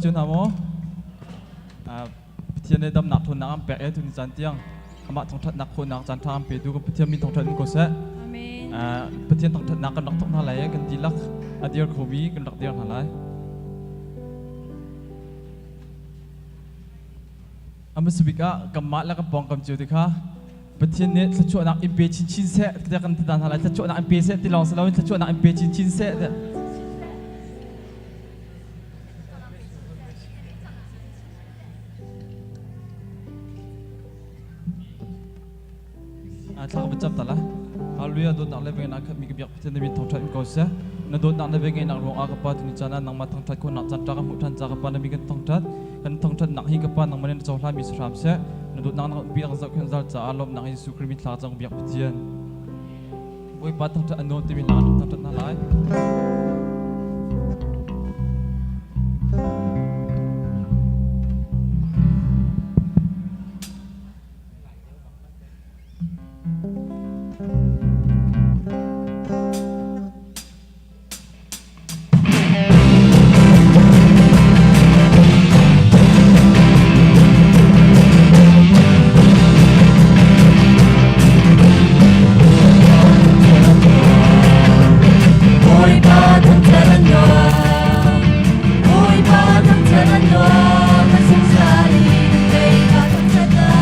cio hna maw? Pathian nih damnak ṭhawnnak an pek i tuni caan tiang amah thangṭhatnak khawhnak caan ṭha an petu kan Pathian min thangṭhat in ko seh. Amen. Pathian thangṭhatnak kan rak thawk hna lai i kan dihlak a dir khomi kan rak dir hna lai. A hmasa bik ah kanmah le kan pawngkam cio te kha Pathian nih thluachuahnak in pe chinchin seh tiah kan ti hna lai. Thluachuahnak in pe seh ti lawng si loin thluachuahnak in pe chinchin seh tiah. Thla ka cam ta la. Hallelujah dawtnak le vengenak khat mi ka biak Pathian na min thangṭhat in ko seh. Na dawtnak na vengenak ruang ah ka Pa tuni caan ah nangmah thangṭhat khawhnak caan ṭha ka hmuh ṭhan ca ka Pa na min kan thangṭhat. Kan thangṭhatnak hi ka Pa nangmah nih na cohlan mi si hram seh. Na dawtnak na bi ang zohkhenh zal caah lawmhnak in Jesuh Khrih min thla cang biak Pathian. Bawipa thangṭhat a nuam timi hla kan thangṭhat hna lai. Bawipa thangṭhat an nuam, Bawipa thangṭhat an nuam, a zungzal in kei ka thangṭhat lai.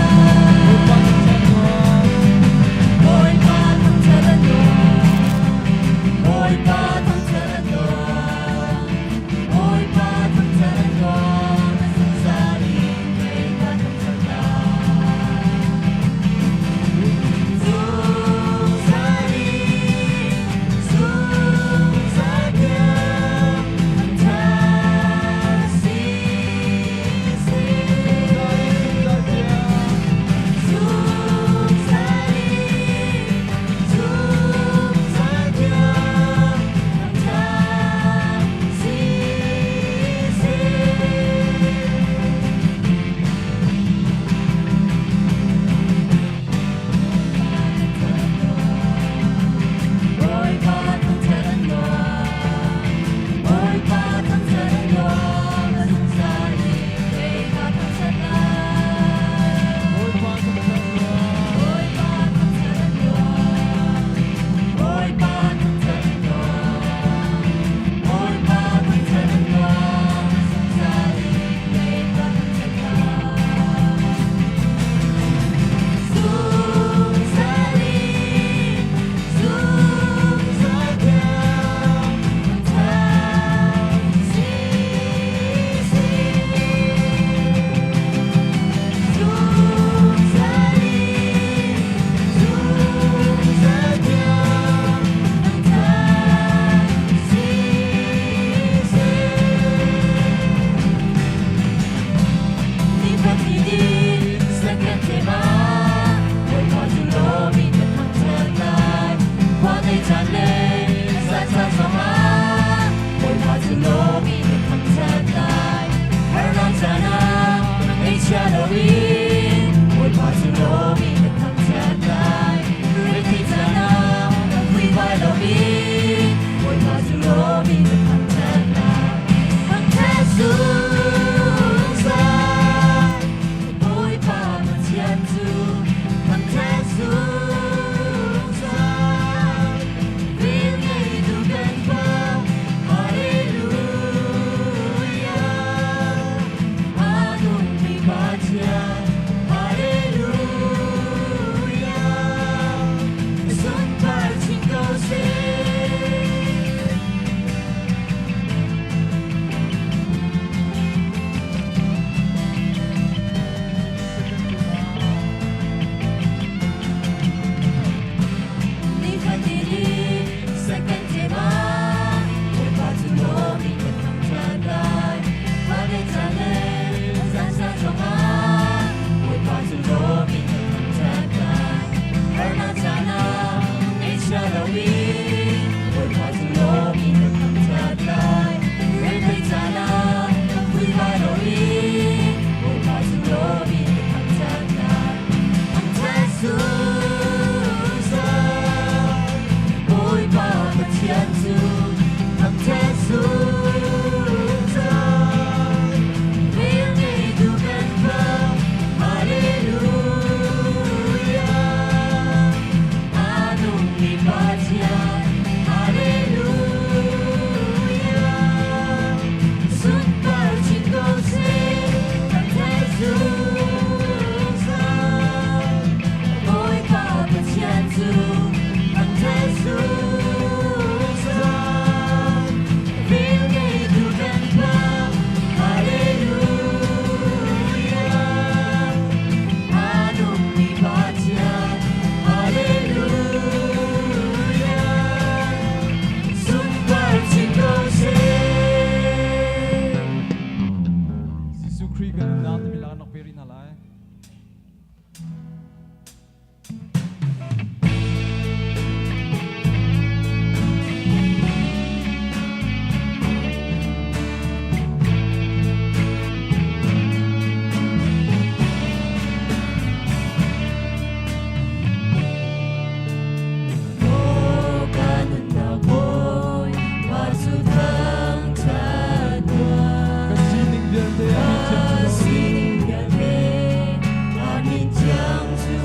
Bawipa thangṭhat an nuam, Bawipa thangṭhat an nuam, Bawipa thangṭhat an nuam, a zungzal in kei ka thangṭhat lai. Zungzal in, zungzal tiang thangṭhat si seh. Zungzal in, zungzal tiang thangṭhat si seh. Bawipa thangṭhat an nuam, Bawipa thangṭhat an nuam, a zungzal in kei ka thangṭhat lai. Bawipa thangṭhat an nuam, Bawipa thangṭhat an nuam, Bawipa thangṭhat an nuam, a zungzal in kei ka thangṭhat lai. Zungzal in, zungzal tiang thangṭhat si seh. Zungzal in, zungzal tiang thangṭhat si seh. Thangṭhat zungzal Bawipa Pathian cu. Nunnak timi hla kan rak pe rih hna lai. Kan sining vialte a min thiang cu.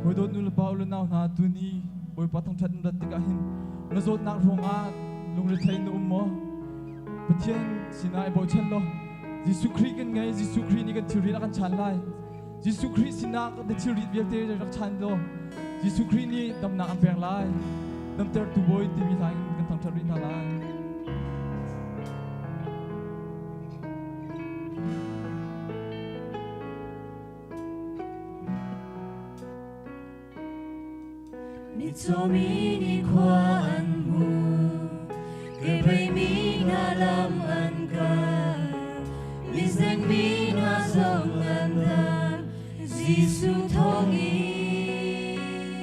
Hawi dawt nu le pa u le nau hna, tuni Bawipa thangṭhat in rat tikah hin na zawtnak ruangah lungrethei na um maw? Pathian sinah i bochan law Jesuh Khrih kan ngei. Jesuh Khrih nih kan thilrit a kan chan lai. Jesuh Khrih sinah na thilrit vialte rak chan law Jesuh Khrih nih damnak an pek lai. Damtertu Bawi timi hla in kan thangṭhat rih hna lai. Mitcaw mi nih khua an hmu, kebei mi hna lam an kal, mizeng mi hna zong an dam, Jesuh thawngin.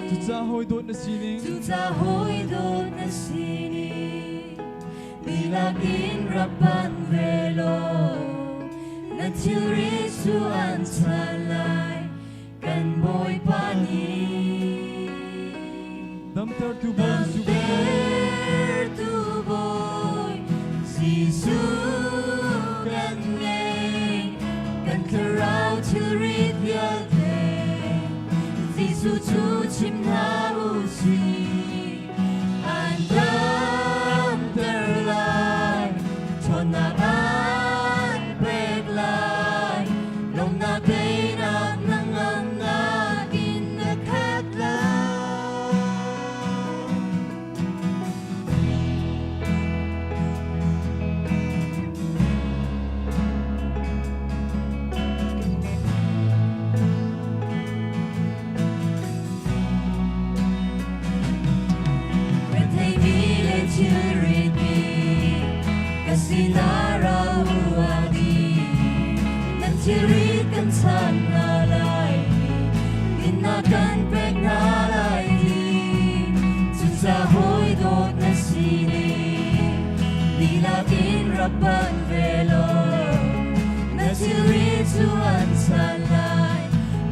Cucaah hawi dawt na sining, Cucaah hawi dawt na sining, dihlak in rak panh ve law, na thilri cu an chan lai. Kan Bawipa nih Damtertu Bawi Jesuh Damtertu Bawi Jesuh kan ngei, kan thlarau thilrit vialte Jesuh cu chim hna u sih. An damter lai, ṭhawnnak an pek lai, lawmhnak teinak hnangamnak in na khat lai. Retheimi le thilritmi ka sinah ra u a ti. Nan thilrit kan chan hna lai, dinnak kan pek hna lai ti. Cucaah hawi dawt na sining dihlak in rak panh ve law, na thilrit cu an chan lai.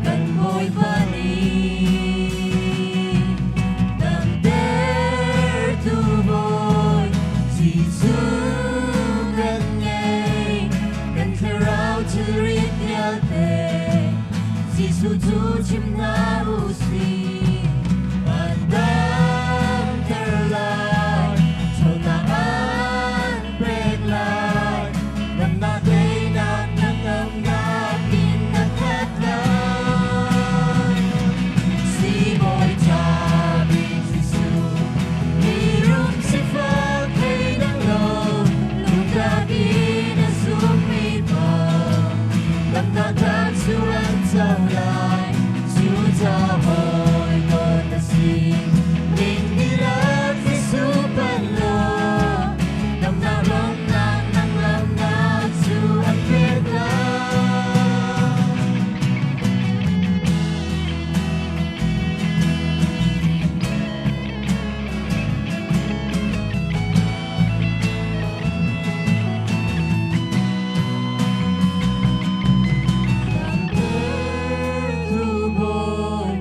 Kan Bawipa nih damtertu Bawi Jesuh kan ngei, kan thlarau thilrit vialte Jesuh cu chim hna u sih. An damter lai, ṭhawnnak an pek lai, damnak teinak hnangamnak in na khat lai. Sibawi ṭha bik Jesuh, mirum sifak thleidang lo, lungtlak in a zummi paoh, damnak tlak cu an co lai. Cucaah hawi dawt na si, ning dihlak Jesuh panh law, damnak lawmhnak hnangamnak cu an pek lai. Damtertu Bawi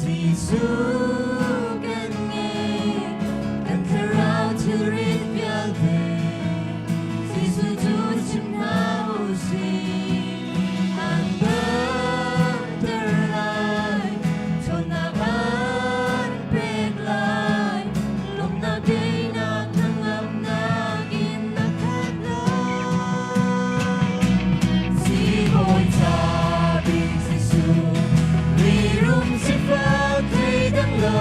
Jesuh kan ngei, kan thlarau thilrit vialte Jesuh cu chim hna u sih. An damter lai, ṭhawnnak an pek lai, lawmhnak teinak hnangamnak in na khat lai. Sibawi ṭha bik Jesuh, mirum sifak thleidang lo,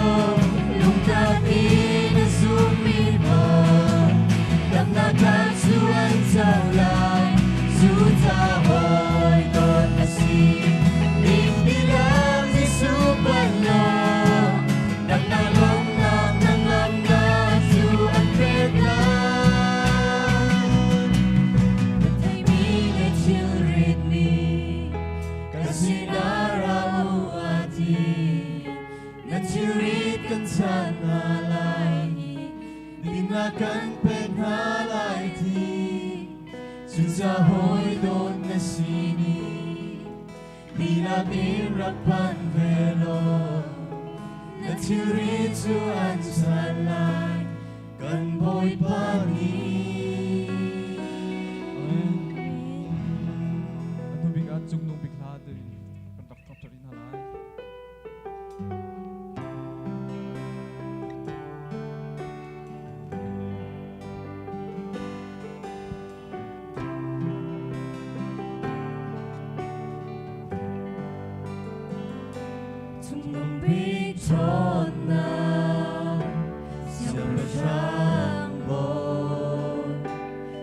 lungtak in a zummi paoh, damnak tlak cu an co lai. Cucaah hawi dawt na si, ning dihlak Jesuh panh law, damnak lawmhnak hnangamnak cu an pek lai. Retheimi le thilritmi ka sinah ra u a ti. Na thilrit kan chan hna lai i dinnak kan pek hna lai ti. Cucaah hawi dawt na sining dihlak in rak panh ve law, na thilrit cu an chan lai, kan Bawipa nih. Amen. A hnu bik ah Cung Nung Bik hla ti kan rak thawk rih hna lai. Cungnung bik ṭhawnnak, Siangpahrang Bawi,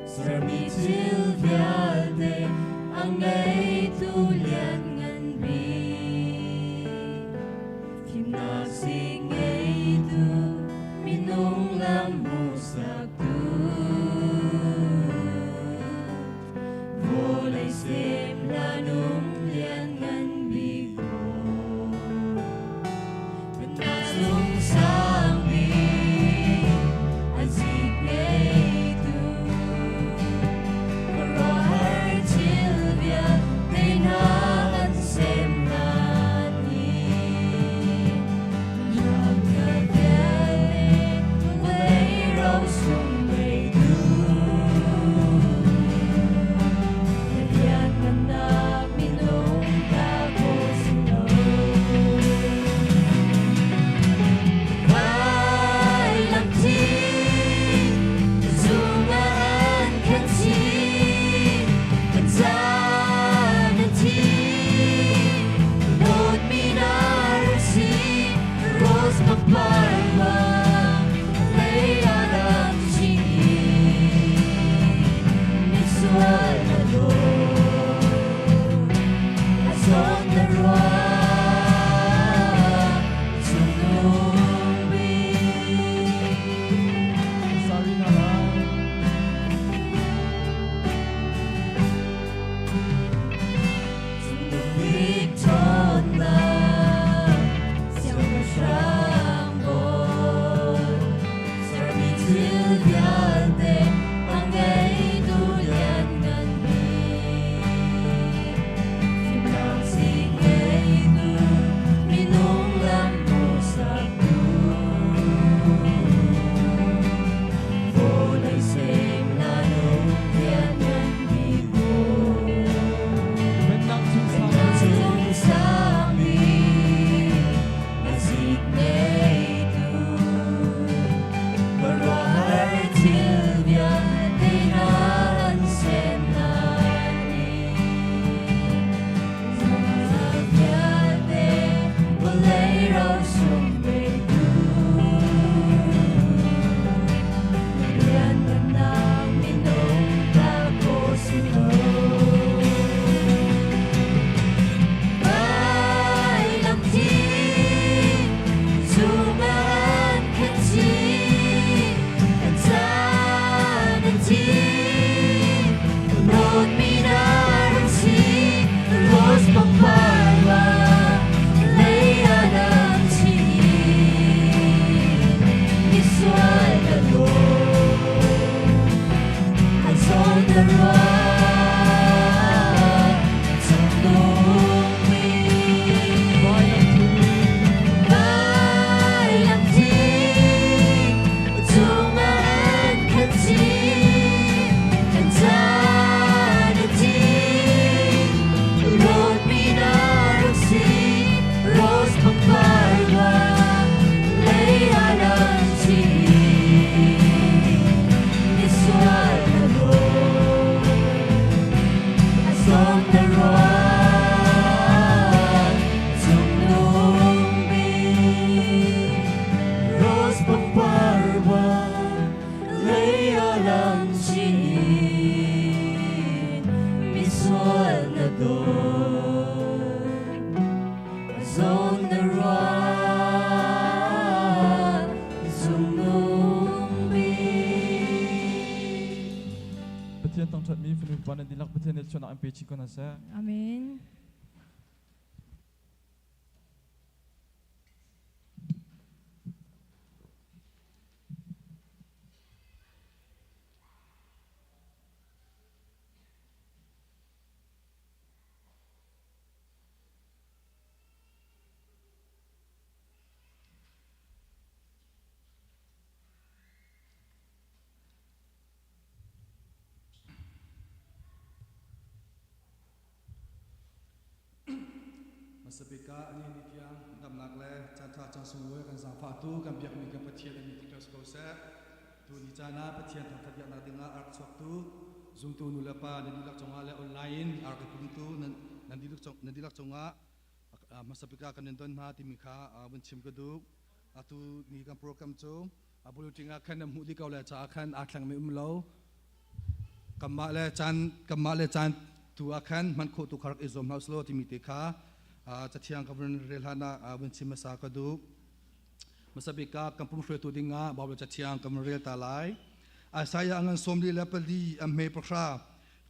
sermi thil vialte a ngeitu lianngan bik. Fimnak si ngeitu, minung lam hmuhsaktu. Vawlei sem hlanung lianngan bik Bawi. Pennak sung sang bik, a zik ngeitu. Khuaruahhar thil vialte hna an sem hna ni. Rak vialte vawlei rosung ngeitu. Na lianngannak minung ta khawh si lo. Vailam thi zungah an khen chih, kan caan an thi. Dawtmi na rak si, rose pangpar bang lei ah rak chih i misual na dawt. A zawn na ruah, cungnung bik. Sarina lai. Cungnung bik ṭhawnnak, Siangpahrang Bawi, sermi thil vialte a ngeitu lianngan bik. Fimnak si ngeitu, minung lam hmuhsaktu. Vawlei sem hlanung lianngan bik Bawi. Pennak chung sang Pennak cung sang bik, a zik ngeitu. Khuaruahhar thil vialte hna an sem hna ni. Zungzal vialte vawlei rosung petu. Na lianngannak minung ta khawh si lo. Vailam thi zungah an khen chih, kan caan an thi. Dawtmi na rak si, rose pangpar bang lei ah rak chih i misual na dawt. A zawn na ruah, cungnung bik. Vailam thi. Vailam thi cungah an khen chih, kan caan an thi. Dawtmi na rak si, rose pangpar bang lei ah rak chih i misual na dawt. A zawn na ruah, cungnung bik. Rose pangpar bang lei ah lang chih misual na dawt. A zawn na ruah, cungnung bik. Pathian thangṭhatmi fanu pa nan dihlak Pathian nih thluachuahnak in pe chin ko hna seh. Amen. Hmasabik ah ani ni tiang damnak le caanṭha caan sunglawi kan zaangfahtu kan biakmi kan Pathian a min thangṭhat si ko seh. Tu ni caan ah Pathian thangṭhat biaknak dingah a rak chuaktu zumtu nu le pa nan dihlak cungah le online in a rak i pumtu nan dihlak cungah Hmasa bik ah kan in don hna timi kha vun chim ka duh. Atu ni kan program cu a bulletin ah khan na hmuh dih ko le caah khan aa thlengmi um lo. Kanmah le caan kanmah le caan tu ah khan hman khawh tu kha rak i zuam hna usih timi te kha cathiang ka vun rel hlan ah vun chim hmasa ka duh. Hmasa bik ah kan pum hruaitu ding ah Bible cathiang kan vun rel ta lai. Isaiah ngan 44 a hme 10.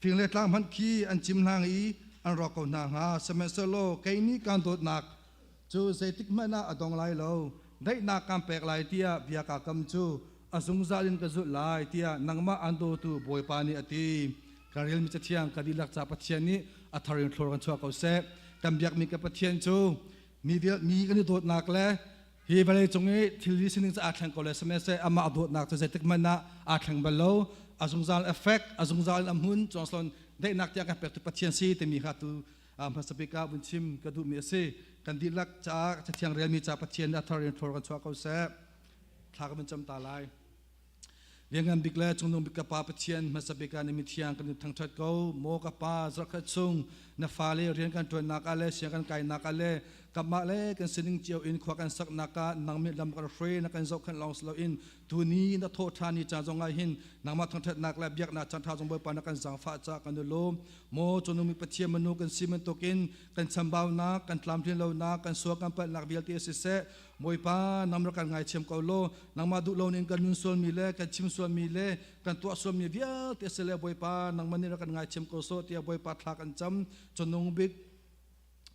Fing le tlang hmanh khi an cim hlang i an rawk ko hna hnga. Sihmanhsehlaw kei nih kaan dawtnak cu zeitik hmanh ah a dong lai lo. Daihnak kaan pek lai tiah bia kaa kam cu a zungzal in ka zulh lai tiah nangmah aan dawtu Bawipa nih a ti. Kan relmi cathiang ka dihlak ca Pathian nih a thar in thlor kan chuah ko seh. Kan biakmi ka Pathian cu mi vial mi kan i dawtnak le hi vawlei cung i thil hi sining cu aa thleng ko le sihmanhsehlaw amah a dawtnak cu zeitik hmanh ah aa thleng bal lo. A zungzal effect, a zungzal in a hmun cuangslon daihnak tiang kan pek tu Pathian si timi kha tu hmasa bik ah vun chim ka duhmi a si. Kan dihlak caah cathiang relmi ca Pathian nih a thar in thlor kan chuah ko seh. Thla kan vun cam ta lai. Lianngan bik le cungnung bik ka Pa Pathian, hmasa bik ah na mithiang kan in thangṭhat ko. Maw ka Pa, zarhkhat chung na fale rian kan ṭuannak ah le siang kan kainak ah le kanmah le kan sining cio in khua kan saknak ah nang nih lam kan hruai, na kan zohkhenh lawng si loin tuni na thawh ṭhan ni caan zong ah hin nangmah thangṭhatnak le biaknak caan ṭha zong Bawipa na kan zaangfah caah kan i lawm. Maw cungnung bik Pathian manu kan si bantukin kan chambaunak, kan tlamtlin lonak, kan sual kan palhnak vialte siseh, Bawipa, nang rak kan ngaithiam ko law, nangmah duh lo ning kan nun sualmi le kan chim sualmi le kan tuah sualmi vialte si le Bawipa, nangmah nih rak kan ngaithiam ko sawh tiah Bawipa thla kan cam. Cunung bik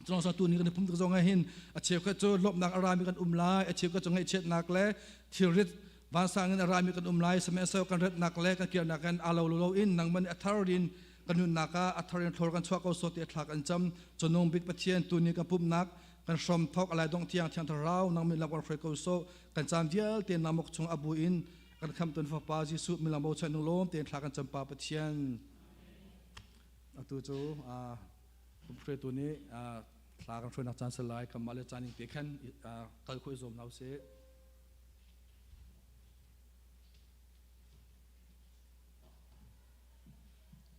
Cunung tu ni kan i pum tik zong ah hin a cheukhat cu lawmhnak a rami kan um lai, a cheukhat cu ngaihchiatnak le thilrit vansang in a rami kan um lai, sihmanhsehlaw kan ratnak le kan kirnak in aa lo lo in nangmah nih a thar in kan nunnak ah a thar in thlor kan chuah ko sawh tiah thla kan cam. Cunung bik Pathian tu ni kan pumhnak kan hrom thok alai dong tiang thiang thlarau nang min lam kan hruai ko so kan caan vialte namok chung abu in kan kham ton fapa Jesuh min lam bochan nung lawm tein thla kan cam pa Pathian. Atu cu pumhruaitu nih thla kan hruainak caan salai kanmah le caan in te khan kal khawh i zuam hna usih.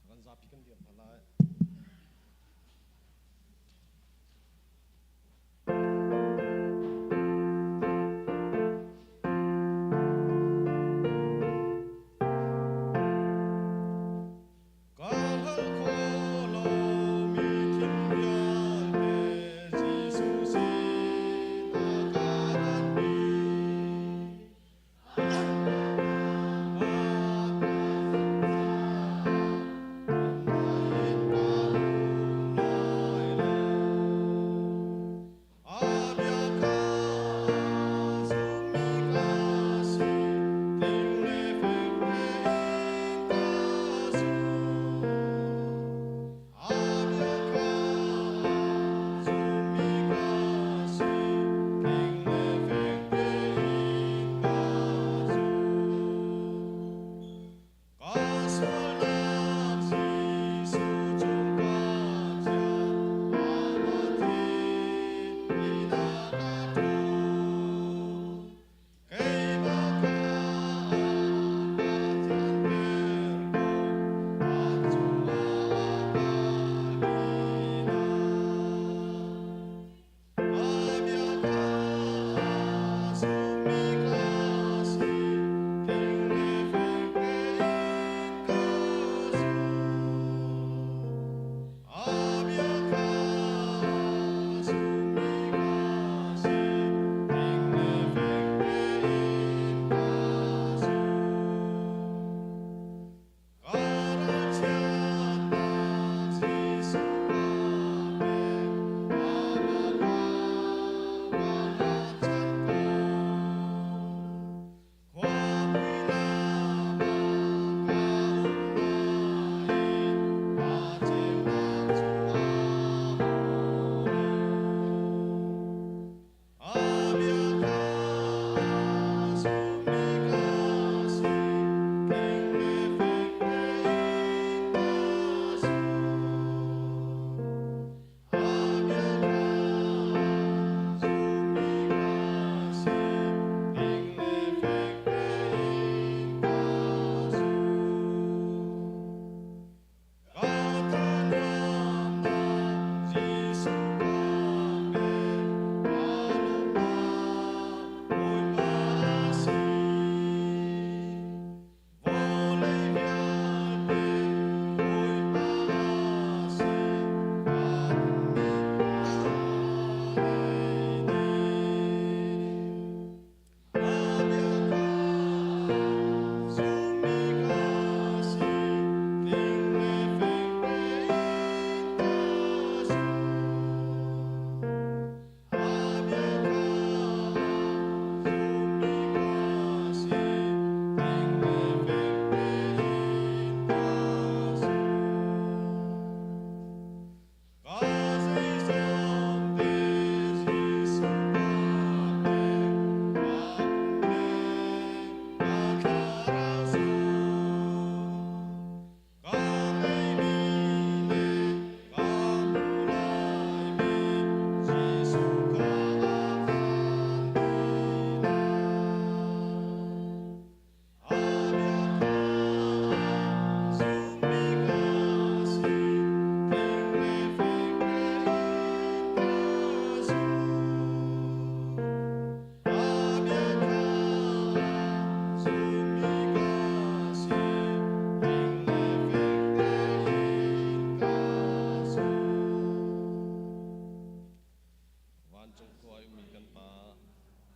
Kan zapi kan dir hna lai.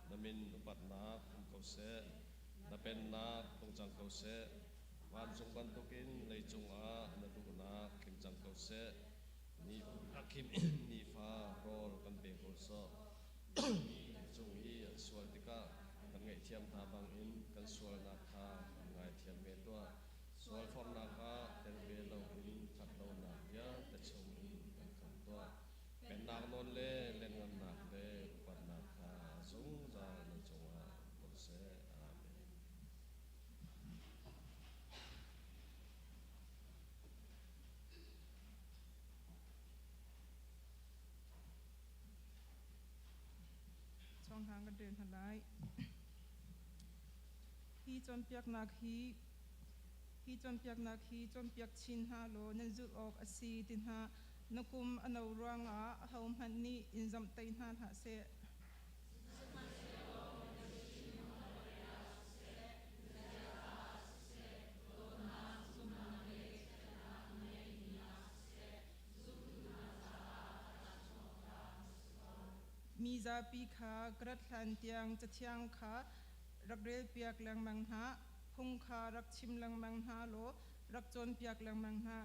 Na min upatnak um ko seh. Na pennak tlung cang ko seh. Vancung bantukin leicung ah na duhnak tling cang ko seh. Ni nifa rawl kan pe ko sawh. Cung i an sual tikah kan ngaihthiam hna bangin kan sualnak kha kan ngaithiam ve tuah. Sualforhnak ah tel ve loin ṭhatlonak vialte chungin kan khamh tuah. Pennak nawl le lianngannak le upatnak kha zungzal nan cungah um ko seh. Amen. Chawnghlang kan rel hna lai. Hi cawnpiaknak hi hi cawnpiaknak hi cawnpiak chin hna law nan zulh awk a si ti hna. Na kum a no ruangah ahohmanh nih in zamhtaih hna hlah seh. Mi zapi kha ka rat hlan tiang Cathiang kha rak relpiak lengmang hna, phung kha rak chim lengmang hna law rak cawnpiak lengmang hna.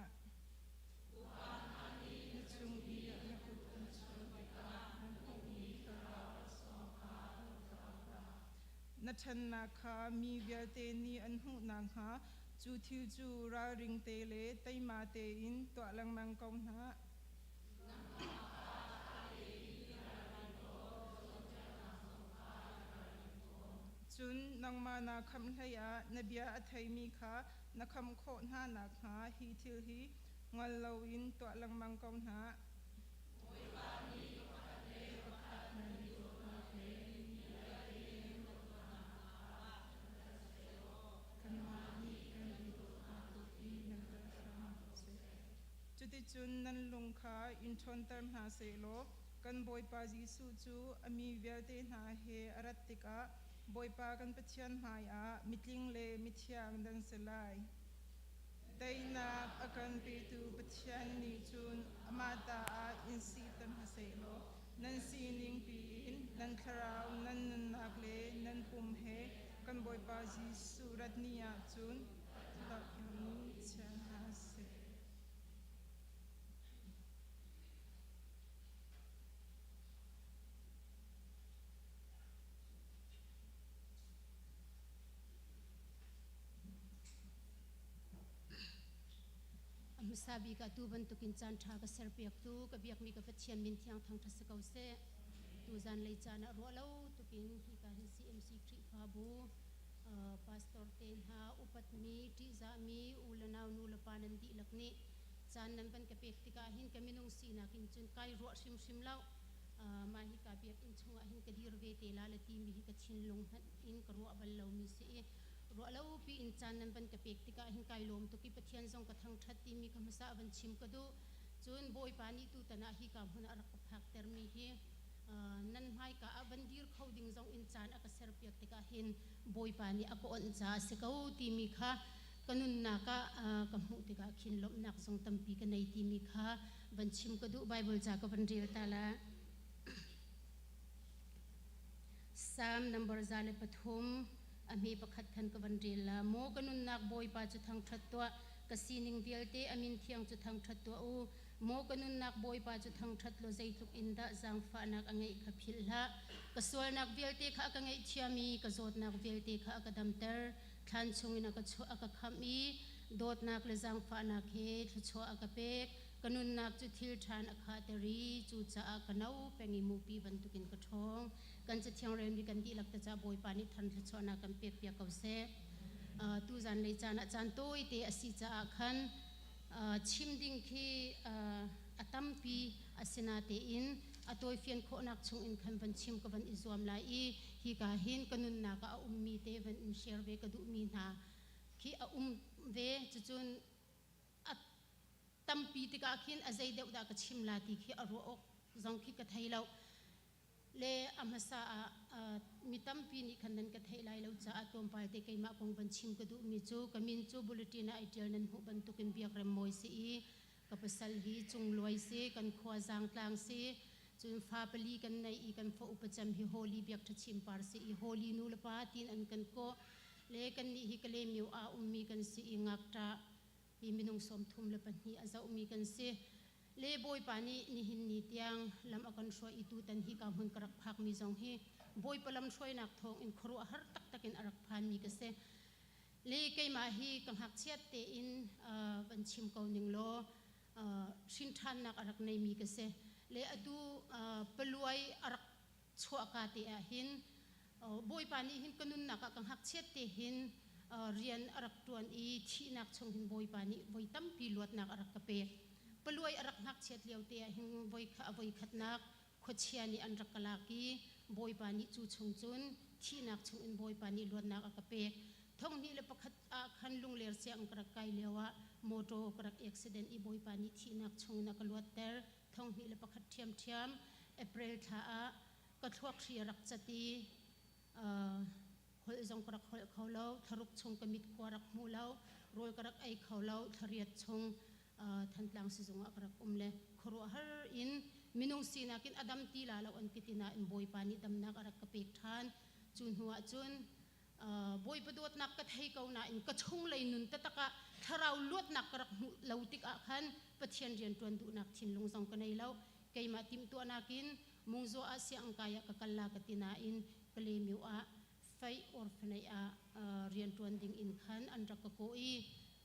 Na chung i na kut an chuan tikah na hmuhmi thlarau laksawng kha an hloh hlah. Na ṭhannak kha mi vialte nih an hmuh nakhnga cu thil cu ralring te le teima tein tuah lengmang ko hna. Cun nangmah naa khamh hleiah na bia a theimi kha na khamh khawh hna nakhnga hi thil hi ngol loin tuah lengmang ko hna. Kanmah nih kan in dawt hna tuk i nan tel hram ko seh. Cuticun nan lung kha in ṭhawnter hna sehlaw kan Bawipa Jesuh cu a mi vialte hna he a rat tikah Bawipa kan Pathian hmaiah mitling le mithiang nan si lai. Teinak a kan petu Pathian nih cun amah ta ah in siter hna sehlaw nan sining piin nan thlarau, nan nunnak le nan pum he kan Bawipa Jesuh rat ni ah cun in chia hna seh. A hmasa bik ah tu bantukin caan ṭha ka serpiaktu ka biakmi ka Pathian min thiang thangṭhat si ko seh. Tu zanlei caan ah ruah lo tukin hika hin CMC Khrihfabu pastor te hna upatmi ṭihzahmi u le nau nu le pa nan dihlak nih caan nan van ka pek tikah hin ka minung sinak in cun kai ruah hrimhrim lo. Mah hi ka biakinn chungah hin ka dir ve te la le timi hi ka thinlung hmanh in ka ruah bal lomi si i ruah lo piin caan nan van ka pek tikah hin kai lawm tuk i Pathian zong ka thangṭhat timi kha hmasa van chim ka duh. Cun Bawipa nih tutan ah hika hmun ah rak ka phaktermi hi nan hmaika ah van dir kho ding zong in caan a ka serpiak tikah hin Bawipa nih a ka onh caah a si ko timi kha ka nunnak ah ka hmuh tikah khin lawmhnak zong tampi ka nei timi kha van chim ka duh. Bible ca ka van rel ta la. Psalm number 103 a hme pakhat khan ka van rel la. Maw ka nunnak Bawipa cu thangṭhat tuah, ka sining vialte a min thiang cu thangṭhat tuah u. Maw ka nunnak Bawipa cu thangṭhat law zeitluk in dah zaangfahnak a ngeih kha philh hlah. Ka sualnak vialte kha a ka ngaihthiam i ka zawtnak vialte kha a ka damter. Thlan chungin a ka chuah a ka khamh i dawtnak le zaangfahnak he thluachuah a ka pek. Ka nunnak cu thil ṭhan a khahter i cucaah ka no peng i mupi bantukin ka ṭhawng. Kan Cathiang relmi kan dihlak te caah Bawipa nih than thluachuahnak kan pekpiak ko seh. Tuzan lei caan ah caan tawite a si caah khan chim ding khi a tampi asinatein a tawifian khawhnak chungin khan van chim ka van i zuam lai i hika hin ka nunnak ah a ummi te van in share ve ka duhmi hna khi a um ve. Cucun a tampi tikah khin a zei deuh dah ka chim la ti khi a ruah awk zong khi ka thei lo. Le a hmasa ah mi tampi nih khan nan ka theih lai lo caah tlawmpal te keimah kong van chim ka duhmi cu ka min cu bulletin ah ai ṭial nan hmuh bantukin Biakrem Mawi si i ka pasal hi Cungluai si, kan khua Zaangtlang si. Cun fa pali kan nei i kan fa upa cem hi Holy Biak Ṭha Chin Par si i Holy nu le pa tiin an kan kawh. Le kannih hi Kalaymyo ah ummi kan si i ngakṭah hi minung 32 a zohmi kan si. Le Bawipa nih nihin ni tiang lam a kan hruai i tutan hi ka hmun ka rak phakmi zong hi Bawipa lam hruainak thawng in khuaruahhar taktak in a rak phanmi ka si. Le keimah hi ka ngakchiat tein van chim ko ning law hrinṭhannak a rak neimi ka si. Le atu paluai a rak chuahka te ah hin Bawipa nih hin ka nunnak ah ka ngakchiat te hin rian a rak ṭuan i thihnak chung hin Bawipa nih voi tampi luatnak a rak ka pek. Paluai a rak ngakchiat lio te ah hin voi kha a voi khatnak khuachia nih an rak ka lak i Bawipa nih cu chung cun thihnak chung in Bawipa nih luatnak a ka pek. 2001 ah khan Lungler sianginn ka rak kai lio ah motor ka rak accident i Bawipa nih thihnak chung in a ka luatter. 2001 ṭhiamṭhiam April thla ah ka thluak hri a rak cat i holh zong ka rak holh kho lo. Thlaruk chung ka mit khua rak hmu lo. Rawl ka rak ei kho lo. Thlariat chung Thantlang sizung ah ka rak um le khuaruahhar in minung sinak in a dam ti la lo an ti ti nain Bawipa nih damnak a rak ka pek ṭhan. Cu hnu ah cun Bawipa dawtnak ka thei ko nain ka chunglei nun taktak ah thlarau luatnak ka rak hmuh lo tikah khan Pathian rianṭuan duhnak thinlung zong ka nei lo. Keimah timhtuahnak in mungzaw ah siangkai ah ka kal la ka ti nain Kalaymyo ah Faih Orphanage ah rianṭuan ding in khan an rak ka kawh i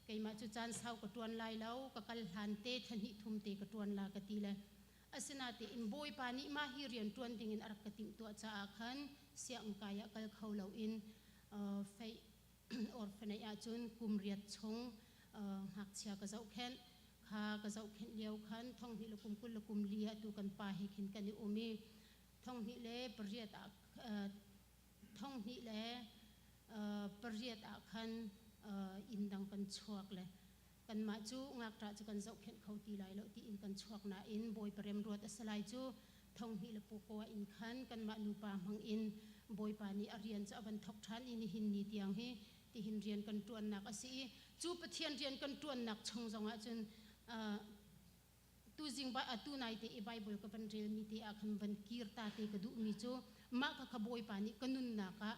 keimah cu caan sau ka ṭuan lai lo, ka kal hlan te thla hnih thum te ka ṭuan la ka ti le asinain Bawipa nih mah hi rian ṭuan ding in a rak ka timhtuah caah khan siangkai ah kal kho loin Faih Orphanage ah cun kum riat chung ngakchia ka zohkhenh. Kha ka zohkhenh lio khan 2024 ah tu kan pa he khin kan i um i 2008 ah 2008 ah khan inn dang kan chuak le kanmah cu ngakṭah cu kan zohkhenh kho ti lai lo tiin kan chuak nain Bawipa remruat a si lai cu thonghnih le pukua in khan kanmah nupa hmang in Bawipa nih a rian cu a van thok ṭhan i nihin ni tiang hi tihin rian kan ṭuannak a si i cu Pathian rian kan ṭuannak chung zongah cun tuzing atu nai te i Bible ka van relmi te ah khan van kir ta te ka duhmi cu mah kha kha Bawipa nih ka nunnak ah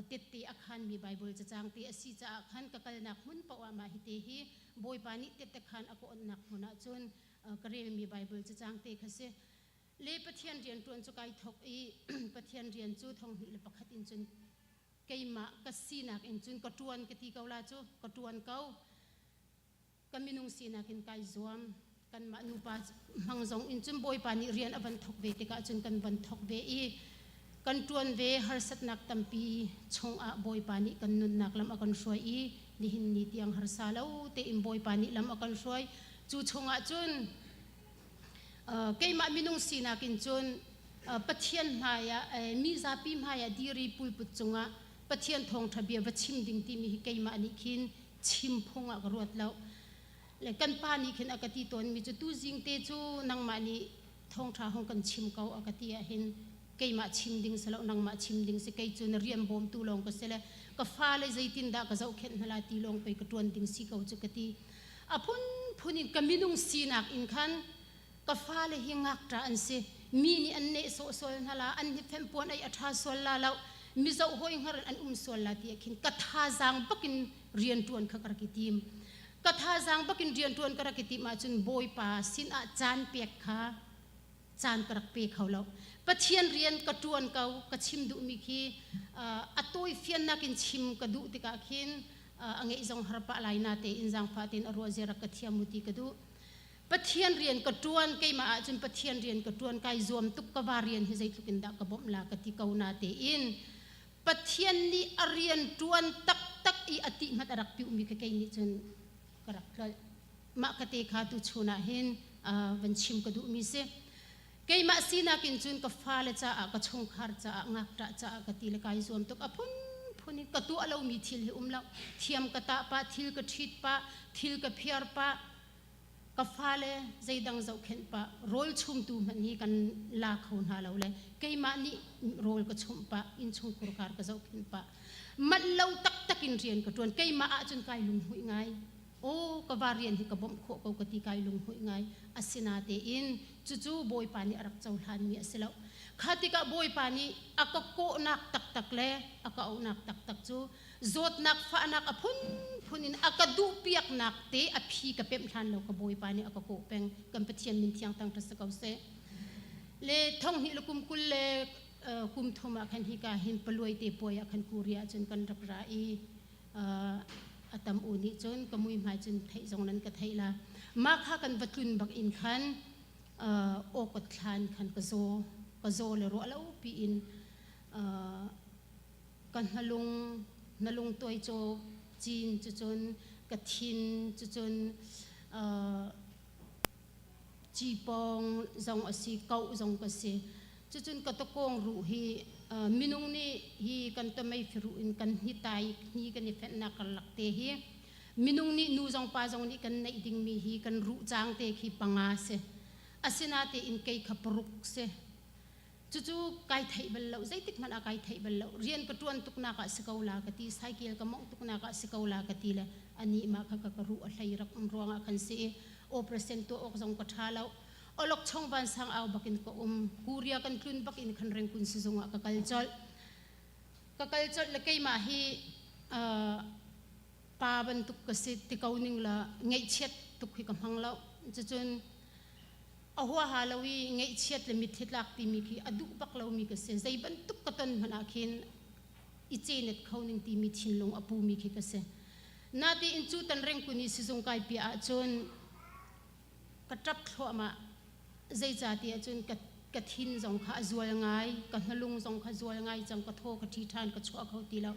tette a khanmi Bible cacang te a si caah khan ka kalnak hmun paoh ah mah hi te hi Bawipa nih tette khan a ka onhnak hmun ah cun ka relmi Bible cacang te kha si. Le Pathian rian ṭuan cu kai thok i Pathian rian cu 2001 in cun keimah ka sinak in cun ka ṭuan ka ti ko la cu ka ṭuan ko. Ka minung sinak in kai zuam. Kanmah nupa hmang zong in cun Bawipa nih rian a van thok ve tikah cun kan van thok ve i kan ṭuan ve harsatnak tampi chungah Bawipa nih kan nunnak lam a kan hruai i nihin ni tiang harsa lo tein Bawipa nih lam a kan hruai. Cu chungah cun keimah minung sinak in cun Pathian hmaiah mi zapi hmaiah diri pulput cungah Pathian thawngṭha bia va chim ding timi hi keimah nih khin chim phung ah ka ruat lo. Le kan pa nih khin a ka ti tawnmi cu tuzing te cu nangmah nih thawngṭha hong kan chim ko a ka ti ahhin keimah chim ding si lo nangmah chim ding si kei cu na rian bawmtu lawng ka si le ka fale zeitindah ka zohkhenh hna lai ti lawng pei ka ṭuan ding si ko cu ka ti. A phunphun in ka minung sinak in khan ka fale hi ngakṭa an si. Mi nih an nehsawh sual hna la, an hnipfem puan ei a ṭha sual la lo, mizo hawi hngar in an um sual la ti ah khin ka thazaang bakin rian ṭuan kha ka rak i tim. Ka thazaang bakin rian ṭuan ka rak i tim ahcun Bawipa sinah caan pek kha caan ka rak pe kho lo. Pathian rian ka ṭuan ko, ka chim duhmi khi a tawifiannak in chim ka duh tikah khin a ngeih zong har pah lai na tein zaangfah tein a ruah zia rak ka thiam u ti ka duh. Pathian rian ka ṭuan keimah ahcun Pathian rian ka ṭuan kai zuam tuk ka va rian hi zeitluk in dah ka bawmh la ka ti ko na tein Pathian nih a rian ṭuan taktak i a ti hmanh a rak piuhmi kha kei nih cun ka rak tlolh. Mah ka te kha tuchun ah hin van chim ka duhmi si. Keimah sinak in cun ka fale caah ka chungkhar caah ngakṭah caah ka ti le kai zuam tuk a phunphun in ka tuah lomi thil hi um lo. Thiam ka tah pah, thil ka ṭhit pah, thil ka phiar pah, ka fale zeidang zohkhenh pah rawl chumtu hmanh hi kan la kho hna lo le keimah nih rawl ka chumh pah innchungkhur kar ka zohkhenh pah manh lo taktak in rian ka ṭuan keimah ahcun kai lunghmuih ngai. Aw ka va rian hi ka bawmh khawh ko ka ti kai lunghmuih ngai. Asinatein cucu Bawipa nih a rak cohlanmi a si lo. Kha tikah Bawipa nih a ka kawhnak taktak le a ka auhnak taktak cu zawtnak fahnak a phunphun in a ka duhpiaknak te a phi ka pemh hlan lo ka Bawipa nih a ka kawh peng. Kan Pathian min thiang thangṭhat si ko seh. Le thonghnih le kum 20 le kum thum ah khan hika hin paluai te puai ah khan Korea cun kan rak ra i a tam u nih cun ka muihmai cun theih zong nan ka theih la. Mah kha kan va tlun bak in khan awkot thlan khan ka zaw ka zaw le ruah lo piin ka hnalung hnalung tuai caw cin cucun ka thin cucun cipawng zong a si koh zong ka si. Cucun ka takawng ruh hi minung nih hi kan tomei firuh in kan hnitai hni kan i fenhnak karlak te hi minung nih nu zong pa zong nih kan neih dingmi hi kan ruh cang te khi panga si. Asinatein kei kha paruk si. Cucu kai theih bal lo, zeitik hmanh ah kai theih bal lo. Rian ka ṭuan tuknak ah si ko la ka ti, cycle ka mongh tuknak ah si ko la ka ti le anih mah kha ka ruh a hlei rak um ruangah khan si i operation tuah awk zong ka ṭha lo. Olok chong vansang au bakin ka um. Korea kan tlun bakin khan Rengkun sizung ah ka kal colh. Ka kal colh le keimah hi pa bantuk ka si ti ko ning la ngaihchiat tuk hi ka hmang lo. Cucun a huaha lo i ngaihchiat le mitthli tlak timi khi a duh bak lomi ka si. Zei bantuk ka ton hmanh ah khin i cenet kho ning timi thinlung a pumi khi ka si. Natein cu tan rengkun i sizung kai piah ahcun ka ṭap thluahmah. Zeicahtiah cun ka ka thin zong kha a zual ngai, ka hnalung zong kha zual ngai cang, ka thaw ka ṭhi ṭhan, ka chuah kho ti lo.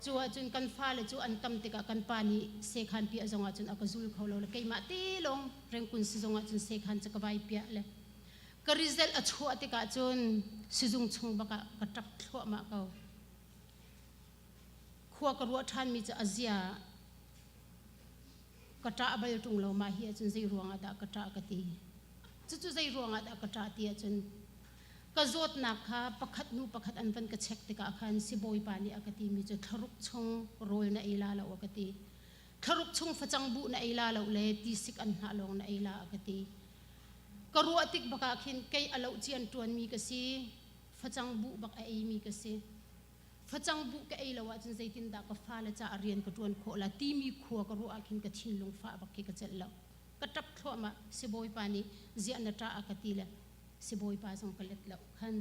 Cu ahcun kan fale cu an tam tikah kan pa nih sekhan piah zong ahcun a ka zul kho lo le keimah te lawng Rengkun sizung ahcun sekhan cu ka vai piah le ka result a chuah tikah cun sizung chung bak ah ka ṭap thluahmah ko. Khua ka ruah ṭhanmi cu a zia ka ṭah bal ṭung lo mah hi ahcun zei ruangah dah ka ṭah ka ti. Cucu zei ruangah dah ka ṭah ti ahcun ka zawtnak kha pakhat hnu pakhat an van ka check tikah khan sibawipa nih a ka timi cu thlaruk chung rawl na ei la lo a ka ti. Thlaruk chung facang buh na ei la lo le tisik an hnah lawng na ei la a ka ti. Ka ruah tik bak ah khin kei a loh cian ṭuanmi ka si, facang buh bak a eimi ka si. Facang buh ka ei lo ahcun zeitindah ka fale caah rian ka ṭuan khawh la timi khua ka ruah ah khin ka thinlung fah bak khi ka celh lo. Ka ṭap thluahmah. Sibawipa nih ziah na ṭah a ka ti le sibawipa zong ka let lo khan.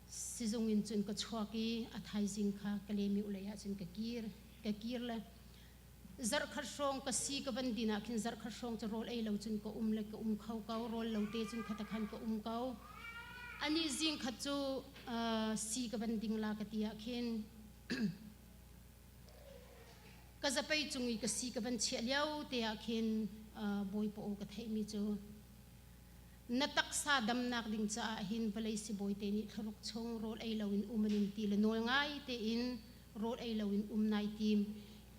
Sizung in cun ka chuak i a thaizing kha ka lemi ulei ah cun ka kir. Ka kir le zarhkhat hrawng ka si ka van din ah khin zarhkhat hrawng cu rawl ei lo cun ka um le ka um kho ko. Rawl lo te cun khata khan ka um ko. Ani zing khat cu si ka van ding la ka ti ah khin ka zapei cung i ka si ka van chiah lio te ah khin Bawipa aw ka theihmi cu na taksa damnak ding caah hin vawlei sibawi te nih thlaruk chung rawl ei loin um an in ti le nawl ngai tein rawl ei loin um nai tim.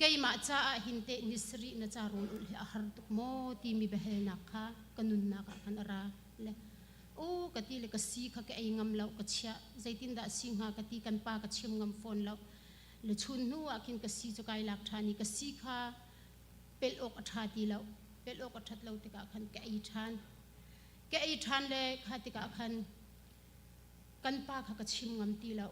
Keimah caah hin teh ni sarih na ca rawl ulh hi a har tuk maw timi biahalnak kha ka nunnak ah khan a ra le o ka ti le ka si kha ka ei ngam lo ka chiah zeitindah si hnga ka ti kan pa ka chim ngam fawn lo le chun hnu ah khin ka si cu kai lak ṭhan i ka si kha pelh awk a ṭha ti lo pelh awk a ṭhat lo tikah khan ka ei ṭhan ka ei ṭhan le kha tikah khan kan pa kha ka chim ngam ti lo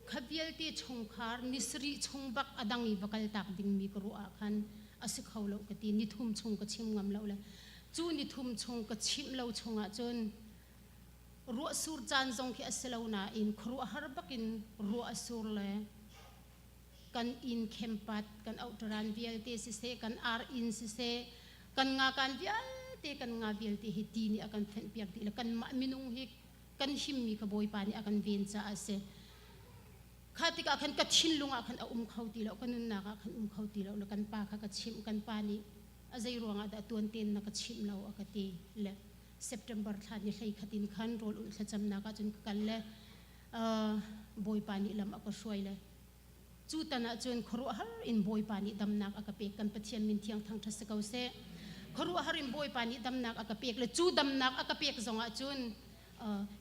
kha vialte chungkhar ni sarih chung bak a dang i va kal tak dingmi ka ruah ah khan a si kho lo ka ti ni thum chung ka chim ngam lo le cu ni thum chung ka chimh lo chungah cun ruah sur caan zong khi a si lo nain khuaruahhar bakin ruah a sur le kan inn khempat kan auhṭaran vialte siseh kan ar inn siseh kan ngakan vialte kan nga vialte hi ti nih a kan fenhpiak dih le kanmah minung hi kan himmi kha Bawipa nih a kan ven caah a si. Kha tikah khan ka thinlung ah khan a um kho ti lo, ka nunnak ah khan um kho ti lo le kan pa kha ka chimh, kan pa nih a zei ruangah dah tuan tein na ka chimh lo a ka ti le September thla ni hlei khat in khan rawl ulh thlacamnak ah cun ka kal le Bawipa nih lam a ka hruai le cu tan ah cun khuaruahhar in Bawipa nih damnak a ka pek. Kan Pathian min thiang thangṭhat si ko seh. Khuaruahhar in Bawipa nih damnak a ka pek le cu damnak a ka pek zongah cun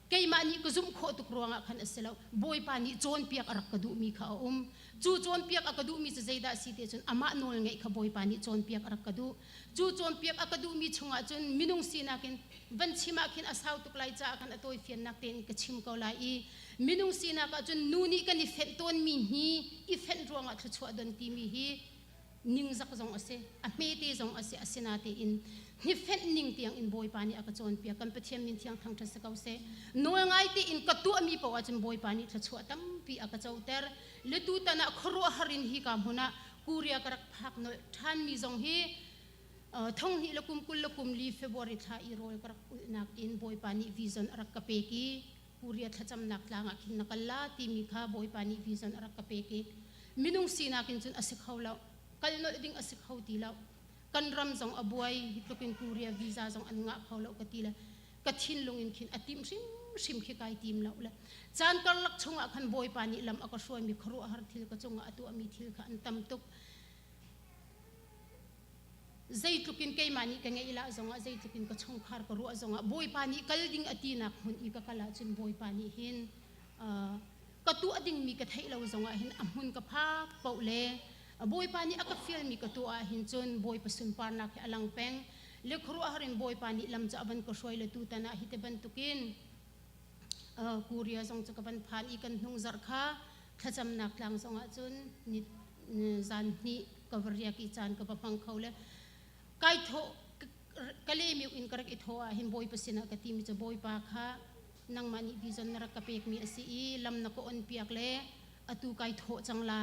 Keimah nih ka zumh khawh tuk ruangah khan a si lo. Bawipa nih cawnpiak a rak ka duhmi kha a um. Cu cawnpiak a ka duhmi cu zeidah a si ti cun amah nawl ngeih kha Bawipa nih cawnpiak a rak ka duh. Cu cawnpiak a ka duhmi chungah cun minung sinak in van chim ah khin a sau tuk lai caah khan a tawifiannak tein ka chim ko lai i minung sinak ah cun nu nih kan i fenh tawnmi hi i fenh ruangah thluachuah don timi hi ningzak zong a si, a hmete zong a si, asinatein hnifenh ning tiang in Bawipa nih a ka cawnpiak. Kan Pathian min thiang thangṭhat si ko seh. Nawl ngai tein ka tuahmi paoh ahcun Bawipa nih thluachuah tampi a ka coter. Le tutan ah khuaruahhar in hika hmun ah Korea ka rak phak nolh ṭhanmi zong hi thonghnih le kum 20 le kum li February thla i rawl ka rak ulhnak in Bawipa nih vision a rak ka pek i Korea thlacamnak tlang ah khin na kal la timi kha Bawipa nih vision a rak ka pek i minung sinak in cun a si kho lo, kal nolh ding a si kho ti lo. Kan ram zong a buai, hi tluk in Korea visa zong an ngah kho lo ka ti le ka thinlung in khin a tim hrimhrim khi kai tim lo le caan karlak chungah khan Bawipa nih lam a ka hruaimi khuaruahhar thil ka cungah a tuahmi thil kha an tam tuk. Zeitluk in keimah nih ka ngeih lah zongah, zeitluk in ka chungkhar ka ruah zongah Bawipa nih kal ding a tinak hmun i ka kal ahcun Bawipa nih hin ka tuah dingmi ka theih lo zongah hin a hmun ka phak paoh le Bawipa nih a ka fialmi ka tuah ahhin cun Bawipa sunparnak hi a lang peng. Le khuaruahhar in Bawipa nih lam cu a van ka hruai le tutan ah hi te bantukin Korea zong cu ka van phan i kan hnung zarh kha thlacamnak tlang zongah cun ni zan hnih ka va riak i caan ka va hmang kho le kai thawh ka lemiu in ka rak i thawh ah hin Bawipa sinah ka timi cu Bawipa kha nangmah nih vision na rak ka pekmi a si i lam na ka on piak le atu kai thawh cang la.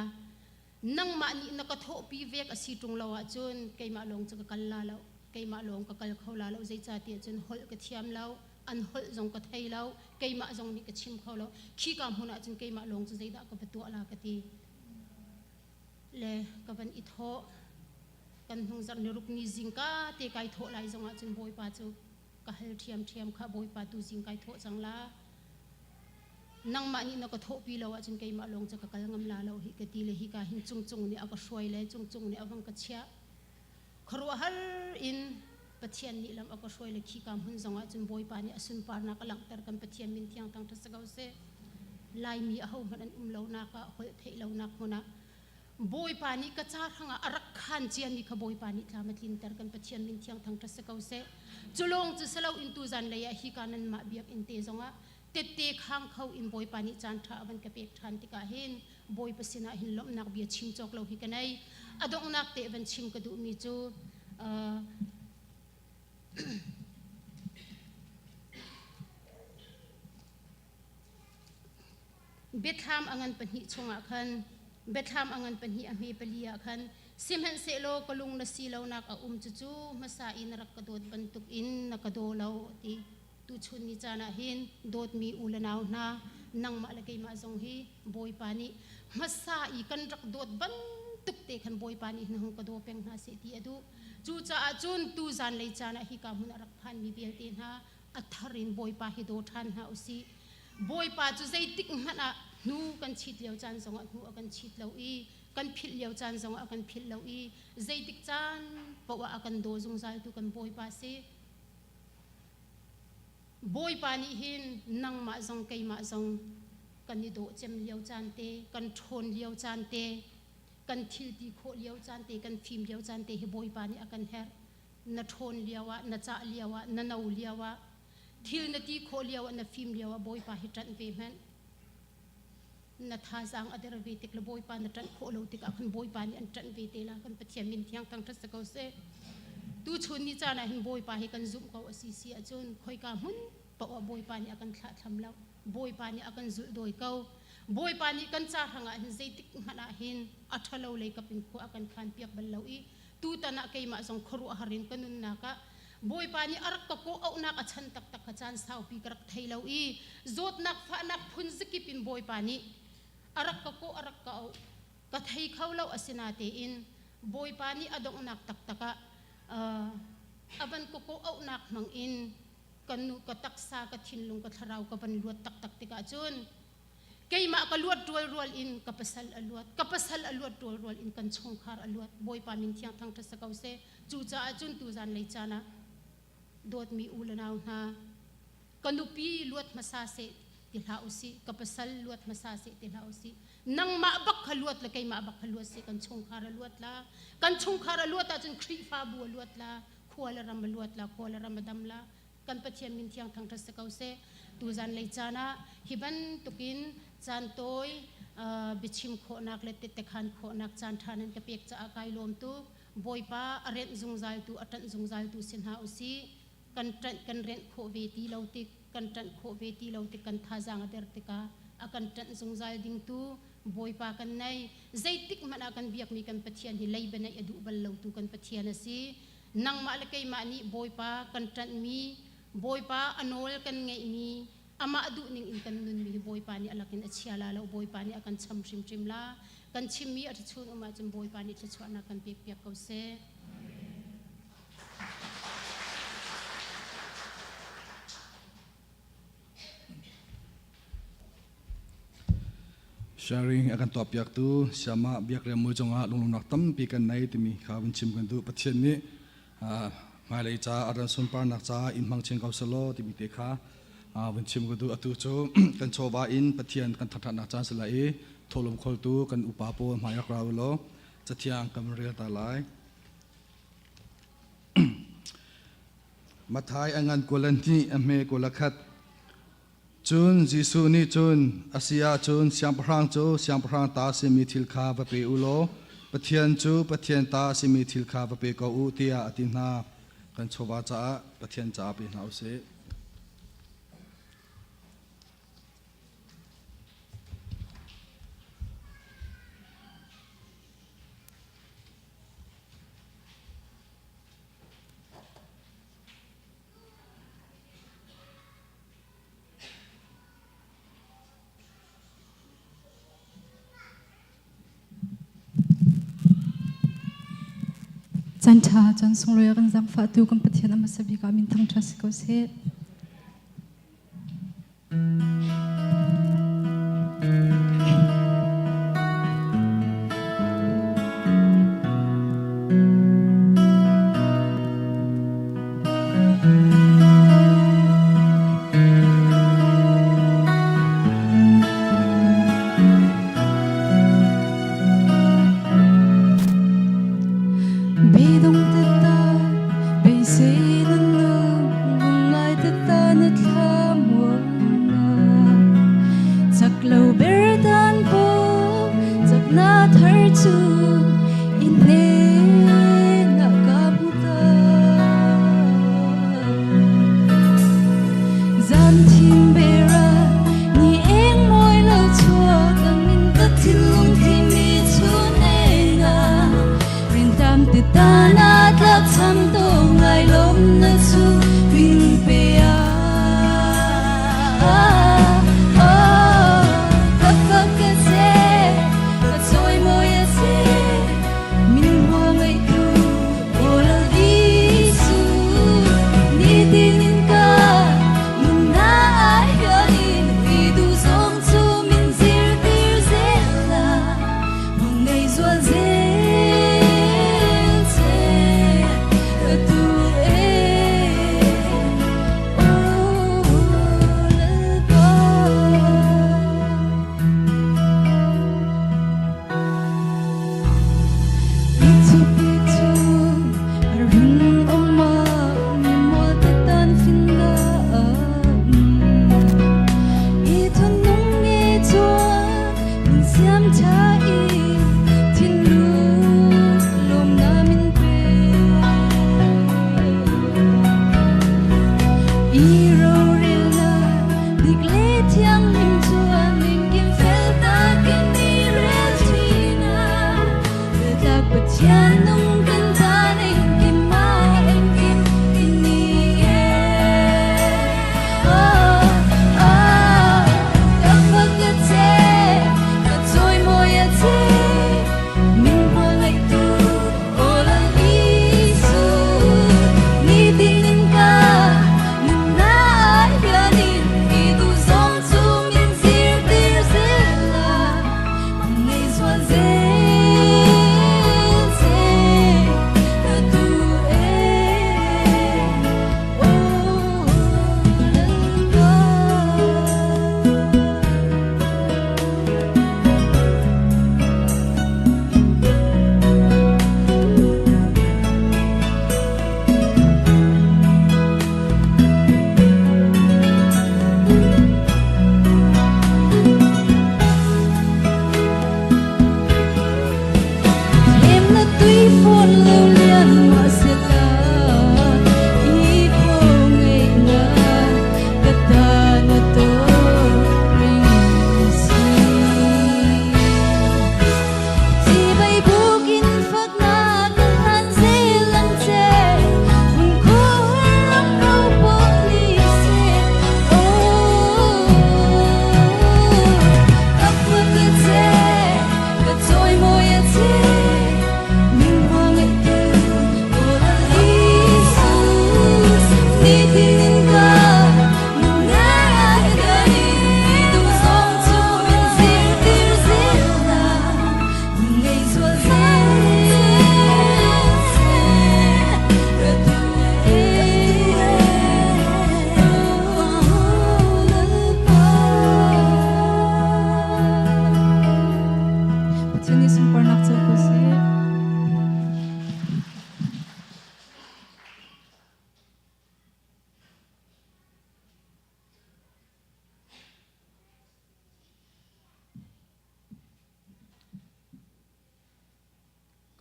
Nangmah nih na ka thawhpi vek a si ṭung lo ahcun keimah lawng cu ka kal la lo, keimah lawng ka kal kho la lo. Zeicahtiah cun holh ka thiam lo, an holh zong ka thei lo, keimah zong nih ka chim kho lo. Khika hmun ah cun keimah lawng cu zeidah ka va tuah la ka ti le ka van i thawh. Kan hnung zarh ni ruk ni zingka te kai thawh lai zongah cun Bawipa cu ka hal ṭhiamṭhiam kha, Bawipa, tu zing kai thawh cang la, nangmah nih na ka thawhpi lo ahcun keimah lawng cu ka kal ngam la lo hi ka ti le hika hin cungcung nih a ka hruai le cungcung nih a vang ka chiah. Khuaruahhar in Pathian nih lam a ka hruai le khika hmun zongah cun Bawipa nih a sunparnak a langhter. Kan Pathian min thiang thangṭhat si ko seh. Laimi ahohmanh an um lonak ah, holh theih lonak hmun ah Bawipa nih ka ca hrangah a rak khaan ciami kha Bawipa nih tlam a tlinter. Kan Pathian min thiang thangṭhat si ko seh. Cu lawng cu si loin tuzan lei ah hika nanmah biakinn te zongah tette khang kho in Bawipa nih caan ṭha a van ka pek ṭhan tikah hin Bawipa sinah hin lawmhnak bia chim cawk lo hi ka nei. A donghnak te van chim ka duhmi cu Biathlam a ngan pahnih chungah khan, biathlam a ngan pahnih a hme pali ah khan, sihmanhsehlaw ka lung na si lonak a um, cucu hmasa i na rak ka dawt bantukin na ka daw lo, a ti. Tuchun ni caan ah hin dawtmi u le nau hna, nangmah le keimah zong hi Bawipa nih hmasa i kan rak dawt bantuk te khan Bawipa nih na hung ka daw peng hna seh ti a duh. Cucaah cun tu zanlei caan ah hika hmun a rak phanmi vialte hna a thar in Bawipa hi daw ṭhan hna u sih. Bawipa cu zeitik hmanh ah hnu kan chit lio caan zongah hnu a kan chit lo i kan philh lio caan zongah a kan philh lo i zeitik caan paoh ah a kan daw zungzaltu kan Bawipa si. Bawipa nih hin nangmah zong keimah zong kan i dawh cem lio caan te, kan ṭhawn lio caan te, kan thil ti khawh lio caan te, kan fim lio caan te hi Bawipa nih a kan herh. Na ṭhawn lio ah, na cah lio ah, na no lio ah, thil na ti khawh lio ah, na fim lio ah Bawipa hi ṭanh ve hmanh. Na thazaang a der ve tik le Bawipa na ṭanh khawh lo tikah khan Bawipa nih an ṭanh ve te la. Kan Pathian min thiang thangṭhat si ko seh. Tuchun ni caan ah hin Bawipa hi kan zumh ko a si si ahcun khoika hmun paoh ah Bawipa nih a kan thlahthlam lo. Bawipa nih a kan zulh dawi ko. Bawipa nih kan ca hrangah hin zeitik hmanh ah hin a ṭhalo lei kap in khua a kan khan piak bal lo i tutan ah keimah zong khuaruahhar in ka nunnak ah Bawipa nih a rak ka kawh auhnak a chan taktak kha caan saupi ka rak thei lo i zawtnak fahnak phun zakip in Bawipa nih a rak ka kawh, a rak ka auh ka thei kho lo. Asinatein Bawipa nih a donghnak taktak ah a van ka kawh auhnak hmang in ka nu, ka taksa, ka thinlung, ka thlarau ka van luat taktak tikah cun keimah ka luat rualrual in ka pasal a luat, ka pasal a luat rualrual in kan chungkhar a luat. Bawipa min thiang thangṭhat si ko seh. Cucaah cun tuzan lei caan ah dawtmi u le nau hna, Ka nupi luat hmasa seh ti hlah usih, ka pasal luat hmasa seh ti hlah usih. Nangmah bak kha luat le keimah bak kha luat seh kan chungkhar a luat la. Kan chungkhar a luat ahcun Khrihfabu a luat la, khua le ram a luat la, khua le ram a dam la. Kan Pathian min thiang thangṭhat si ko seh. Tuzan lei caan ah hi bantukin caan tawi biachim khawhnak le tettekhan khawhnak caan ṭha nan ka pek caah kai lawm tuk. Bawipa a renh zungzaltu, a ṭanh zungzaltu si hna usih. Kan ṭanh kan renh khawh ve ti lo tik, kan ṭanh khawh ve ti lo tik kan thazaang a der tikah a kan ṭanh zungzal dingtu Bawipa kan nei. Zeitik hmanh ah kan biakmi kan Pathian hi leiba neih a duh bal lotu kan Pathian a si. Nangmah le keimah nih Bawipa kan ṭanhmi, Bawipa a nawl kan ngeihmi, amah duhning in kan nunmi hi Bawipa nih a lakin a chia la lo, Bawipa nih a kan cham hrimhrim la. Kan chimmi a ṭhachun um ahcun Bawipa nih thluachuahnak kan pekpiak ko seh. Sharing a kan tuahpiaktu Siama Biakriam mui cungah lunglawmhnak tampi kan nei timi kha vun chim kan duh. Pathian nih hmailei ca a ran sunparnak ca in hmang chin ko selaw timi te kha vun chim ka duh. Atu cu kan chawva in Pathian kan thangṭhatnak caan si lai i thawhlawm khawltu kan upa pawl hmai rak ra u law cathiang kan rel ta lai. Mathai a ngan kul a hnih a hme kul a khat. Cun Jesuh nih cun, A si ahcun siangpahrang cu siangpahrang ta a simi thil kha va pe u law Pathian cu Pathian ta a simi thil kha va pe ko u, tiah a ti hna. Kan chawva caah Pathian caah pe hna u sih. Caan ṭha caan sunglawi a kan zaangfahtu kan Pathian a hmasa bik ah min thangṭhat si ko seh. Bidong tata beisei na nu ngai tata na Chak lo ber dan po chak na thar chu in ne na ka mu ta Zan thim bera ni eng moi lo chua kang in ka thilung thi mi chu ne na rin tam ti ta na tlak cham to ngai lom na chu pin pe a Oh, ka fak ka se ka choi moi a se min hua ngai ka.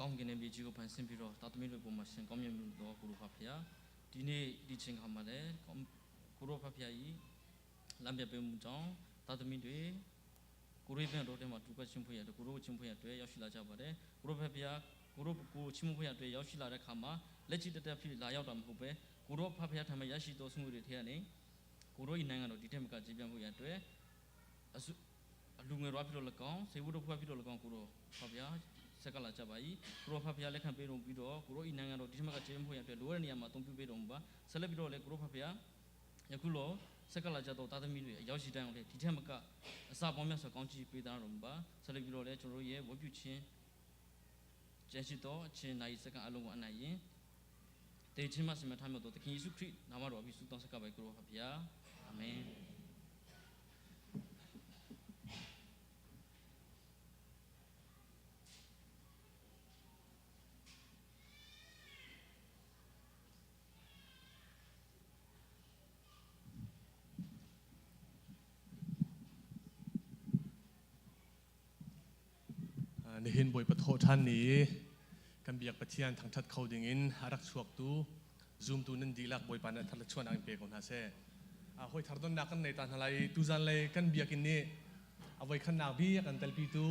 ကောင်းကင်နဲ့မြေကြီးကိုဖန်ဆင်းပြီးတော့တာသမီတွေပေါ်မှာရှင်ကောင်းမြတ်မြတ်တော်ကိုရိုဖဖျားဒီနေ့ဒီချိန်ခါမှာလည်းကိုရိုဖဖျားဤလမ်းပြပေးမှုကြောင့်တာသမီတွေကိုရိုပြန်တော်တဲ့မှာတူကချင်းဖွင့်ရတဲ့ကိုရိုချင်းဖွင့်ရတဲ့ရောက်ရှိလာကြပါတယ်ကိုရိုဖဖျားကိုရိုကိုချင်းဖွင့်ရတဲ့ရောက်ရှိလာတဲ့ခါမှာလက်ချီတက်တက်ဖြစ်လာရောက်တာမဟုတ်ပဲကိုရိုဖဖျားထံမှာရရှိသောဆုငွေတွေထဲကနေကိုရိုဤနိုင်ငံတော်ဒီထက်မကကြီးပြန့်ဖို့ရတဲ့အစုလူငယ်တော်ဖြစ်လို့၎င်းစေဝတ္တဖွဲ့ဖြစ်လို့၎င်းကိုရိုဖဖျားဆက်ကလာကြပါ၏ကိုရိုဖဖျားလက်ခံပေးတော်ပြီးတော့ကိုရိုဤနိုင်ငံတော်ဒီထက်မကကြီးပြန့်ဖို့ရတဲ့လိုတဲ့နေရာမှာအသုံးပြုပေးတော်မူပါဆက်လက်ပြီးတော့လည်းကိုရိုဖဖျားယခုလောဆက်ကလာကြတော့တာသမီတွေအရောက်ရှိတိုင်းအောင်လေဒီထက်မကအစပေါင်းများစွာကောင်းချီးပေးသားတော်မူပါဆက်လက်ပြီးတော့လည်းကျွန်တော်တို့ရဲ့ဝတ်ပြုခြင်းကျန်ရှိသောအချင်းနိုင်စက္ကအလုံးကိုအနိုင်ရင်တေချင်းမစမထားမြတ်သောသခင်ယေရှုခရစ်နာမတော်အပြီးဆုတောင်းဆက်ကပါကိုရောဖဗျာအာမင် Nihin Bawipa thawhṭhan ni kan biak Pathian thangṭhat kho dingin a rak chuaktu zumtu nan dihlak Bawipa nih thar le chuan in pe ko hna seh. Hawi thar donnak kan nei ta hna lai tuzan lei kan biakinn nih a voi khannak bik kan telpitu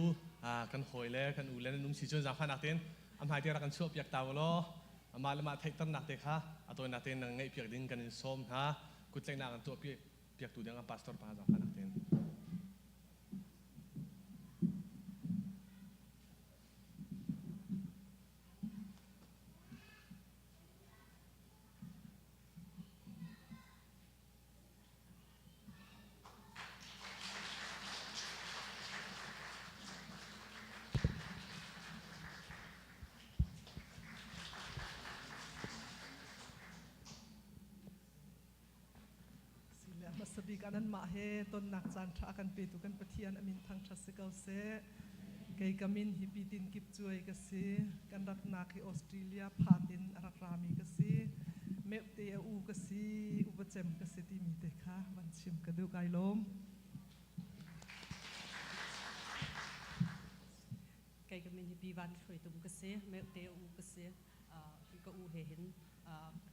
kan hawi le kan u le nan um si cun zaangfahnak tein a hmai te rak kan chuah piak ta u law amah le mah theihternak te kha a tawinak tein nan ngeih piak ding kan in sawm hna kuttlaihnak an tuah piaktu ding an pastor pa zaangfahnak tein. Sile hmasa bik ah nanmah he tonnak caan ṭha a kan petu kan Pathian a min thangṭhat si ko seh. Kei ka min hi Pi Tin Kip Cuai ka si. Kan raknak hi Australia phat in a rak rami ka si. Meuhte a u ka si, upacem ka si timi te kha van chim ka duh kai lawm. Kei ka min hi Pi Van Thluai Tum ka si. Meuhte a u ka si. Hi ka u he hin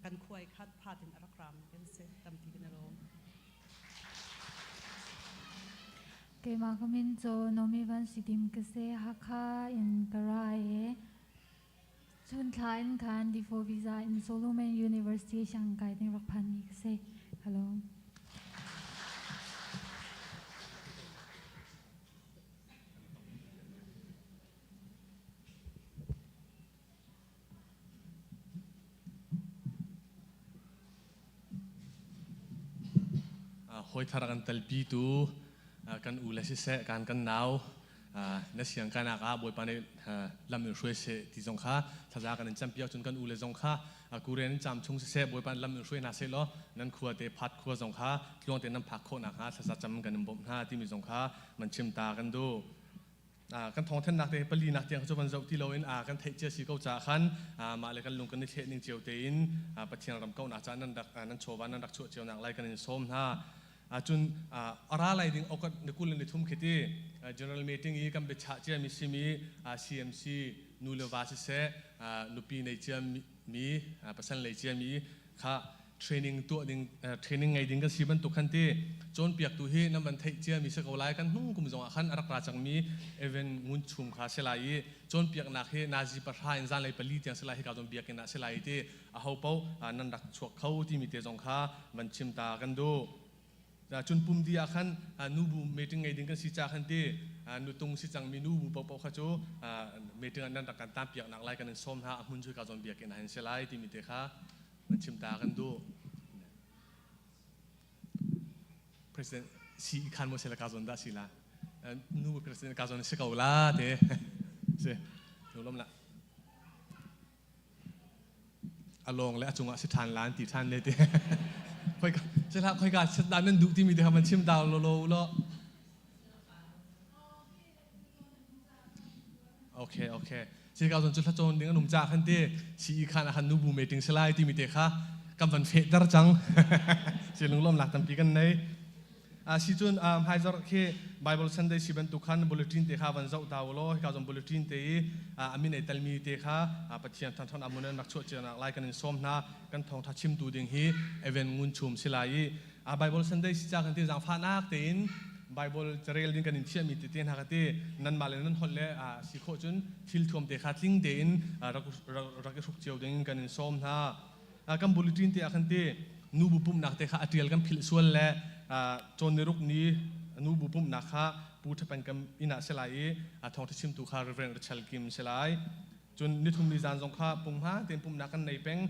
kan khuai khat phat in a rak rami kan si. Tampi kan i lawm. Keimah ka min cu Nomi Van Sitim ka si. Hakha in ka ra i chun thla in khan D4 visa in Solomon University Shanghai ding rak phan mi ka si. Hello. Hawi thar kan telpitu kan u le siseh kan kan nau na siang kanak ah Bawipa nih lam in hruai seh ti zong kha thlaza kan in campiak cun kan u le zong kha Korean in cam chung siseh Bawipa lam in hruai hna seh law nan khua te phat khua zong kha tluang te nan phak khawh nakhnga thlaza cam kan in bawmh hna timi zong kha man chim ta kan duh. Kan thawngthanhnak te palinak tiang cu van zoh ti loin kan theih cia si ko caah khan mah le kan lung kan i thleh ning cio tein Pathian ram kauhnak caah nan rak nan chawva nan rak chuah cio nak lai kan in sawm hna. Cun a ra lai ding August ni 23 khi ti general meeting i kan biachah cia mi simi CMC nu le va siseh nupi nei cia mi pasal nei cia mi kha training tuah ding training ngei ding kan si bantuk khan ti cawnpiaktu hi nan van theih cia mi si ko lai kan hnung kum zongah khan a rak ra cangmi Evan Ngun Chum kha si lai i cawnpiaknak hi nazi 3 in zanlei 4 tiang si lai hi ka zon biakinn ah si lai ti a ho paoh nan rak chuak kho timi te zong kha van chim ta kan duh. Cun pum di ah khan nubu meeting ngei ding kan si ca khan ti nutung si cangmi nubu paohpaoh kha cu meeting ah nan rak kan tampiak nak lai kan in sawm hna a hmun cu ka zawn biakinn ah hin si lai timi te kha van chim ta kan duh. President si khan mo se la ka zawn dah si la nu president ka zawn si ko la te si nu lom la a lawng le a cungah si ṭhan lan ti ṭhan le ti khoi si hlah khoi ka sit dan nan duh timi te kha man chim ta lo lo lo okay okay si ka zon cu hla cawn ding an um ca khan ti si khan a han nu bu meeting si lai timi te kha kan van fehter cang si lunglawm lak tampi kan nei. Si cun hmaizarh khi Bible Sunday si bantuk khan bulletin te kha van zoh ta u law hika zong bulletin te i a min ei telmi te kha Pathian thangṭhat amun in rak chuah cio nak lai kan in sawm hna. Kan thawngṭha chimtu ding hi Evan Ngun Chum si lai i Bible Sunday si ca kan ti zaangfahnak tein Bible carel ding kan in thiahmi tete hna ka ti nanmah le nan holh le si khawh cun thil thuam te kha tling tein rak rak i hruk cio ding kan in sawm hna. Kan bulletin te ah khan ti nubu pumhnak te kha a tial kan philh sual le cawn ni ruk ni nubu pumhnak kha Pu Ṭhapen kam inn ah si lai i thawngṭha chimtu kha Reverend Rachel Kim si lai. Cun nithum ni zan zong kha punghma tein pumhnak kan nei peng.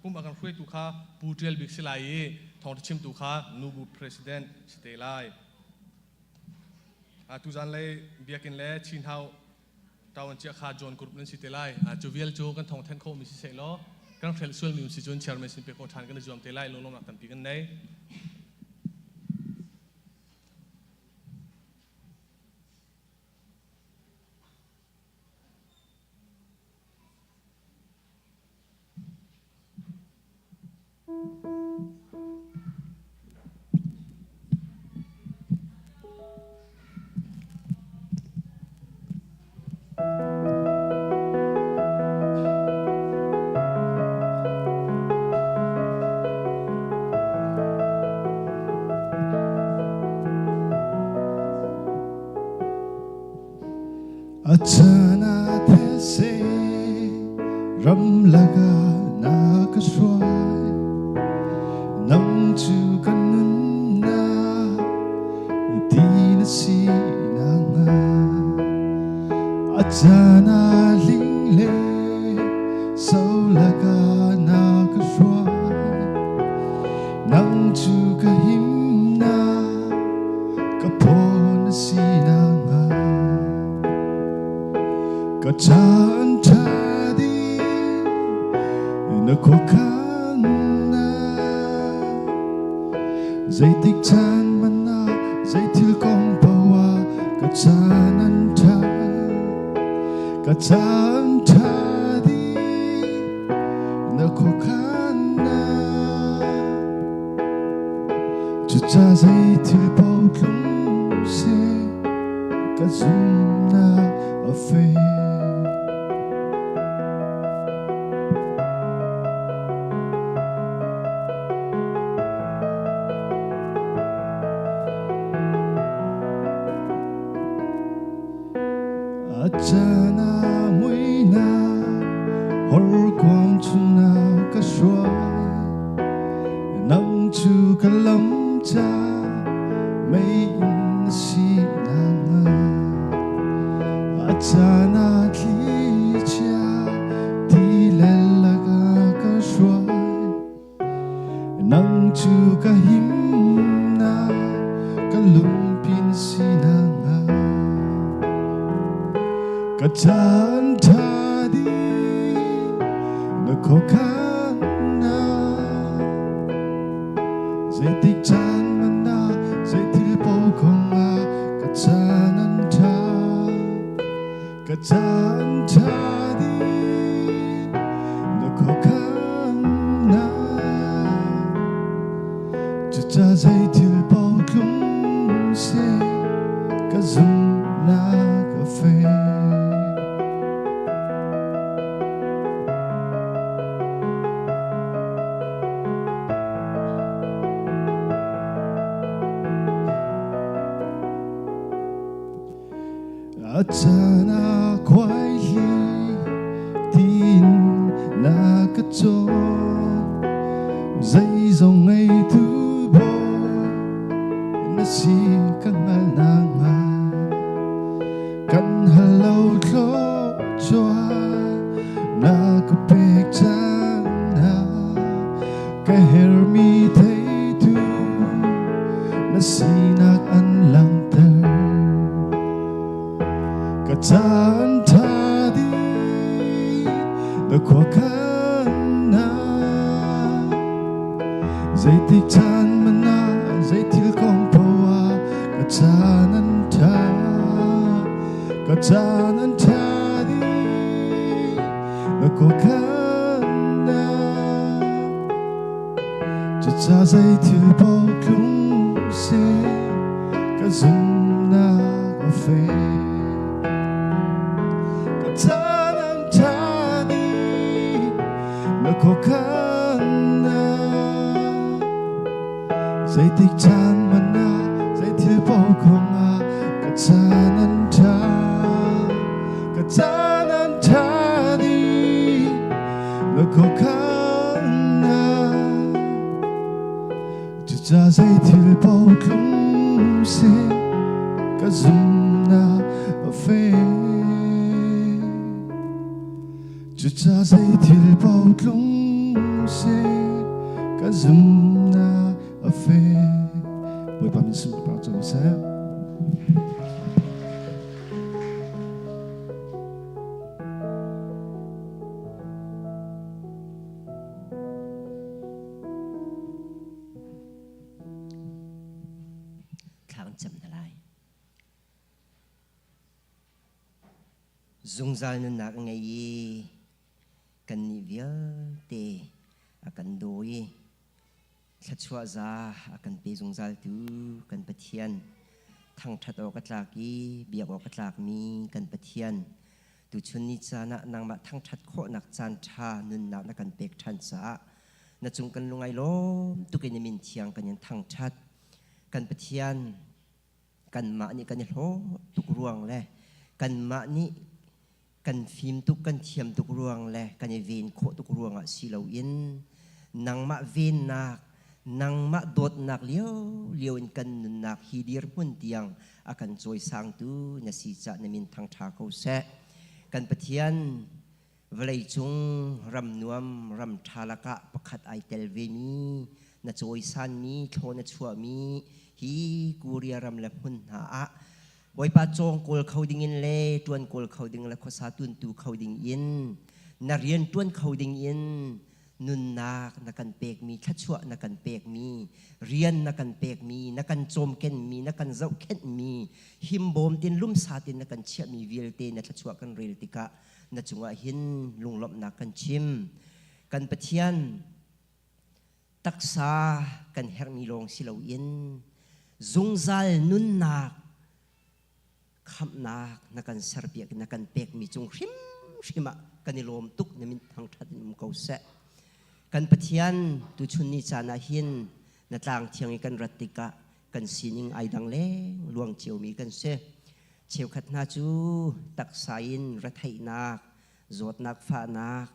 Pumh a kan hruaitu kha Pu Ṭial Bik si lai i thawngṭha chimtu kha nubu president si te lai. Tuzan lei biakinn le Chinhau ṭawan cia kha John Group nan si te lai. Cu vial cu kan thawng thanh khawhmi si seh law kan hrelh sualmi um si cun chairman sin pe khawh ṭhan kan i zuam te lai. Lunglawmhnak tampi kan nei. A chan ah these ramlak ah na ka hruai, nang cu ka nunnak ti na si nakhnga. A caan ah hling le so lakah na ka hruai, nang cu ka himnak ka phaw na si nakhnga. Ka caan ṭha dih na khuakhannak, zeitik caan hmanh ah zeithil kong paoh ah ka caan an ṭha, ka caan ṭha dih na khuakhannak. Cuca zeithil paoh tlung seh ka zumhnak a fek. A caan ah muihnak horkuang chungah ka hruai, nang cu ka lam ca mei in na si nakhnga. A caan ah thlichia ti le lakah ka hruai, nang cu ka himnak ka lungpin si nakhnga. Ka caan ṭha dih na khuakhannak, zeitik caan hmanh ah zeithil paoh kong ah ka caan an ṭha, ka caan ṭha dih na khuakhannak. Cuca zeithil paoh tlung seh ka zumhnak a fek. A caan ah khuaihli tiin na ka cawn, zeizong ngeitu Bawi na si ka hngal nakhnga. Kan hal lo thluachuah na ka pek cang hna, ka hermi theitu na sinak an langhter. Ka caan ṭha dih na khuakhannak, zeitik caan hmanh ah zeithil kong paoh ah ka caan an ṭha, ka caan an ṭha dih na khuakhannak. Cuca zeithil paoh tlung seh ka zumhnak a fek. Ka caan an ṭha dih na khuakhannak zeitik caan hmanh ah zeithil paoh kong ah ka caan an ṭha ka caan an ṭha dih na khuakhannak cuca zeithil paoh tlung seh ka zumhnak a fek cuca zeithil paoh tlung seh ka zumhnak a fek Bawipa min sunparnak co seh. Thla kan cam hna lai. Zungzal nunnak a ngei i kannih vialte a kan daw i thluachuah za a kan pe zungzaltu kan Pathian thangṭhat awk a tlak i biak awk a tlakmi kan Pathian tuchun ni caan ah nangmah thangṭhat khawhnak caan ṭha nunnak na kan pek ṭhan caah na cung kan lungai lawm tuk in min thiang kan in thangṭhat. Kan Pathian kanmah nih kan i hlawh tuk ruang le kanmah nih kan fim tuk kan thiam tuk ruang le kan i ven khawh tuk ruangah si loin nangmah vennak nangmah dawtnak lio lio in kan nunnak hi dirhmun tiang a kan cawisangtu na si cah na min thangṭha ko seh. Kan Pathian vawleicung ram nuam ram ṭha lakah pakhat ai tel vemi na cawisanmi thlaw na chuahmi hi Korea ram le hmun hna ah Bawipa cawng kawl kho dingin le ṭuan kawl kho ding le khuasa tuntu kho ding in na rian ṭuan kho ding in nunnak na kan pekmi thluachuah na kan pekmi rian na kan pekmi na kan cawmkenmi na kan zohkhenhmi himbawm tin lumsa tin na kan chiahmi vialte na thluachuah kan rel tikah na cungah hin lunglawmhnak kan chim. Kan Pathian taksa kan herhmi lawng si loin zungzal nunnak khamhnak na kan serpiak na kan pekmi cung hrimhrim ah kan i lawm tuk na min thangṭhat in um ko seh. Kan Pathian tuchun ni caan ah hin na tlang thiang i kan rat tikah kan sining ai dang leng luang ciomi kan si. Cheukhat hna cu taksa in retheihnak, zawtnak fahnak,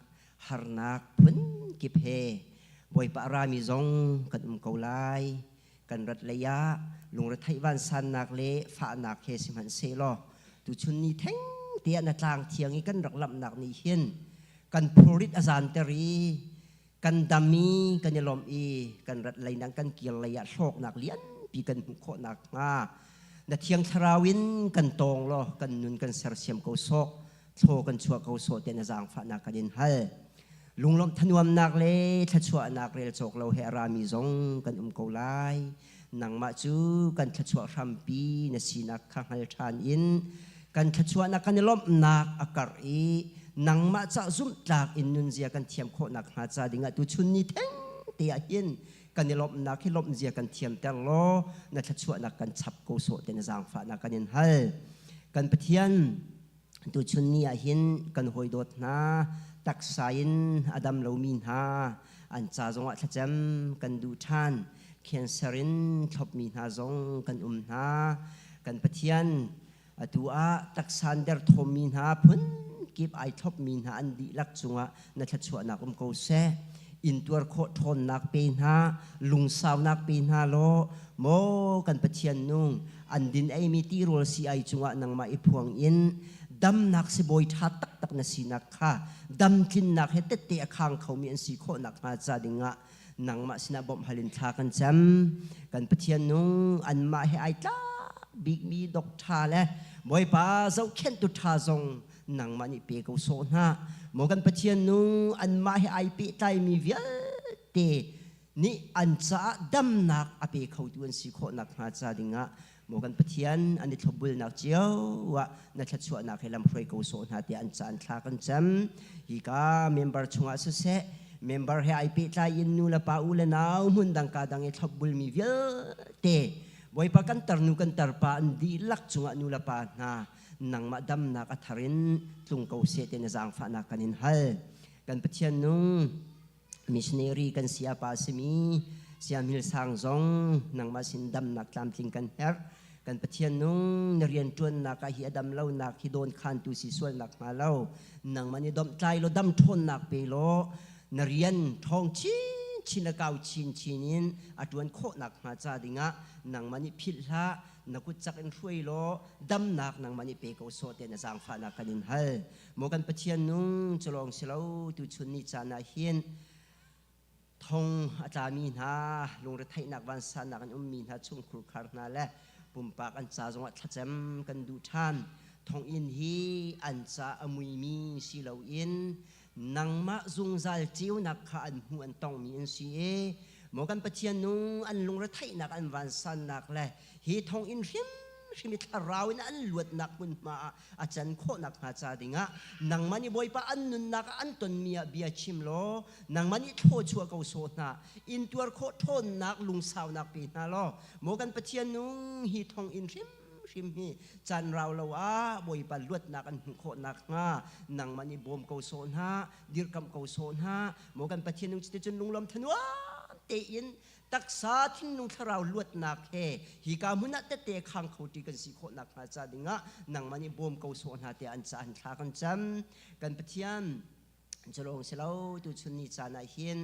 harnak phunkip he Bawipa a rami zong kan um ko lai. Kan rat lei ah lungretheih vansannak le fahnak he sihmanhsehlaw tuchun ni theng te ah na tlang thiang i kan rak lamhnak nih hin kan phurrit a zanter i kan dam i kan i lawmh i kan rat lei nang kan kir lei ah hlawknak lianpi kan hmuh khawh nakhnga na thiang thlarau in kan tawng law kan nun kan sersiam ko sawh thlaw kan chuah ko sawh tiah na zaangfahnak kan in hal. Lunglawmh thanuamnak le thluachuahnak rel cawk lo he a rami zong kan um ko lai. Nangmah cu kan thluachuah hrampi na sinak kha hngal ṭhan in kan thluachuahnak kan i lawmhnak a karh i nangmah cah zumhtlak in nunzia kan thiam khawh nakhnga ca dingah tuchun ni theng te ah hin kan i lawmhnak hi lawmhzia kan thiamter law na thluachuahnak kan chap ko sawh te na zaangfahnak kan in hal. Kan Pathian tuchun ni ah hin kan hawi dawt hna taksa in a dam lomi hna an ca zongah thlacam kan duh ṭhan. Cancer in thlopmi hna zong kan um hna. Kan Pathian atu ah taksan derthawmmi hna phunkip ai thlopmi hna an dihlak cungah na thluachuahnak um ko seh. Intuar khawh ṭhawnnak pe hna, lungsaunak pe hna law, maw kan Pathian nung an din eimi tirawl si-ai cungah nangmah i phuang in damnak sibawi ṭha taktak na sinak kha damtlinnak he tette a khang khomi an si khawh nakhnga ca dingah nangmah sinah bawmh hal in thla kan cam. Kan Pathian nung anmah he ai tlak bikmi dok ṭha le Bawipa zohkhenhtu ṭha zong nangmah nih pe ko sawh hna. Maw kan Pathian nung anmah he ai pehtlaimi vialte nih an caah damnak a pe khotu an si khawh nakhnga ca dingah maw kan Pathian an i thlopbulnak cio ah na thluachuahnak he lamhruai ko sawh hna tiah an ca an thla kan cam. Hika member chungah siseh member he ai pehtlai in nu le pa u le nau hmun dang ka dang i thlopbulmi vialte Bawipa kan tarnu kan tarpa an dihlak cungah nu le pa hna nangmah damnak a thar in tlung ko seh ti na zaangfahnak kan in hal. Kan Pathian nung missionary kan siapa simi Siamhil Sang zong nangmah sin damnak tlamtling kan herh. Kan Pathian nung na rian ṭuannak ah hi a dam lonak hi dawn khantu si sualnak hnga lo nangmah nih domhtlai law dam ṭhawnnak pe law na rian ṭhawng chinchin le kau chinchin in a ṭuan khawhnak hnga ca dingah nangmah nih philh hlah na kut cak in hruai law damnak nangmah nih pe ko sawh tiah na zaangfahnak kan in hal. Maw kan Pathian nung culawng si lo tuchun ni caan ah hin thong a tlami hna lungretheihnak vansannak an ummi hna chungkhur khar hna le pumpak an ca zongah thlacam kan duh ṭhan. Thonginn hi an ca a muimi si loin nangmah zungzal ceunak kha an hmu an tongmi an si i maw kan Pathian nung an lungretheihnak an vansannak le hi thonginn hrimhrim i thlarau in an luatnak hmunhma ah a can khawhnak hnga ca dingah nangmah nih Bawipa an nunnak ah an tonmi ah bia chim law nangmah nih thlawchuah ko sawh hna intuar khawh ṭhawnnak lungsaunak pe hna law maw kan Pathian nung hi thonginn hrim hrim hi caan rau lo ah Bawipa luatnak an hmuh khawh nakhnga nangmah nih bawm ko sawh hna dirkamh ko sawh hna maw kan Pathian nung cuticun lunglawm thanuam tein taksa thinlung thlarau luatnak he hika hmun ah tette khang kho ti kan si khawh nakhnga ca dingah nangmah nih bawm ko sawh hna tiah an ca an thla kan cam. Kan Pathian culawng si lo tuchun ni caan ah hin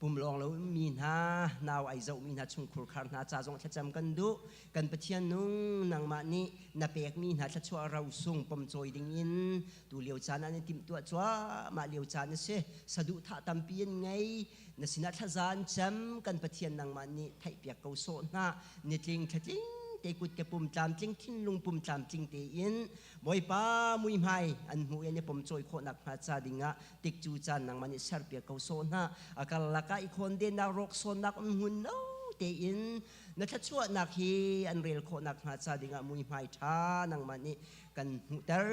pum lawng lo mi hna nau ai zoh mi hna chungkhur khar hna ca zong thlacam kan duh. Kan Pathian nung nangmah nih na pek mi hna thluachuah ro sung pomcawi ding in tu lio caan ah na timhtuah cuahmah lio caan a si. Saduhthah tampi an ngei na sinah thlaza an cam. Kan Pathian nangmah nih theihpiak ko sawh hna. Nitling thlatling te kut ke pum tlamtling thinlung pum tlamtling tein Bawipa muihmai an hmuh i an i pomcawi khawh nakhnga ca dingah tikcu caan nangmah nih serpiak ko sawh hna. A karlak ah i khawndennak rawksawnnak um hmun lo tein na thluachuahnak hi an rel khawh nakhnga ca dingah muihmai ṭha nangmah nih kan hmuhter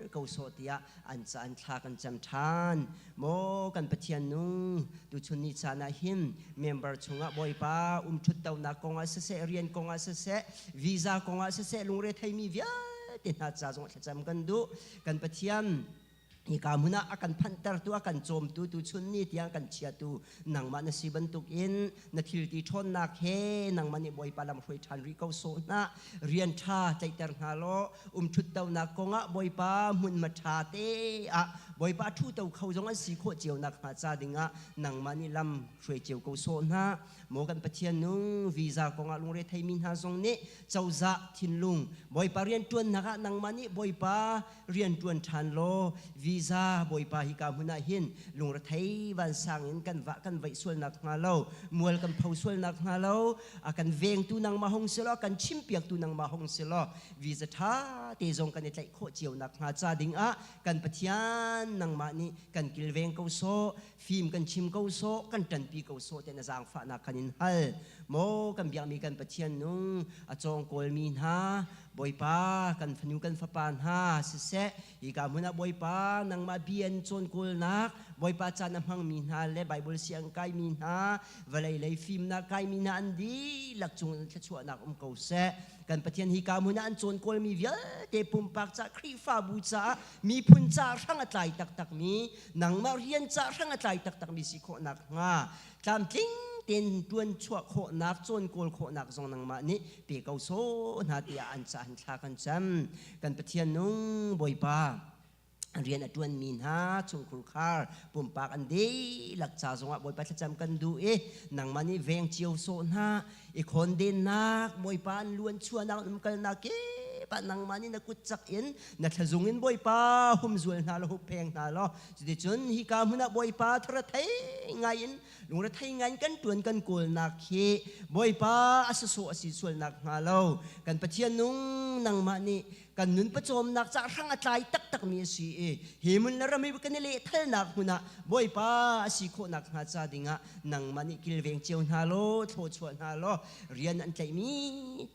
ko sawh tiah an ca an thla kan cam ṭhan. Maw kan Pathian nung tuchun ni caan ah hin member chungah Bawipa umṭhuttonak kongah siseh rian kongah siseh visa kongah siseh lungre theimi vialte hna ca zong thlacam kan duh. Kan Pathian hika hmun ah a kan phanhtertu a kan cawmtu tuchun ni tiang kan chiatu nangmah na si bantukin na thilti ṭhawnnak he nangmah nih Bawipa lam hruai ṭhan rih ko sawh hna. Rian ṭha tlaihter hna law umṭhuttonak kongah Bawipa hmunhma ṭha te ah Bawipa ṭhuto kho zong an si khawh cio nakhnga ca dingah nangmah nih lam hruai cio ko sawh hna. Maw kan Pathian nung visa kongah lungre theimi hna zong nih cozah thinlung Bawipa rianṭuannak ah nangmah nih Bawipa rianṭuan ṭhan law visa Bawipa hika hmun ah hin lungrethei vansang in kan vah kan vaih sualnak hnga lo mual kan pho sualnak hnga lo a kan vengtu nangmah hong si law kan chimpiaktu nangmah hong si law visa ṭha te zong kan i tlaih khawh cio nak hnga ca dingah kan Pathian nangmah nih kan kilveng ko sawh fim kan chim ko sawh kan ṭanpi ko sawh tiah na zaangfahnak kan in hal. Maw kan biakmi kan Pathian nung a cawng kawlmi hna Bawipa kan fanu kan fapa hna siseh hika hmun ah Bawipa nangmah bia an cawn kawlnak Bawipa caan a hmangmi hna le Baibal siang kaimi hna vawlei lei fimnak kaimi hna an dihlak cung thluachuahnak um ko seh. Kan Pathian hika hmun ah an cawn kawlmi vialte pumpak ca Khrihfabu caah miphun ca hrang a tlai taktakmi nangmah rian ca hrang a tlai taktakmi si khawhnak hnga tlamtling tein tuan chuah khawhnak cawn kawl khawhnak zong nangmah nih pe ko sawh hna tiah an ca an thla kan cam. Kan Pathian nung Bawipa rian a ṭuanmi hna chungkhur khar pumpak an dihlak ca zongah Bawipa thlacam kan duh i nangmah nih veng cio sawh hna i khawndennak Bawipa an luan chuahnak an umkalnak kip ah nangmah nih na kut cak in na thlazung in Bawipa humzual hna law huppheng hna law cuticun hika hmun ah Bawipa thara thei ngai in lungrethei ngai in kan ṭuan kan kawlnak hi Bawipa a sasawh a si sualnak hnga lo kan Pathian nung nangmah nih kan nun pawcawmnak ca hrang a tlai taktakmi a si i hi hmun le ram i kan i lehthalnak hmun ah Bawipa a si khawhnak hnga ca dingah nangmah nih kilveng cio hna law thluachuah hna law rian an tlaihmi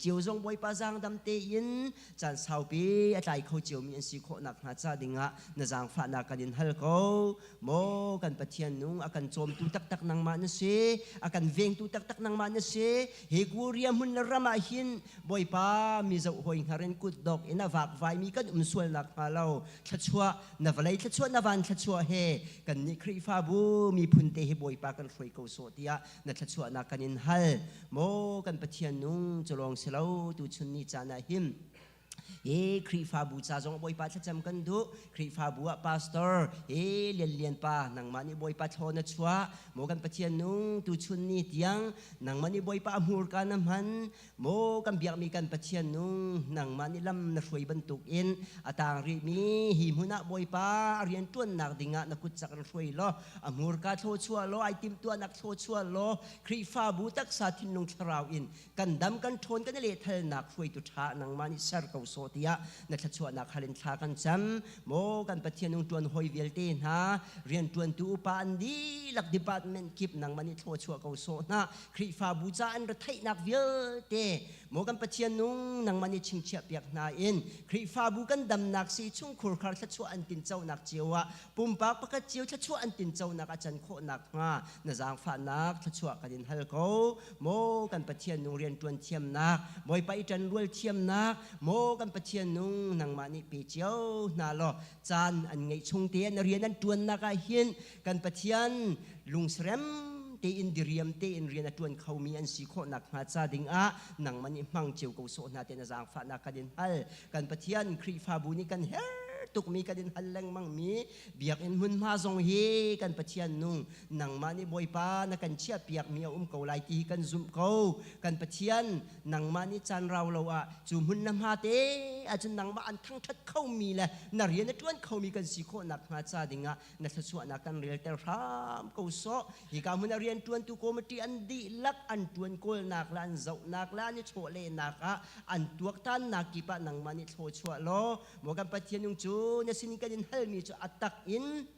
cio zong Bawipa zaangdam tein. Caan saupi a tlai kho ciomi an si khawh nakhnga ca dingah na zaangfahnak kan in hal ko. Maw kan Pathian nung, a kan cawmtu taktak nangmah na si, a kan vengtu taktak nangmah na si. Hi Korea hmun le ram ah hin Bawipa mi zoh hawi hngar in kutdok in a vakvaimi kan um sual nakhnga lo thluachuah na vawlei thluachuah na van thluachuah he kannih Khrihfabu miphun te hi Bawipa kan hruai ko sawh tiah na thluachuahnak kan in hal. Maw kan Pathian nung, cu lawng si lo tuchun ni caan ah hin Hi Khrihfabu ca zong Bawipa thlacam kan duh. Khrihfabu ah pastor hi Lian Lian pa nangmah nih Bawipa thlaw na chuah. Maw kan Pathian nung tuchun ni tiang nangmah nih Bawipa hmurka na hman. Maw kan biakmi kan Pathian nung nangmah nih lam na hruai bantuk in a tang rihmi hi hmun ah Bawipa a rian ṭuannak dingah na kut cak in hruai law a hmurka thlaw chuah law ai timhtuahnak thlaw chuah law Khrihfabu taksa thinlung thlarau in kan dam kan ṭhawn kan i lehthalnak hruaitu ṭha nangmah nih ser ko sawh tiah na thluachuahnak hal in thla kan cam. Maw kan Pathian nung ṭuan hawi vialte hna, rianṭuantu upa an dihlak department kip nangmah nih thluachuah ko sawh hna. Khrihfabu ca an retheihnak vialte maw kan Pathian nung nangmah nih chingchiah piak hna in Khrihfabu kan damnak si chungkhur khar thluachuah an tinconak cio ah pumpak pakhat cio thluachuah an tinconak a can khawh nakhnga na zaangfahnak thluachuah kan in hal ko. Maw kan Pathian nung rianṭuan thiamnak, Bawipa i ṭanrual thiamnak, maw kan Pathian nung nangmah nih pe cio hna law caan an ngeih chung te na rian an ṭuannak ah hin kan Pathian lungsirem tein diriam tein rian a ṭuan khomi an si khawh nakhnga ca dingah nangmah nih hmang cio ko sawh hna tiah na zaangfahnak kan in hal. Kan Pathian Khrihfabu nih kan herh tukmi kan in hal lengmangmi biakinn hmunhma zong hi kan Pathian nung nangmah nih Bawipa na kan chiahpiakmi a um ko lai ti hi kan zumh ko. Kan Pathian, nangmah nih caan rau lo ah cu hmun na hma te ahcun nangmah an thangṭhat khomi le na rian a ṭuan khomi kan si khawh nakhnga ca dingah na thluachuahnak kan relter hram ko sawh. Hika hmun a rian ṭuantu committee an dihlak an ṭuan kawlnak le an zohnak le an i chawhlehnak ah an tuaktannak kip ah nangmah nih thluachuah law maw kan Pathian nung cu na sin kan in halmi cu a tak in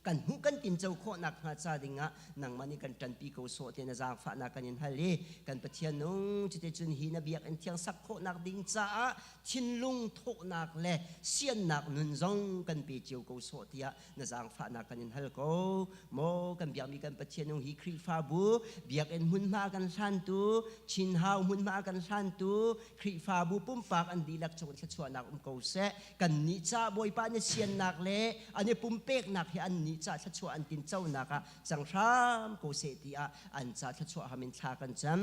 kan hmuh kan tinco khawh nakhnga ca dingah nangmah nih kan ṭanpi ko sawh te na zaangfahnak kan in hal i kan Pathian nung cuticun hi na biakinn thiang sak khawhnak ding caah thinlung thawhnak le siannak nun zong kan pe cio ko sawh tiah na zaangfahnak kan in hal ko. Maw kan biakmi kan Pathian nung hi Khrihfabu biakinn hmunhma kan hlantu Chinhau hmunhma kan hlantu Khrihfabu pumpak an dihlak cung thluachuahnak um ko seh. Kannih ca Bawipa na siannak le an i pumpeknak hi annih ca thluachuah an tinconak ah cang hram ko seh tiah an ca thluachuah ham in thla kan cam.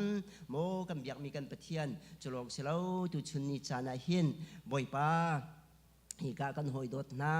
Maw kan biakmi kan Pathian, cu lawng si lo tuchun ni caan ah hin Bawipa hika kan hawi dawt hna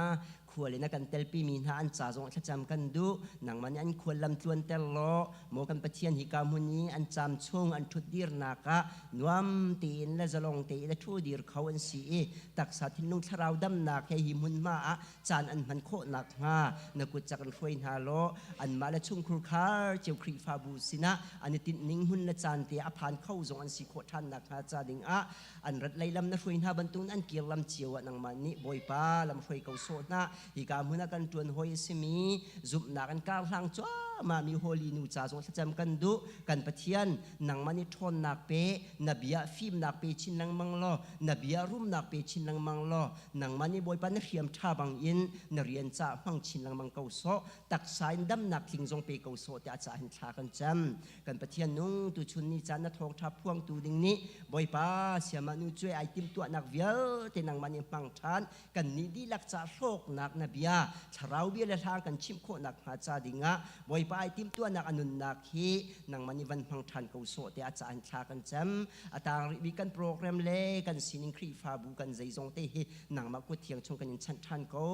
khual in a kan telpimi hna an ca zong thlacam kan duh. Nangmah nih an khual lam tluanter law maw kan Pathian, hika hmun i an caam chung an ṭhutdirnak ah nuam tein le zalong tein a ṭhudir kho an si i taksa thinlung thlarau damnak he hi hmunhma ah caan an hman khawh nakhnga na kut cak in hruai hna law anmah le chungkhur khar cio Khrihfabu sinah an i tinhning hmun le caan te a phan kho zong an si khawh ṭhan nakhnga ca dingah an rat lei lam na hruai hna bantukin an kir lam cio ah nangmah nih Bawipa lam hruai ko sawh hna. Hika hmun ah kan ṭuan hawi a simi zumhnak in karhlang cuahmah mi Holy Nu ca zong thlacam kan duh. Kan Pathian, nangmah nih ṭhawnnak pe, na bia fimnak pe chin lengmang law, na bia rumnak pe chin lengmang law, nangmah nih Bawipa na hriam ṭha bangin na rian caah hmang chin lengmang ko sawh. Taksa in damnak tling zong pe ko sawh tiah a caah hin thla kan cam. Kan Pathian nung, tuchun ni caan na thawngṭha phuangtu ding nih Bawipa siamah nu cuai ai timhtuahnak vialte nangmah nih hmang ṭhan. Kannih dihlak ca hlawknak na bia thlarau bia le hlang kan chimh khawh nakhnga ca dingah Bawipa ai timhtuahnak a nunnak hi nangmah nih van hmang ṭhan ko sawh tiah a ca in thla kan cam. A tang rih bik kan program le kan sining Khrihfabu kan zeizong te hi nangmah kut thiang chung kan in chanh ṭhan ko.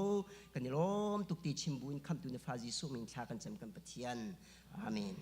Kan i lawm tuk ti chim buin khamhtu na fa Jesuh min thla kan cam kan Pathian. Amen.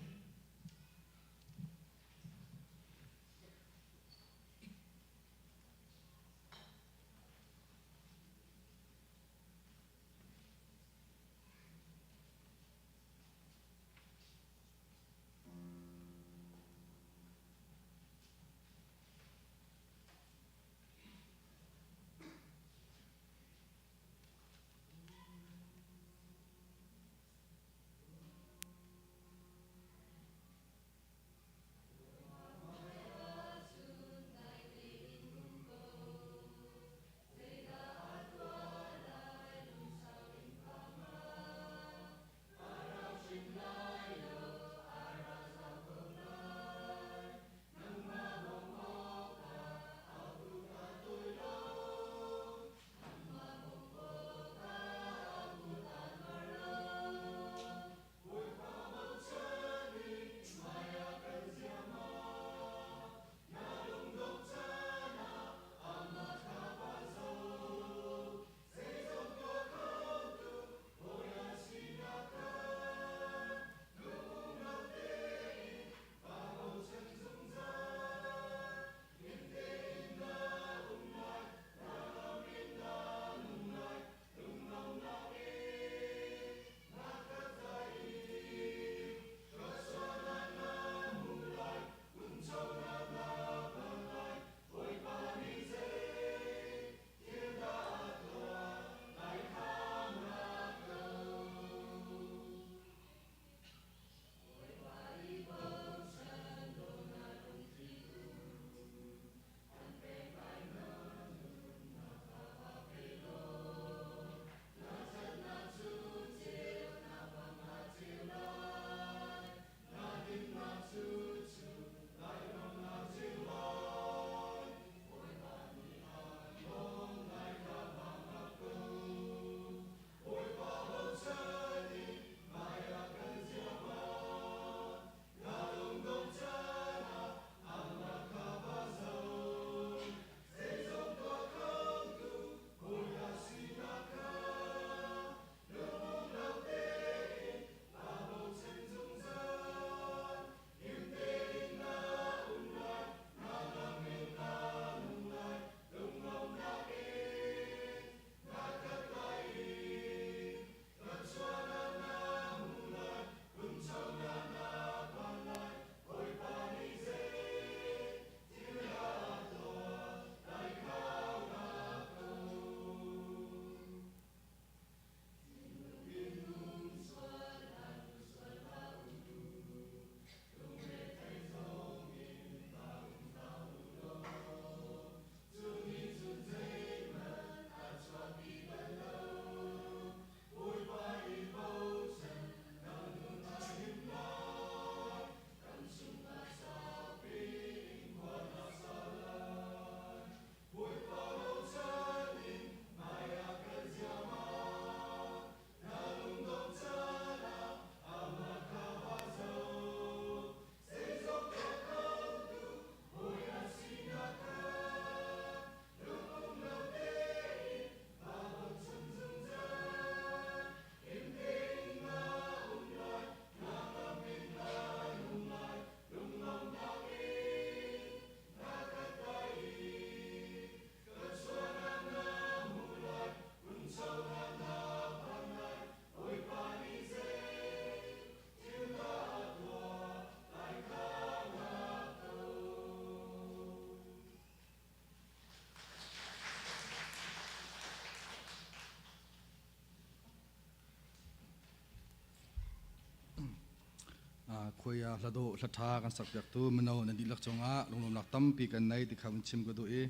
Khuai ah hla dawh hla ṭha kan sakpiaktu mino nan dihlak cungah lunglawmnak tampi kan nei ti kha vun chim ka duh i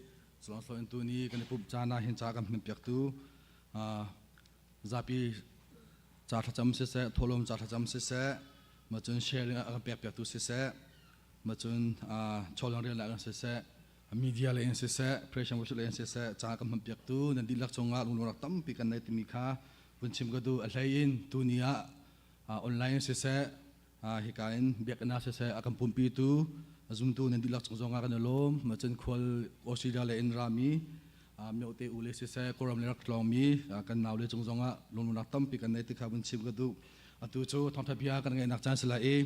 Sulangslaw in tuni kan i pumh caan ah hin ca kan hmanpiaktu zapi ca thlacam siseh, thawhlawm ca thlacam siseh, ma cun sharing a kan pekpiaktu siseh, ma cun chawleng rian lah siseh, media lei in siseh, pressure worship lei in siseh, ca kan hmanpiaktu nan dihlak cungah lunglawmnak tampi kan nei timi kha vun chim ka duh. A hlei in tuni ah online siseh, hika in biakinn ah siseh a kan pumpitu zumtu nan dihlak cung zongah kan i lawm. Ma cun khual Australia lei in rami miote u le siseh, Kawlram le rak tlawngmi kan nau le cung zongah lunglawmnak tampi kan nei ti kha vun chim ka duh. Atu cu thawngṭha bia kan ngeihnak caan si lai i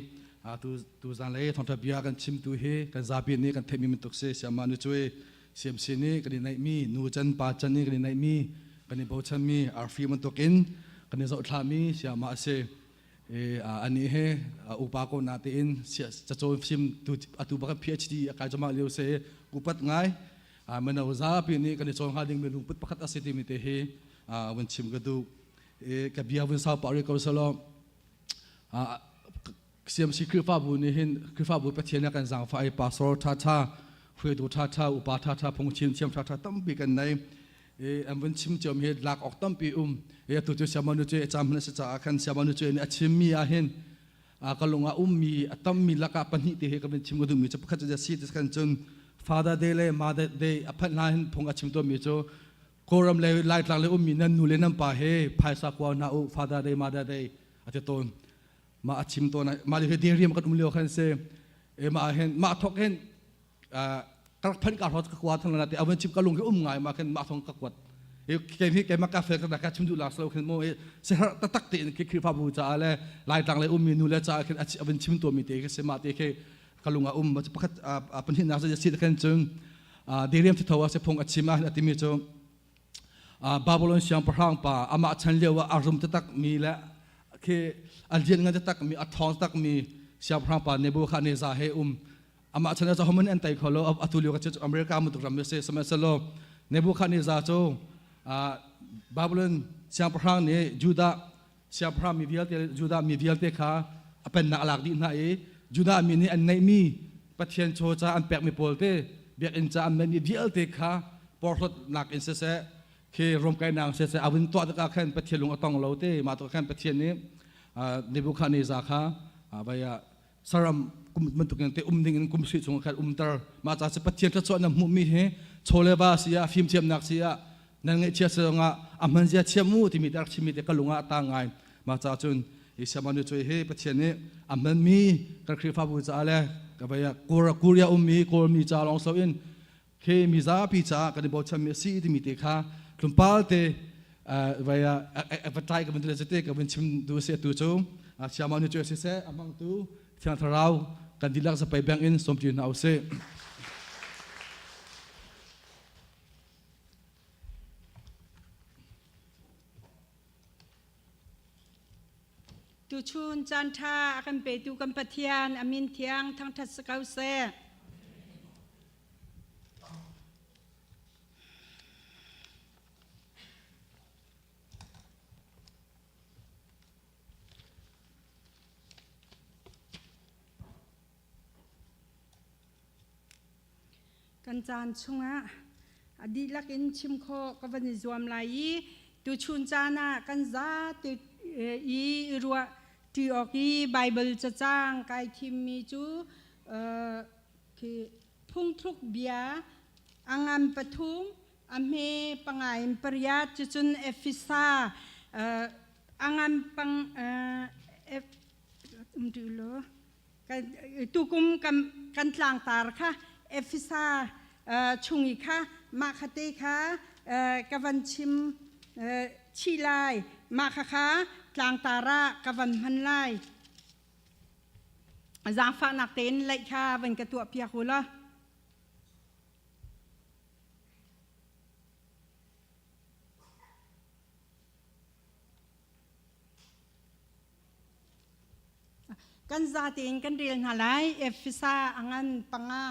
tu tu zanlei thawngṭha bia kan chimtu hi kan zapi nih kan theihmi bantuk si siamah nu cui CMC nih kan i neihmi nu can pa can nih kan i neihmi kan i bochanmi arfi bantukin kan i zohthlahmi siamah a si. Anih he upa ko na tein cacawn fim tu atu bak PhD a kai cama lio se upat ngai mino zapi nih kan i cawn hnga dingmi lungput pakhat a si timi te hi vun chim ka duh. Ka bia vun sau pah rih ko selaw CMC Khrihfabu nih hin Khrihfabu Pathian a kan zaangfah i pastor ṭhaṭha hruaitu ṭhaṭha upa ṭhaṭha phungchim thiam ṭhaṭha tampi kan nei i an vun chim cio mi hi lak awk tampi um i atu cu siamanu cu cam hman a si caah khan siamanu cu nih a chimmi ah hin ka lung ah ummi a tammi lakah pahnih te hi ka vun chim ka duhmi cu pakhat cu si ti kan cun Father Day le Mother Day a phanh hna hin phung a chim tawnmi cu Kawlram le Laitlang le ummi nan nu le nan pa he phaisa kua hna u Father Day Mother Day a ti tawn mah a chim tawn mah le deriam kan um lio khan si e mah hin mah thok hin ka rak phanh ka hro ka kwa thang na te avan chim ka lung hi um ngai ma khan mah thong ka kuat e ke hi ke ma ka fel ka ka chim du la slo khan mo e se har ta tak te in ke khrifa bu cha le Laitlang le ummi nu le cha khan avan chim to mi te ke se ma te ke ka lung a um pakhat pahnih nak si khan cun diriam thi tho a se phung a chim a atimi cu Babylon siangpahrang pa amah chan lio ah a rum taktak mi le khi a lian ngan taktak mi a ṭhawng taktak mi siangpahrang pa Nebuchadnezzar he um amah chan ah homan an tai kho lo atu lio ka chu America mutuk ram se sihmanhsehlaw Nebuchadnezzar cu Babylon siangpahrang nih Judah siangpahrang mi vialte Judah mi vialte kha a pennak a lak dih hna i Judah mi nih an neihmi Pathian chaw ca an pekmi pawl te biakinn ca an neihmi vialte kha porhlawtnak in siseh khi ruamkainak siseh a vun tuah tikah khan Pathian lung a tong lo te mah tukah khan Pathian nih Nebuchadnezzar kha vai ah saram kum bantuk in te um ding in kum sui chung khan umter mah ca cu Pathian thluachuah na hmuhmi hi chaw le va si ah fimthiamnak si ah nan ngaihchia sangah a hman zia thiam mu timi te rak chimmi te ka lung ah ta ngai mah ca cun hi siamanu cu hi Pathian nih a hmanmi kan Khrihfabu caah le ka vei ah Korea ummi Kawlmi ca lawng so in khi mi zapi caah kan i bochanmi a si timi te kha tlawmpal te vai ah advertise ka vun le te ka vun chim du si atu cu siamanu cu siseh a hmangtu Thiang Thlarau kan dihlak zapei beng in sawmṭi hna usih. Tuchun caan ṭha a kan petu kan Pathian a min thiang thangṭhat si ko seh. Kan caan chungah a dihlak in chim khawh ka van i zuam lai i tuchun caan ah kan zate i ruah ṭi awk i Baibal cacang kai thimmi cu khi phungthluk bia a ngan pathum a hme panga in pariat cucun Efesa a ngan pang um tu law tukum kan tlangtar kha Efesa chung i kha mah kha te kha ka van chim chih lai mah kha kha tlangtar ah ka van hman lai zaangfahnak tein laih kha van ka tuah piak u law Kan zatein kan rel hna lai. Efesa a ngan panga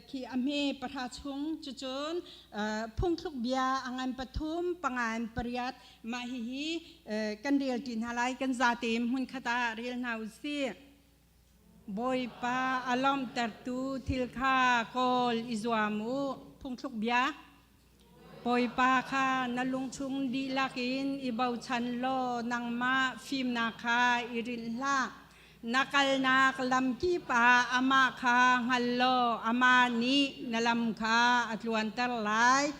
khi a hme pahra chung cucun phungthluk bia a ngan pathum panga in pariat mah hihi kan rel ṭi hna lai. Kan zatein hmunkhat ah rel hna u sih. Bawipa a lawmhtertu thil kha kawl i zuam u. Phungthluk bia. Bawipa kha na lungchung dihlak in i bochan law nangmah fimnak kha i rinh hlah. Na kalnak lam kip ah amah kha hngal law amah nih na lam kha a tluanter lai.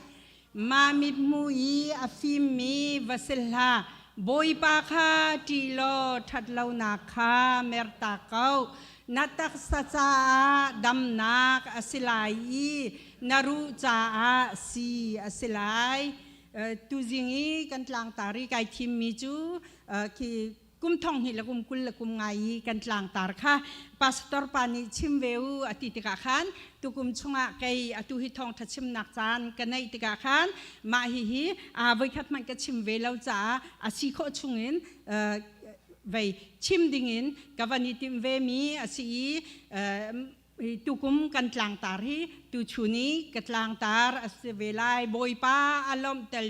Mah mithmuh i a fimmi va si hlah. Bawipa kha ṭih law ṭhatlonak kha mertak ko. Na taksa caah damnak a si lai i na ruh caah sii a si lai. Tuzing i kan tlangtar i kai thimmi cu khi kum thong hnih le kum 20 le kum ngai i kan tlangtar kha pastor pa nih chim ve u a ti tikah khan tukum chungah kei atu hi thawngṭha chimnak caan ka neih tikah khan mah hihi voikhat hmanh ka chim ve lo caah a si khawh chungin vei chim dingin ka van i timh ve mi a si i tukum kan tlangtar hi tuchun i ka tlangtar a si ve lai. Bawipa a lawmhter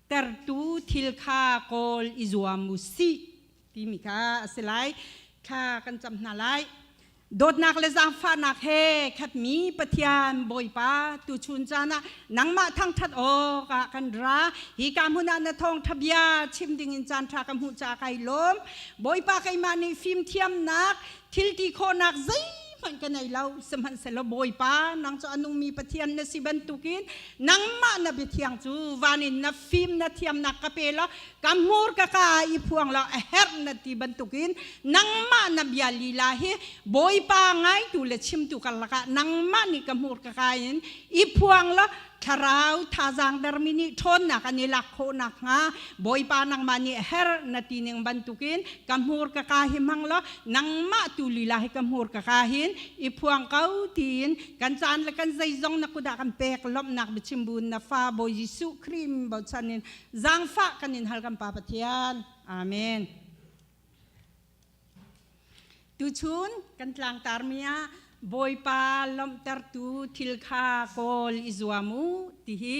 tertu thil kha kawl i zuam u sih timi kha a si lai. Thla kan cam hna lai. Dawtnak le zaangfahnak he khatmi Pathian Bawipa, tuchun caan ah nangmah thangṭhat awkah kan ra. Hi ka hmun ah na thawngṭha bia chim dingin caan ṭha ka hmuh caah kai lawm. Bawipa, keimah nih fimthiamnak, thil ti khawhnak zeihmanh ka nei lo, sihmanhsehlaw Bawipa, nang cu a nungmi Pathian na si bantukin nangmah na biathiang cu van in na fim na thiamnak ka pe law ka hmur ka ka i phuang law a herh na ti bantukin nangmah na bia lila hi Bawipa ngaitu le chimtu karlak ah nangmah nih ka hmur ka ka in i phuang law thlarau thazaang dermi nih ṭhawnnak an i lak khawh nakhnga Bawipa, nangmah nih herh na ti ning bantukin ka hmur ka ka hi hmang law nangmah tu lila hi ka hmur ka ka hin i phuang ko tiin kan caan le kan zeizong na kut ah kan pek. Lawmhnak biachim buin na fa Bawi Jesuh Khrih min bochan in zaangfah kan in hal, kan Pa Pathian. Amen. Tuchun kan tlangtarmi ah Bawipa lawmhtertu thil kha kawl i zuam u ti hi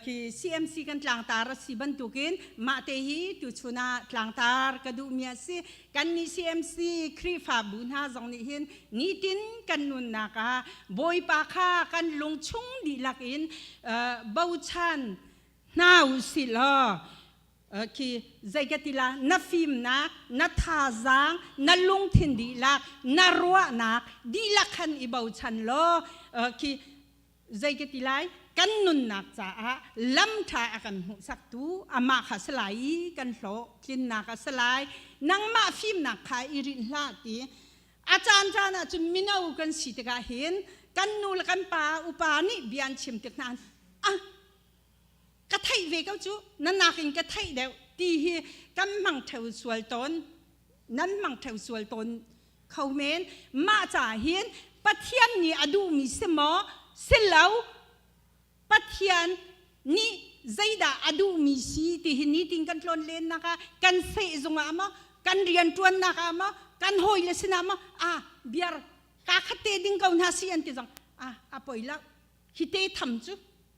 khi CMC kan tlangtar a si bantukin mah te hi tuchun ah tlangtar ka duhmi a si. Kan nih CMC Khrihfabu hna zong nih hin nitin kan nunnak ah Bawipa kha kan lungchung dihlak in bochan hna u sih law khi zeikatila na fimnak, na thazaang, na lungthin dihlak, na ruahnak dihlak khan i bochan law khi zeikatilai kan nunnak caah lam ṭha a kan hmuhsaktu amah kha si lai i kan hlawh tlinnak a si lai. Nangmah fimnak kha i rinh hlah ti. A caan caan ah cun mino kan si tikah hin kan nu le kan pa upa nih bia an chim tik hna ah ka theih ve ko cu, na nakin ka theih deuh ti hi kan hmang theu sual tawn, nan hmang theu sual tawn kho men. Mah caah hin Pathian nih a duhmi si maw si lo, Pathian nih zeidah a duhmi si ti hi nitin kan tlawn lennak ah, kan sehzung ah maw, kan rianṭuannak ah maw, kan hawile sinah maw, ah biar ka khat te ding ko hna si an ti zong ah a poi lo, hi te tham cu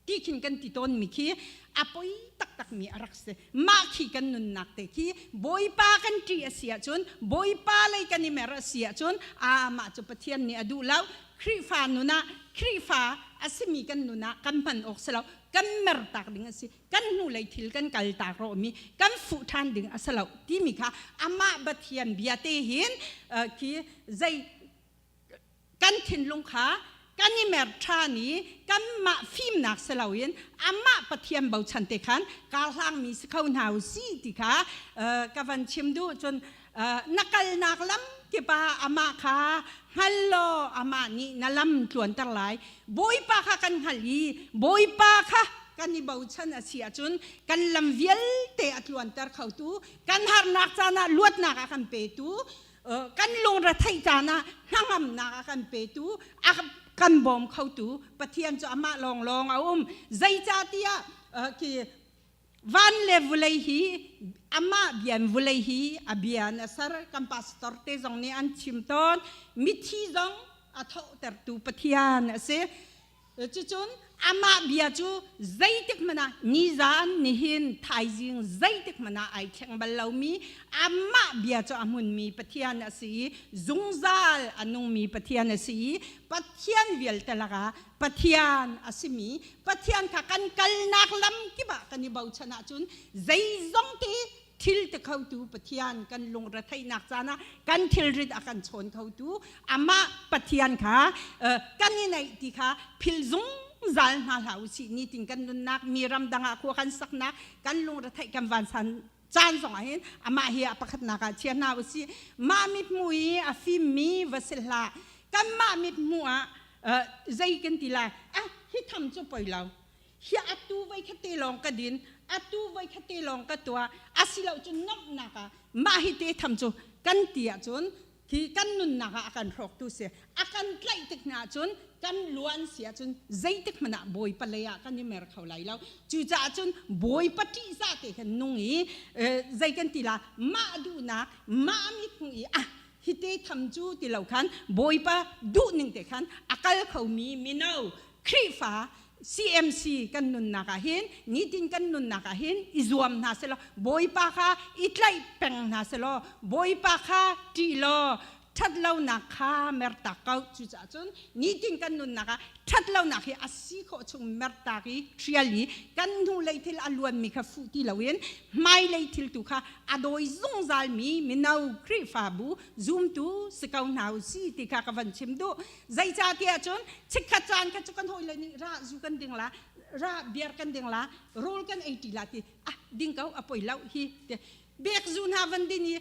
ti khin kan ti tawn mi khi a poi taktak mi a rak si. Mah khi kan nunnak te khi Bawipa kan ṭih a si ahcun, Bawipa lei kan i mer a si ahcun, a mah cu Pathian nih a duh lo. Khrihfa nun ah, Khrihfa a simi kan nun ah kan hman awk si lo, kan mer tak ding a si, kan hnulei thil kan kal tak rawh mi kan fuh ṭhan ding a si lo timi kha amah Pathian bia te hin khi zei kan thinlung kha kan i mer ṭhan i kanmah fimnak si loin amah Pathian bochan te khan kaa hlangmi si kho hna u si ti kha ka van chim duh. Cun na kalnak lam kip ah amah kha hngal law amah nih na lam tluanter lai. Bawipa kha kan hngalh i Bawipa kha kan i bochan a si ahcun kan lam vialte a tluanter khotu, kan harnak caan ah luatnak a kan petu, kan lungretheih caan ah hnangamnak a kan petu, a kan bawm khotu Pathian cu amah lawnglawng a um. Zeicahtiah khi van le vulei hi amah bian, vulei hi a bian a ser. Kan pastor te zong nih an chim tawn, mithi zong a thawhtertu Pathian a si. Cucun Amah bia cu zeitik hmanh ah nizan nihin thaizing zeitik hmanh ah ai thleng bal lomi amah bia cu a hmunmi Pathian a si i zungzal a nungmi Pathian a si i Pathian vialte lakah Pathian a simi Pathian kha kan kalnak lam kip ah kan i bochan ahcun zeizong te thil ti khotu Pathian kan lungretheihnak caan ah kan thilrit a kan chawn khotu amah Pathian kha kan i naih ti kha phil zungzal hna hlah u sih. Nitin kan nunnak mi ramdang ah khua kan saknak kan lungretheih kan vansan caan zong ah hin amah hi a pakhatnak ah chia hna u sih. Mah mithmuh i a fimmi va si hlah. Kanmah mithmuh ah zei kan ti lai? Ah, hi tham cu poi lo, hi atu voi khat te lawng ka din, atu voi khat te lawng ka tuah, asilo cun nomhnak ah mah hi te tham cu kan ti ahcun khi kan nunnak ah a kan hrawktu si. A kan tlaih tik hna ahcun, kan luan si ahcun, zeitik hmanh ah Bawipa lei ah kan i mer kho lai lo. Cucaah cun Bawipa ṭihzah te khan nung i zei kan ti la, mah duhnak, mah mithmuh i ah hi te tham cu ti lo khan Bawipa duhning te khan a kal khomi mino Khrihfa CMC kan nunnak ah hin, nitin kan nunnak ah hin i zuam hna selaw, Bawipa kha i tlaih peng hna selaw, Bawipa kha ṭih law ṭhatlonak kha mertak ko. Cucaah cun nitin kan nunnak ah ṭhatlonak hi a si khawh chung mertak i ṭhial i kan hnulei thil a luanmi kha fuh ti loin hmailei thil tu kha a dawi zungzalmi mino Khrihfabu zumtu si ko hna u si ti kha ka van chim duh. Zeicahtiah cun chikkhat caan kha cu kan hawile nih ra zu kan ding la, ra beer kan ding la, rawl kan ei ṭi la ti, ah ding ko, a poi lo hi ti bek zu hna van din i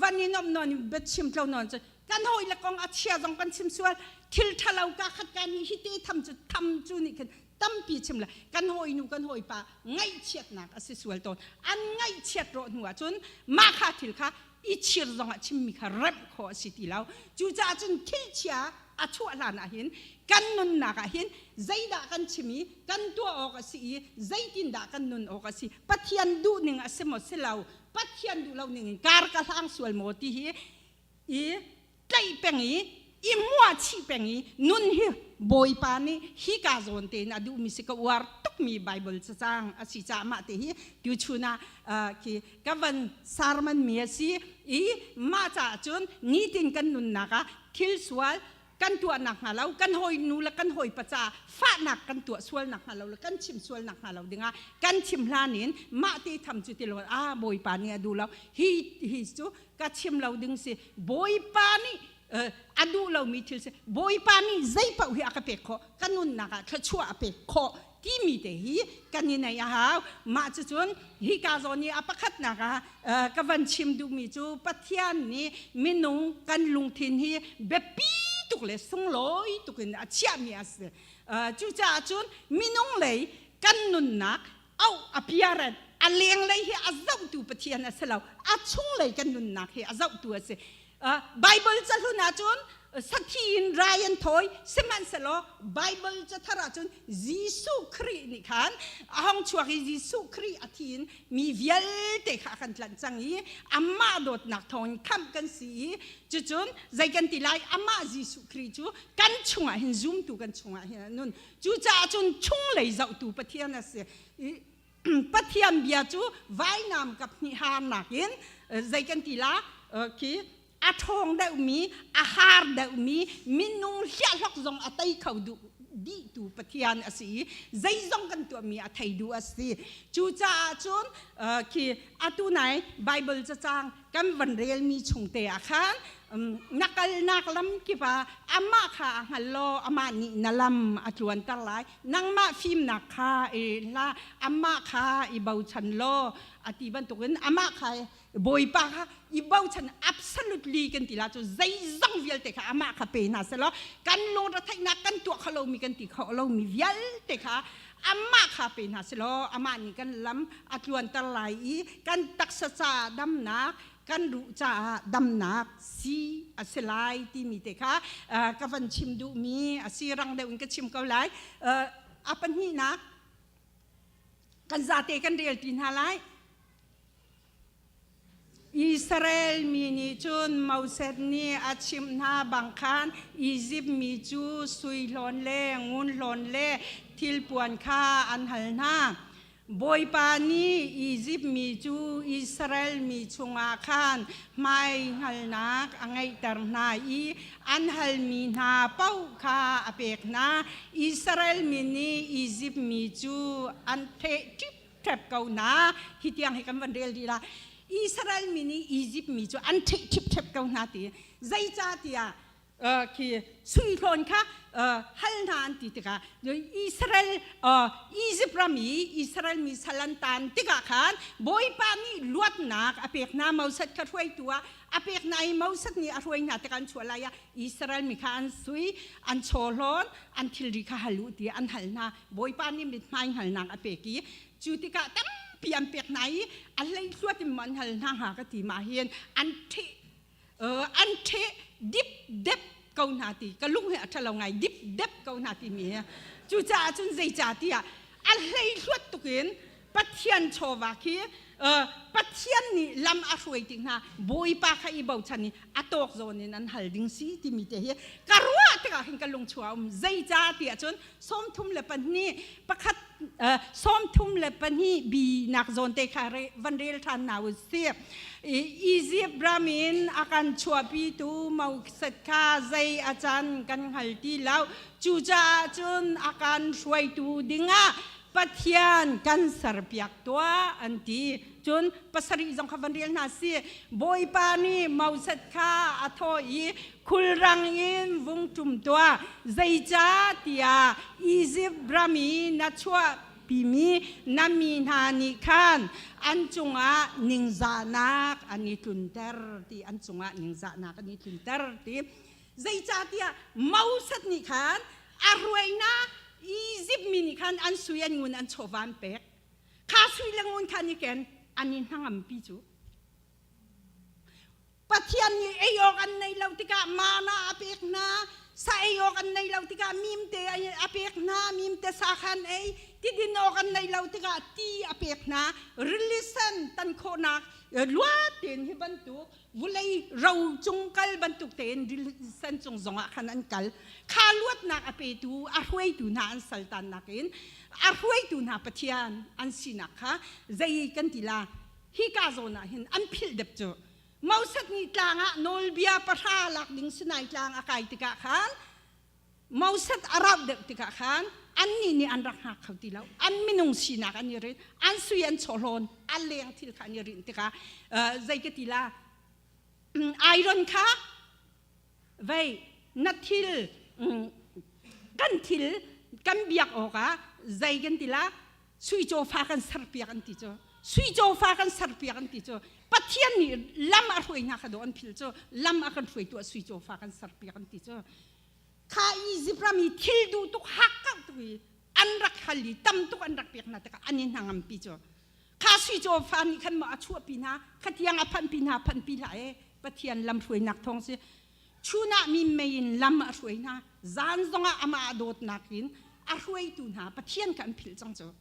van i nomh nawn i biachim tlo nawn cu kan hawile kong a chia zong kan chim sual, thil ṭhalo ka khat ka nih hi te tham cu tham cu nih khin tampi chim le kan hawinu kan hawipa ngaihchiatnak a si sual tawn. An ngaihchiat rawh hnu ah cun mah kha thil kha i chir zong ah chimmi kha remh khawh a si ti lo. Cucaah cun thil chia a chuah hlan ah hin kan nunnak ah hin zeidah kan chim i kan tuah awk a si i zeitindah kan nun awk a si, Pathian duhning a si maw si lo, Pathian duh lo ning in kar ka hlang sual maw ti hi i tlaih peng i i muah chih peng i nun hi Bawipa nih hi ka zawn tein a duhmi si. Ka uar tukmi Bible cacang a si caah mah te hi tuchun ah khi ka van sarman mi a si i mah caah cun nitin kan nunnak ah thil sual kan tuah nak hnga lo, kan hawi nu le kan hawi pa caah fahnak kan tuah sual nak hnga lo le kan chim sual nak hnga lo dingah kan chim hlan in mah te tham cu ti lo, ah Bawipa nih a duh lo, hi hi cu ka chim lo ding si, Bawipa nih a duh lomi thil si, Bawipa nih zei paoh hi a ka pek khawh, ka nunnak ah thluachuah a pek khawh timi te hi kan i neih a hau. Mah cucun hika zawn i a pakhatnak ah ka van chim duhmi cu Pathian nih minung kan lungthin hi biapi tuk le sunglawi tuk in a chiahmi a si. Cucaah cun minung lei kan nunnak auh a piaret a lenglei hi a zohtu Pathian a si lo, a chunglei kan nunnak hi a zohtu a si. Bible cahlun ahcun sathi in rai an thawi, sihmanhsehlaw Bible cathar ahcun Jesuh Khrih nih khan a hong chuak i Jesuh Khrih a thi in mi vialte kha a kan tlanh cang i amah dawtnak thawngin khamh kan si i cucun zei kan ti lai, amah Jesuh Khrih cu kan chungah hin, zumtu kan chungah hin a nun. Cucaah cun chunglei zohtu Pathian a si. Pathian bia cu vainam kap hnih harnak in zei kan ti la, khi a ṭhawng deuhmi, a har deuhmi minung hliahhlok zong a tei kho duh dihtu Pathian a si i zeizong kan tuahmi a thei duh a si. Cucaah cun khi atu nai Bible cacang kan van relmi chung te ah khan na kalnak lam kip ah amah kha a hngal law amah nih na lam a tluanter lai, nangmah fimnak kha i hlah, amah kha i bochan law a ti bantukin amah kha, Bawipa kha i bochan absolutely kan ti la cu zeizong vialte kha amah kha pe hna selaw kan lungretheihnak, kan tuah kho lomi, kan ti kho lomi vialte kha amah kha pe hna selaw amah nih kan lam a tluanter lai i kan taksa ca damnak, kan ruh caah damnak si a si lai timi te kha ka van chim duhmi a si. Rang deuh in ka chim ko lai. A pahnihnak kan zate kan rel ti hna lai. Israel mi nih cun Moses nih a chimh hna bang khan Izipt mi cu sui hlawn le ngun hlawn le thilpuan kha an hal hna. Bawipa nih Izipt mi cu Israel mi chungah khan hmaihngalnak a ngeihter hna i an halmi hna paoh kha a pek hna. Israel mi nih Izipt mi cu an theh ṭhipṭhep ko hna. Hi tiang hi kan van rel dih la. Israel mi nih Izipt mi cu an theh ṭhipṭhep ko hna ti. Zeicahtiah khi sui hlawn kha hal hna an ti tikah Israel Egypt ram i Israel mi sal an tan tikah khan Bawipa nih luatnak a pek hna. Moses kha hruaitu ah a pek hna i Moses nih a hruai hna tikah an chuah lai ah Israel mi kha an sui an chawhlawn an thilri kha hal u ti an hal hna. Bawipa nih mithmai hngalnak a pek i cu tikah tampi an pek hna i a hleihluat in an hal hna hnga ka ti. Mah hin an ṭheh an ṭheh dip dep ko hna ti ka lung hi a ṭhalo ngai, dip dep ko hna timi hi. Cucaah cun zeicah tiah a hleihluat tukin Pathian chawva khi Pathian nih lam a hruai tik hna Bawipa kha i bochan i a tawk zawn in an hal ding si timi te hi ka ruah tikah hin ka lung chua um. Zeicah tiah cun 32 pakhat 32 bi nak zawn te kha van rel ṭhan hna u sih. Egypt ram in a kan chuahpitu Moses kha zei a can kan hngal ti lo. Cucaah cun a kan hruaitu dingah Pathian kan serpiak tuah, an ti. Cun pasarih zong kha van rel hna si. Bawipa nih Moses kha a thawh i, "Khulrang in vung ṭum tuah, zeicah tiah Izipt ram i na chuah pimi na mi hna nih khan an cungah ningzahnak an i tlunter," ti. An cungah ningzahnak an i tlunter ti. Zeicahtiah Moses nih khan a ruainak Izipt mi nih khan an sui an ngun an chawva an pek kha sui le ngun kha ni ken an i hnangampi cu Pathian nih ei awk an nei lo tikah mana a pek hna, sa ei awk an nei lo tikah mimte a pek hna, mimte sa kha an ei, tidin awk an nei lo tikah ti a pek hna, rili sen tan khawhnak luat tein hi bantuk vulei ro cung kal bantuk tein rili sen cung zongah khan an kal. Kha luatnak a petu, a hruaitu hna an saltannak in a hruaitu hna Pathian an sinak kha zei kan ti la, hika zawn ah hin an philh dep cu. Moses nih tlang ah nawlbia pahra lak ding Sinai tlang a kai tikah khan Moses a rauh deuh tikah khan annih nih an rak hngak kho ti lo. An minung sinak an i rin, an sui an chawhlawn an leng thil kha an i rinh tikah zei ka ti la, iron kha vei na thil kan thil kan biak awkah zei kan ti la, sui cawfa kan serpiak an ti cu. Sui cawfa kan serpiak an ti cu. Pathian nih lam a hruai hna kha do an phil cu. Lam a kan hruai tu ah sui cawfa kan serpiak an ti cu. Kha Egypt ram i thil duh tuk hak kau tuk i an rak hal i tam tuk an rak pek hna tikah an i hnangampi cu. Kha sui cawfa nih khan maw a chuahpi hna khatiang a phanpi hna? Phanpi hlah e. Pathian lam hruainak thawng si. Chun ah mi mei in lam a hruai hna, zan zongah amah a dawtnak in a hruaitu hna Pathian kha an philh cang cu.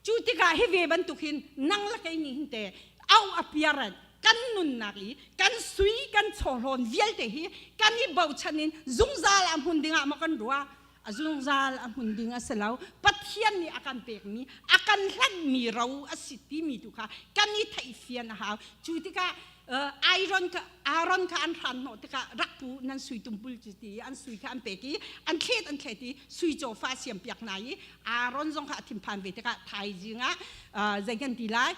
Cu tikah hi ve bantuk hin nang le kei nih hin te au a piaran kan nunnak i kan sui kan chawhlawn vialte hi kan i bochan in zungzal a hmun dingah maw kan ruah? A zungzal a hmun ding a si lo. Pathian nih a kan pekmi, a kan hlanhmi ro a si timi tu kha kan i theihfian a hau. Cu tikah Iron kha Aaron kha an hran hnawh tikah rak pu nan sui tumpul cu ti an sui kha an pek i an thlet an thlet i sui cawfa siam piak hna i Aaron zong kha a thinphan ve tikah thaizing ah zei kan ti lai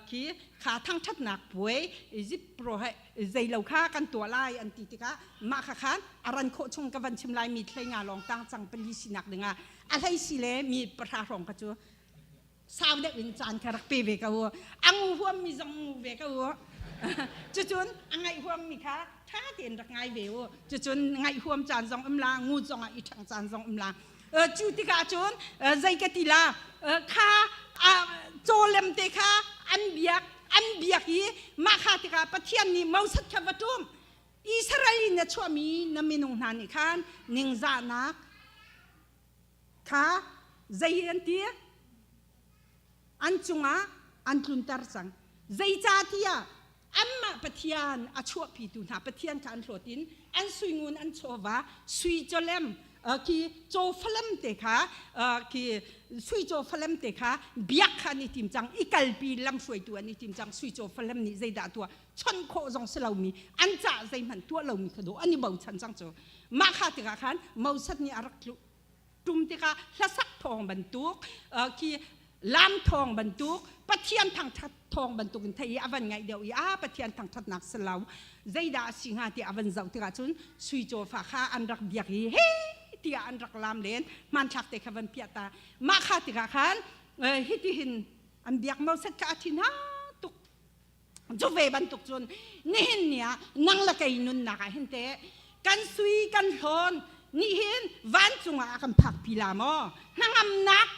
khi kha thangṭhatnak puai Egypt pro he zei lo kha kan tuah lai an ti tikah mah kha khan a ran khawh chung ka van chim lai. Mi thlei nga lawng tang cang pali sinak dingah a hlei si le mi pahra hrawng kha cu sau deuh in caan kha rak pe ve ko u. A ngu huam mi zong ngu ve ko u. Cucun a ngaih huam mi kha ṭha tein rak ngai ve u. Cucun ngaih huam caan zong um la, ngu zong ah i ṭhang caan zong um la. Cu tikah cun zei ka ti la, kha cawlem te kha an biak an biak i mah kha tikah Pathian nih Moses kha va ṭum. Israel in na chuahmi na minung hna nih khan ningzahnak kha zei an ti an cungah an tlunter cang. Zeicahtiah anmah Pathian a chuahpitu hna Pathian kha an hlawt in an suingun an chawva sui cawlem Khi caw falam te kha, khi sui caw falam te kha biak kha an i tim cang. I kalpi lamhruaitu an i tim cang. Sui caw falam nih zeidah tuah chon khawh zong si lomi, an cah zeihmanh tuah lomi kha dawh an i bochan cang cu. Mah kha tikah khan Moses nih a rak tum tikah hlasak thawng bantuk, khi lam thawng bantuk, Pathian thangṭhat thawng bantuk in thei i a van ngaih deuh i, a Pathian thangṭhatnak si lo, zeidah a si hnga tiah a van zoh tikah cun sui cawfa kha an rak biak i he tiah an rak lam len, hmanthlak te kha van piah ta. Mah kha tikah khan hitihin an biak. Moses kha a thin ha tuk. Cu ve bantuk cun nihin ni ah nang le kei nunnak ah hin teh kan sui kan hlawn nih hin vancung ah a kan phakpi la maw? Hnangamnak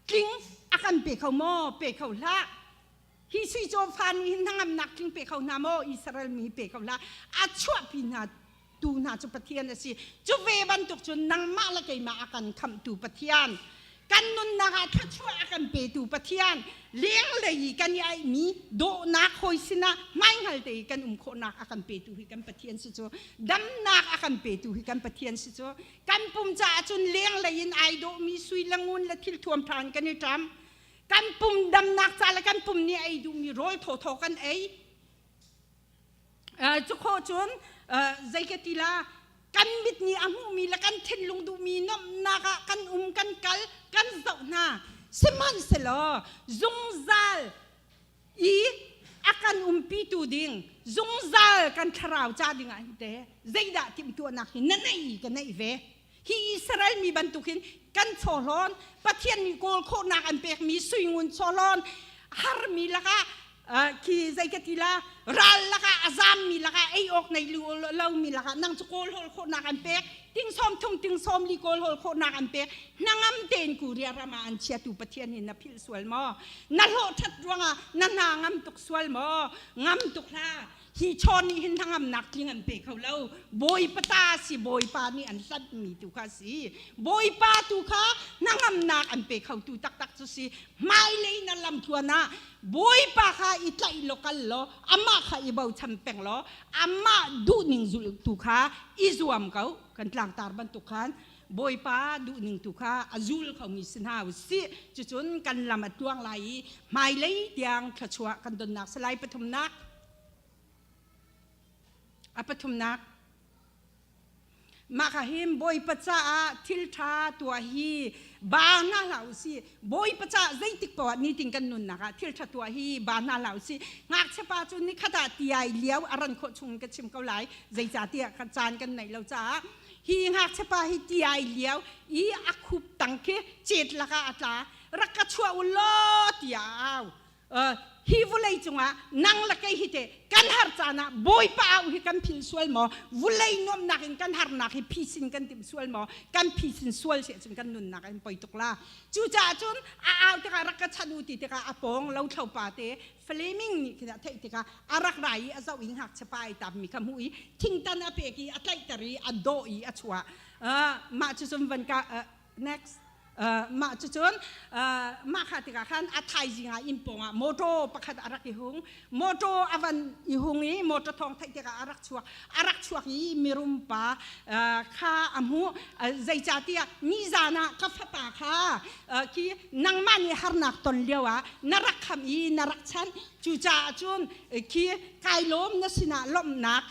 tling a kan pe kho maw? Pe kho hlah. Hi sui caw fa nih hin hnangamnak tling pe kho hna maw? Israel mi pe kho hlah. A chuahpi hna tu hna cu Pathian a si. Cu ve bantuk cun nangmah le keimah a kan khamhtu Pathian, kan nunnak ah thluachuah a kan petu Pathian, lenglei i kan i aihmi dawhnak hawi sinah hmaihngal te i kan um khawhnak a kan petu hi kan Pathian si cu. Damnak a kan petu hi kan Pathian si cu. Kan pum caah cun lenglei in ai dawhmi sui le ngun le thil thuam ṭha in kan i ṭam. Kan pum damnak ca le kan pum nih ei duhmi rawl thawthaw kan ei. Cu khawh cun zei ka ti la, kan mit nih a hmuhmi le kan thinlung duhmi nuamhnak ah kan um, kan kal, kan zoh hna. Sihmanhsehlaw zungzal i a kan umpitu ding, zungzal kan thlarau ca ding ah hin teh zeidah timhtuahnak hi na neih, ka neih ve? Hi Israel mi bantukin kan chawhlawn, Pathian nih kawl khawhnak an pekmi suingun chawhlawn, harmi lakah, khi zei ka ti la, ral lakah a zammi lakah, ei awk nei lomi lakah nang cu kawl hawl khawhnak an pek, ting 30, ting 40 kawl hawl khawhnak an pek. Hnangam tein Korea ram ah an chiatu Pathian hi na philh sual maw? Na hlawh ṭhat ruangah na hna ngam tuk sual maw? Ngam tuk hlah. Hi chawn nih hin hnangamnak tling an pe kho lo. Bawipa ta si, Bawipa nih an hlanhmi tu kha si. Bawipa tu kha hnangamnak an pe kho tu taktak cu si. Hmailei na lamtluan ah Bawipa kha i tlaih law kal law, amah kha i bochan peng law, amah duhning zulh tu kha i zuam ko. Kan tlangtar bantuk khan Bawipa duhning tu kha a zul khomi si hna u sih. Cucun kan lam a tluang lai i hmailei tiang thluachuah kan donnak si lai. Pathumnak, a pathumnak, mah ka hin Bawipa caah thil ṭha tuah hi ba hna hlah u sih. Bawipa caah zeitik poah nitin kan nunnak ah thil ṭha tuah hi ba hna hlah u sih. Ngakchia pa cu nikhat ah tiai lio a ran khawh chung ka chim ko lai, zeicahtiah caan kan neih lo caah. Hi ngakchia pa hi tiai lio i a khup tang khi cet lakah a tla. Rak ka chuah u law tiah a au. Hi vulei cungah nang le kei hi te kan har caan ah Bawipa au hi kan philh sual maw? Vulei nuamhnak in kan harnak hi phisin kan timh sual maw? Kan phisin sual si ahcun kan nunnak in poi tuk la. Cucaah cun a au tikah rak ka chan u ti tikah a pawng lothlo pa te Fleming nih khin a theih tikah a rak ra i a zoh i ngakchia pa ai tammi kha hmuh i thingtan a pek i a tlaihter i a dawh i a chuah. Mah cu cun van ka next. Mah cucun mah kha tikah khan a thaizing ah inn pawng ah motor pakhat a rak i hung. Motor a van i hung i motor thawng theih tikah a rak chuak. A rak chuak i mirum pa kha a hmuh. Zeicahtiah nizan ah ka fapa kha khi nangmah nih harnak ton lio ah na rak kham i na rak chanh, cucaah cun khi kai lawm, na sinah lawmhnak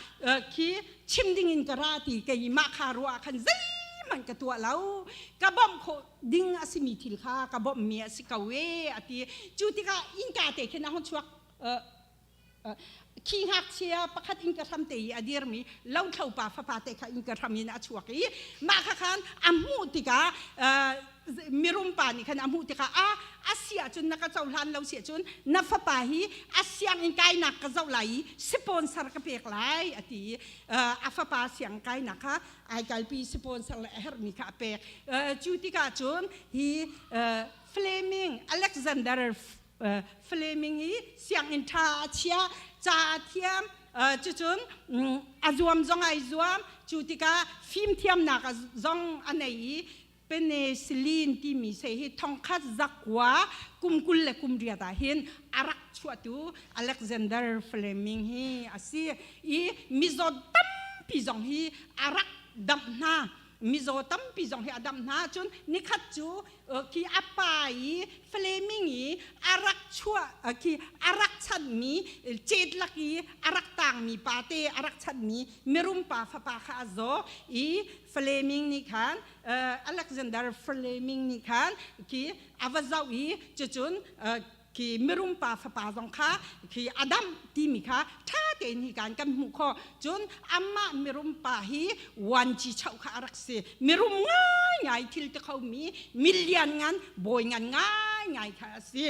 khi chim ding in ka ra ti. Keimah kha ruah khan zeihmanh ka tuah lo, ka bawmh khawh ding a simi thil kha ka bawmhmi a si ko e, a ti. Cu tikah innka te khin a hung chuak. Khi ngakchia pakhat innka hram te i a dirmi lothlo pa fapa te kha innka hram in a chuak i mah kha khan a hmuh tikah, mirum pa nih khan a hmuh tikah, a a si ahcun, na ka cohlan lo si ahcun na fapa hi a sianginn kainak ka zoh lai i sponsor ka pek lai, a ti. A fapa siang kainak kha ai kalpi, sponsor le a herhmi kha a pek. Cu tikah cun hi Fleming, Alexander Fleming hi sianginn ṭha a chia, ca a thiam, cucun a zuam zong ai zuam. Cu tikah fimthiamnak zong a nei i penicillin timi sei hi 1928 ah hin a rak chuahtu Alexander Fleming hi a si i mizaw tampi zong hi a rak. damh hna. Mizaw tampi zong hi a damh hna. Cun nikhat cu khi a pa i Fleming i a rak chuah khi a rak chanhmi cet lak i a rak tangmi pa te a rak chanhmi mirum pa fapa kha a zaw i Fleming nih khan Alexander Fleming nih khan khi a va zoh i cucun khi mirum pa fapa zong kha khi a damh timi kha ṭha tein hi kan kan hmuh khawh. Cun amah mirum pa hi wanci choh kha a rak si. Mirum ngaingai thil ti khomi milian ngan bawi ngan ngaingai kha a si.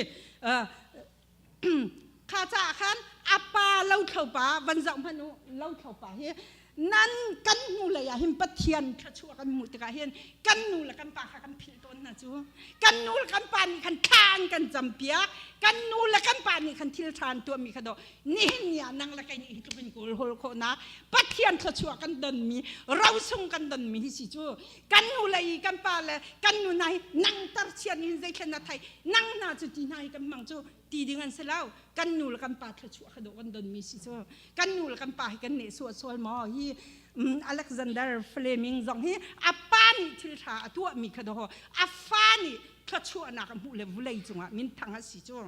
Kha caah khan a pa lothlo pa van zoh hmanh u. Lothlo pa hi nan kan hnu lei ah hin Pathian thluachuah kan hmuh tikah hin kan nu le kan pa kha kan philh tawn hna cu. Kan nu le kan pa nih khan thla an kan campiak, kan nu le kan pa nih khan thil ṭha an tuahmi kha dawh nihin ni ah nang le kei nih hi tluk in kawl hawl khawhnak Pathian thluachuah kan donmi rosung kan donmi hi si cu. Kan nu le i kan pa le kan nu hna hi nang tar chian hin zeithlen na thei nang hna cu ti hna hi kan hmang cu ti ding an si lo. Kan nu le kan pa thluachuah kha dawh kan donmi si cu. Kan nu le kan pa hi kan neh suah sual maw? Hi Alexander Fleming zong hi a pa nih thil ṭha a tuahmi kha dawh a fa nih thluachuahnak a hmuh le vulei cungah minthang a si cu.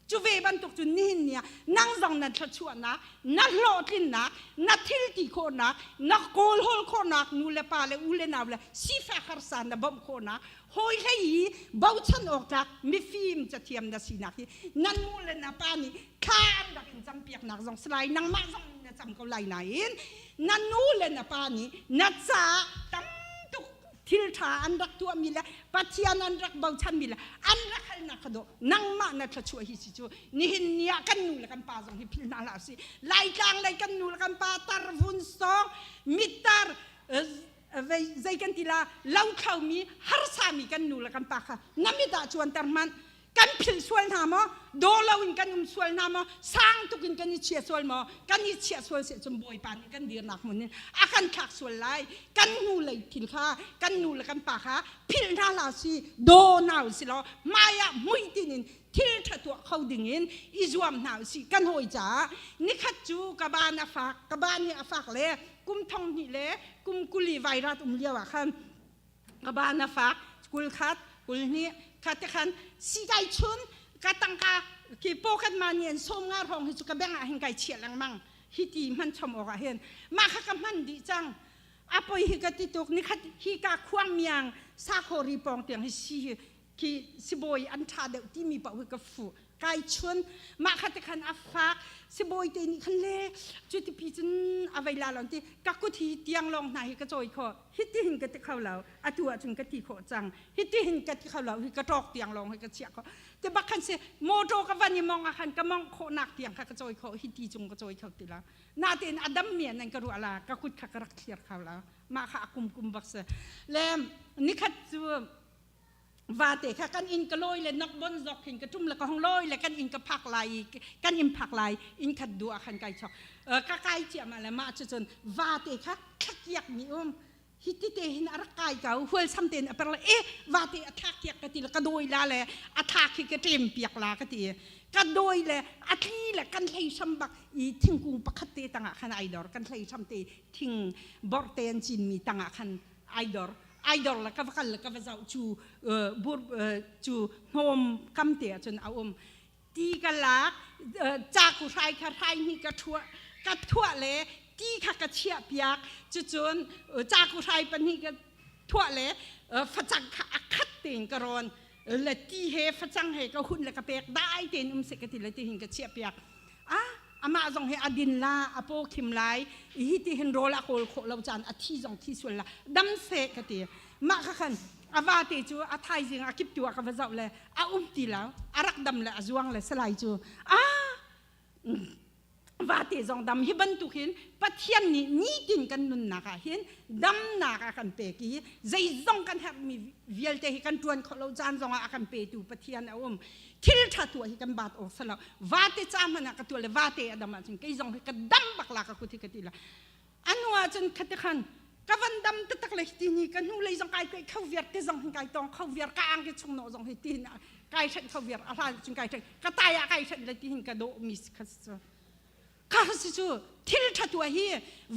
Cu ve bantuk cun nihin ni ah nang zong na thluachuahnak, na hlawhtlinnak, na thil ti khawhnak, na kawlhawl khawhnak, nu le pa le u le nau le sifak harsa na bawmh khawhnak, hawi hlei i bochan awk tlak mifim cathiam na sinak hi na nu le na pa nih thla an rak in campiaknak zong si lai, nangmah zong nih na cam ko lai nain na nu le na pa nih na caah tam tuk thil ṭha an rak tuahmi le Pathian an rak bochanmi le an rak halnak kha dawh nangmah na thluachuah hi si cu. Nihin ni ah kan nu le kan pa zong hi philh hna hlah usih. Laitlang lei kan nu le kan pa tar vun sawng mitar zei kan ti la lothlomi harsami kan nu le kan pa kha na mit ah cuanter hmanh. Kan philh sual hna maw? Daw loin kan um sual hna maw? Sang tuk in kan i chia sual maw? Kan i chiah sual seh cun Bawipa nih kan dirnak hmun in a kan thlak sual lai. Kan nu lei thil kha kan nu le kan pa kha philh hna hlah si, daw hna u si law hmai ah hmuitinh in thil ṭha tuah kho ding in i zuam hna u sih. Kan hawi caah nikhat cu ka ban a fak, ka ban hi a fak le kum thong hnih le kum 20 vairat um lio ah khan ka ban a fak 21 22 kha te khan si kai chun ka tangka ki pocket money an 50 hrawng hi cu ka bank ah hin kai chiah lengmang. Hi ti hman chom awk ah hin mah kha ka hman dih cang. A poi hi ka ti tuk. Nikhat hi ka khuang miang sakhori pawng tiang hi si khi sibawi an ṭha deuh timi paoh hi ka fu kai chun. Mah kha te khan a fak sibawi te nih khan le cu tipi cun a vei la lon ti ka kut hi tiang lawng hna hi ka cawi kho hi ti hin ka ti kho lo. Atu ah cun ka ti khawh cang. Hi ti hin ka ti kho lo, hi ka ṭawk tiang lawng hi ka chiah kho te bak khan si. Motor ka van i mong ah khan ka mong khawh nak tiang kha ka cawi kho, hi ti cung ka cawi kho ti lo. Natein a dam mi nan ka ruah la ka kut kha ka rak thlir kho lo. Mah kha a kum kum bak si le nikhat cu vate kha kan inn ka lawi le nok bon zok hin ka tum le ka hong lawi le kan inn ka phak lai, kan inn phak lai inn khat du ah khan kai chok ka kai cia ma le mah cu cun vate kha thlakiak mi um hi ti te hin a rak kai ko hual sam tein a per le e vate a thak kiak ka ti le ka dawi la le a thak hi ka ṭem piak la ka ti ka dawi le a tli le kan hlei sam bak i thingkung pakhat te tangah khan ai dor. Kan hlei sam te thing bor te an cin mi tangah khan ai dor. Ai dor le ka va kal le ka va zoh cu bur cu hnawm kam te ah cun a um. Ti ka lak caku hrai kha hrai hnih ka thuah ka thuah le ti kha ka chiah piak. Cucun caku hrai pahnih ka thuah le facang kha a khat tein ka rawn le ti he facang he ka hun le ka pek dai tein um seh ka ti le ti hin ka chiah piak. Ah amah zong hi a din la a paw khim lai hi ti hin rawl a kawl khawh lo caan a thi zong thi sual la dam seh ka ti. Mah kha khan a va te cu a thaizing a kip tu ah ka va zoh le a um ti lo, a rak dam le a zuang le salai cu. Ah vate zong dam hi bantuk hin Pathian nih nitin kan nunnak ah hin damnak a kan pek i zeizong kan herhmi vialte hi kan ṭuan khawh lo caan zong ah a kan petu Pathian a um. Thil ṭha tuah hi kan baat awk si lo. Vate ca hmanh ah ka tuah le vate a dam ahcun kei zong hi ka dam bak la ka kut hi ka ti la. Anu ah cun khati khan ka van dam taktak le ti ni ka hnu lei zong kai kai kho viar te zong hin kai tong kho viar ka ang ke chung no zong hi ti hin kai hren kho viar a hlan cun kai hren ka tai ah kai hren le ti hin ka dawh mi kha cu kha si cu thil ṭha tuah hi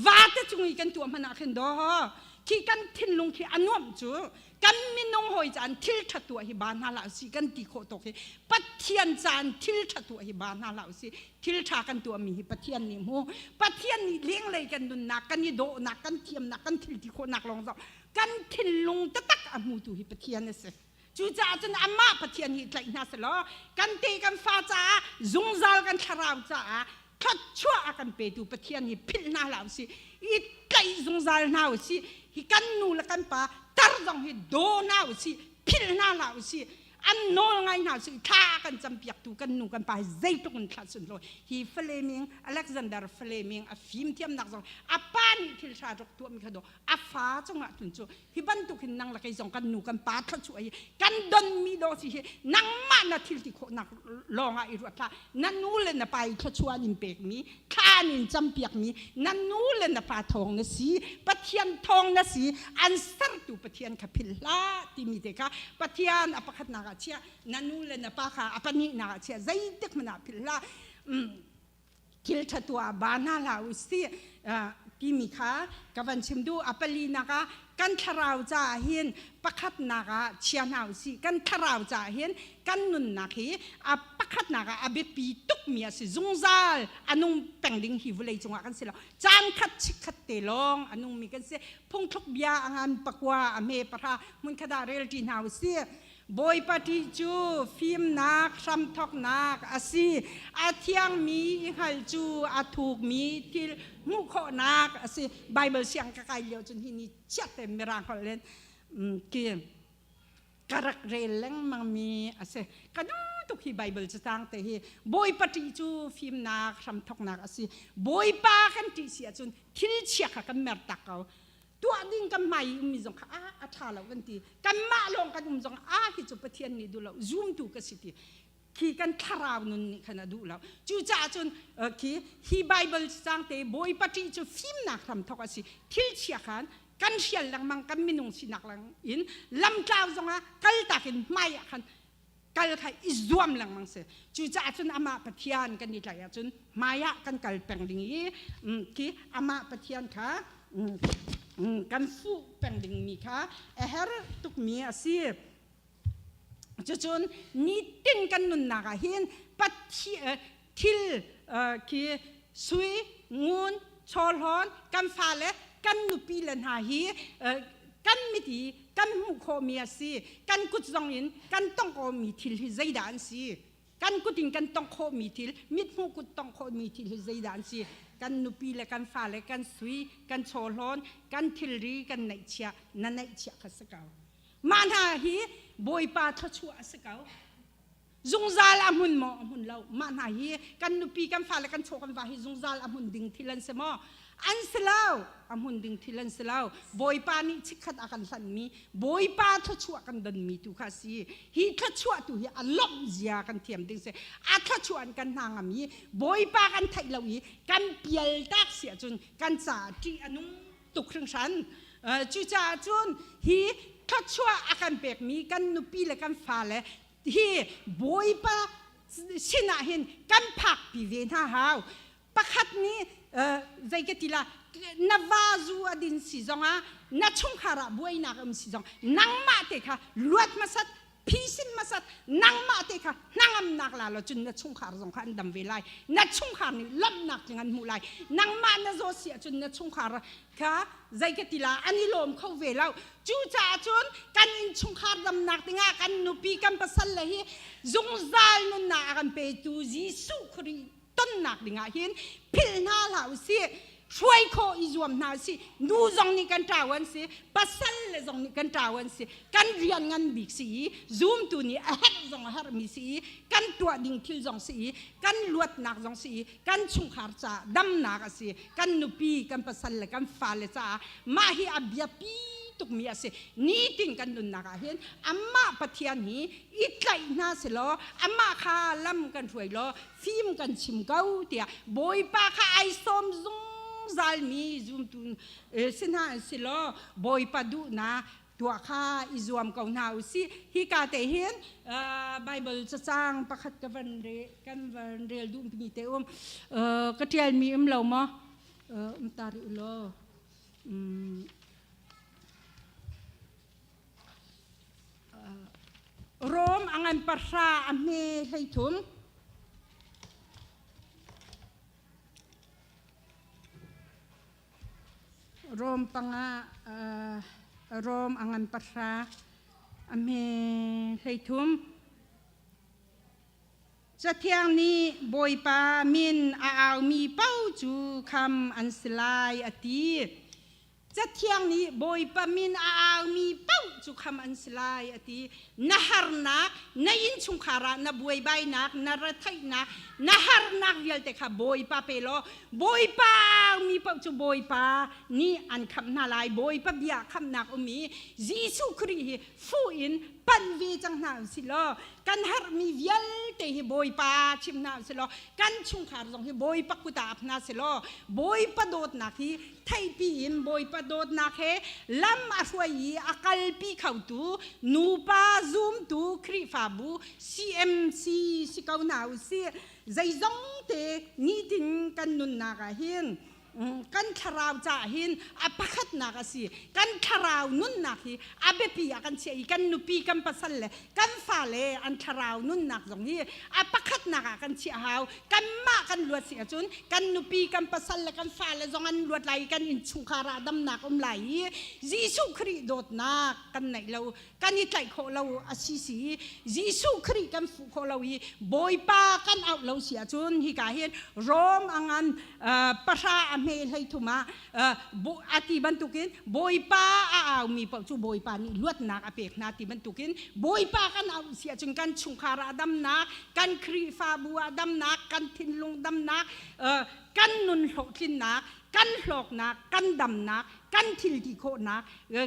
vate cung i kan tuah hmanh ah khin daw. Khi kan thinlung khi a nuamh cu kan minung hawi caan thil ṭha tuah hi ba hna hlah usih kan ti khawh tawk hi Pathian caan thil ṭha tuah hi ba hna hlah usih. Thil ṭha kan tuahmi hi Pathian nih hmu. Pathian nih lenglei kan nunnak, kan i dawhnak, kan thiamnak, kan thil ti khawhnak lawng zoh kan thinlung taktak a hmutu hi Pathian a si. Cucaah cun amah Pathian hi tlaih hna selaw kan te kan fa caah zungzal kan thlarau caah thluachuah a kan petu Pathian hi philh hna hlah usih i tlaih zungzal hna usih hi kan nu le kan pa tar zong hi daw hna usih philh hna hlah usih an nawl ngai hna usih thla kan campiaktu kan nu kan pa hi zeitluk in thla sun lawi hi Fleming Alexander Fleming a fimthiamnak zong a pa nih thil ṭha tuk tuahmi kha daw a fa cungah tun cu hi bantuk hin nang le kei zong kan nu kan pa thluachuah hi kan donmi daw si hi nangmah na thil ti khawhnak lawng ah i ruat hlah na nu le na pa i thluachuah an in pekmi thla an in campiakmi na nu le na pa thawng na si Pathian thawng na si an sertu Pathian kha philh hlah timi te kha Pathian a pakhatnak ah chiah na nu le na pa kha a pahnihnak ah chiah zeitik hmanh ah philh hlah Thil ṭha tuah ba hna hlah u sih timi kha ka van chim duh. A palinak ah kan thlarau caah hin pakhatnak ah chia hna u sih. Kan thlarau caah hin kan nunnak hi a pakhatnak ah a biapi tukmi a si. Zungzal a nung peng ding hi vawlei cungah kan si lo. Caan khat chikkhat te lawng a nungmi kan si. Phungthluk bia a ngan pakua a hme pahra hmunkhat ah rel ṭi hna u sih. Bawipa ṭih cu fimnak hramthawknak a si. A thiangmi i hngalh cu a thukmi thil hmuh khawhnak a si. Bible siang ka kai lio cun hi ni chiat te mirang holh in ki ka rak rel lengmangmi a si. Ka duh tuk hi Bible catang te hi. Bawipa ṭih cu fimnak hramthawknak a si. Bawipa kan ṭih si ahcun thil chia kha kan mer tak ko. Tuah ding kan hmai i ummi zong kha a a ṭha lo kan ti. Kanmah lawng kan um zong a hi cu Pathian nih duh lo, zumtu ka si ti khi kan thlarau nun nih khan a duh lo. Cucaah cun khi hi Bible cang te Bawipa ṭih cu fimnak hramthawk a si. Thil chia khan kan hrial lengmang kan minung sinak lang in lamtlau zongah kaltak in hmai ah khan kal kha i zuam lengmang si. Cucaah cun amah Pathian kan i tlaih ahcun hmai ah kan kal peng ding i khi amah Pathian kha kan fuh peng dingmi kha a her tukmi a si. Cucun nitin kan nunnak ah hin Pathian thil khi sui ngun chawhlawn kan fale kan nupi le hna hi kan mit i kan hmuh khawhmi a si. Kan kut zong in kan tongh khawhmi thil hi zeidah an si? Kan kut in kan tongh khawhmi thil, mithmuh kut tongh khawhmi thil hi zeidah an si? Kan nupi le kan fale, kan sui, kan chawhlawn, kan thilri, kan neihchiah, na neihchiah kha si ko. Mah hna hi Bawipa thluachuah a si ko. Zungzal a hmun maw? A hmun lo. Mah hna hi kan nupi, kan fale, kan chaw, kan va hi zungzal a hmun ding thil an si maw? An si lo. A hmun ding thil an si lo. Bawipa nih chikkhat a kan hlanhmi, Bawipa thluachuah kan donmi tu kha a si. Hi thluachuah tu hi a lawmh zia kan thiam ding si. A thluachuah in kan hna ngam i Bawipa kan theih lo i kan pial tak si ahcun kan caah ṭih a nung tuk hringhran. Cucaah cun hi thluachuah a kan pekmi kan nupi le kan fale hi Bawipa sinah hin kan phakpi ve hna hau. Pakhat nih zei ka ti la na va zu a din si zongah na chungkhar ah buainak um si zong nangmah te kha luat hmasat phisin hmasat nangmah te kha hnangamnak la lo cun na chungkhar zong kha an dam ve lai na chungkhar nih lawmhnak tling an hmuh lai nangmah na zaw si ahcun na chungkhar kha zei ka ti la an i lawm kho ve lo cucaah cun kan innchungkhar damnak dingah kan nupi kan pasal le hi zungzal nunnak a kan petu Jesuh Khrih tonnak dingah hin philh hna hlah usih hruai khawh i zuam hna usih nu zong nih kan ṭau an si pasal le zong nih kan ṭau an si kan rian ngan bik si i zumtu nih a herh zong a herhmi si i kan tuah ding thil zong si i kan luatnak zong si i kan chungkhar caah damnak a si kan nupi kan pasal le kan fale caah mah hi a biapi tukmi a si nitin kan nunnak ah hin amah Pathian hi i tlaih hna selaw amah kha lam kan hruai law fim kan chim ko tiah Bawipa kha ai sawm zungzalmi zumtu si hna an si law Bawipa duhnak tuah kha i zuam ko hna u sih. Hika te hin Bible cacang pakhat ka van re kan van rel duhmi te um ka ṭialmi um lo maw um ta rih u law. Rom angan pahra a hme 13. Rom panga Rom angan pahra a hme 13. Cathiang nih Bawipa min a aumi paoh cu kham an si lai a ti. Cathiang nih Bawipa min a aumi paoh cu kham an si lai a ti. Na harnak, na innchungkhar ah na buaibainak, na retheihnak, na harnak vialte kha Bawipa pe law Bawipa a aumi paoh cu Bawipa nih an khamh hna lai. Bawipa bia khamhnak um i Jesuh Khrih hi fuh in panh ve cang hna usih law kan herhmi vialte hi Bawipa chim hna usih law kan chungkhar zong hi Bawipa kut ah ap hna sih law Bawipa dawtnak hi theihpi in Bawipa dawtnak he lam a hruai i a kalpi khotu nupa zumtu Khrihfabu CMC si ko hna usih. Zeizong te nitin kan nunnak ah hin kan thlarau caah hin a pakhatnak a si. Kan thlarau nunnak hi a biapi ah kan chiah i kan nupi kan pasal le kan fale an thlarau nunnak zong hi a pakhatnak ah kan chiah hau. Kanmah kan luat si ahcun kan nupi kan pasal le kan fale zong an luat lai i kan innchungkhar ah damnak um lai i Jesuh Khrih dawtnak kan neih lo kan i tlaih khawh lo a si si Jesuh Khrih kan fuh khawh lo i Bawipa kan auh lo si ahcun hika hin Rom a ngan pahra a hme 13 ah a ti bantukin Bawipa a aumi paoh cu Bawipa nih luatnak a pek hna ti bantukin Bawipa kan auh si ahcun kan chungkhar ah damnak kan Khrihfabu ah damnak kan thinlung damnak kan nun hlawhtlinnak kan hlawknak kan damnak kan thil ti khawhnak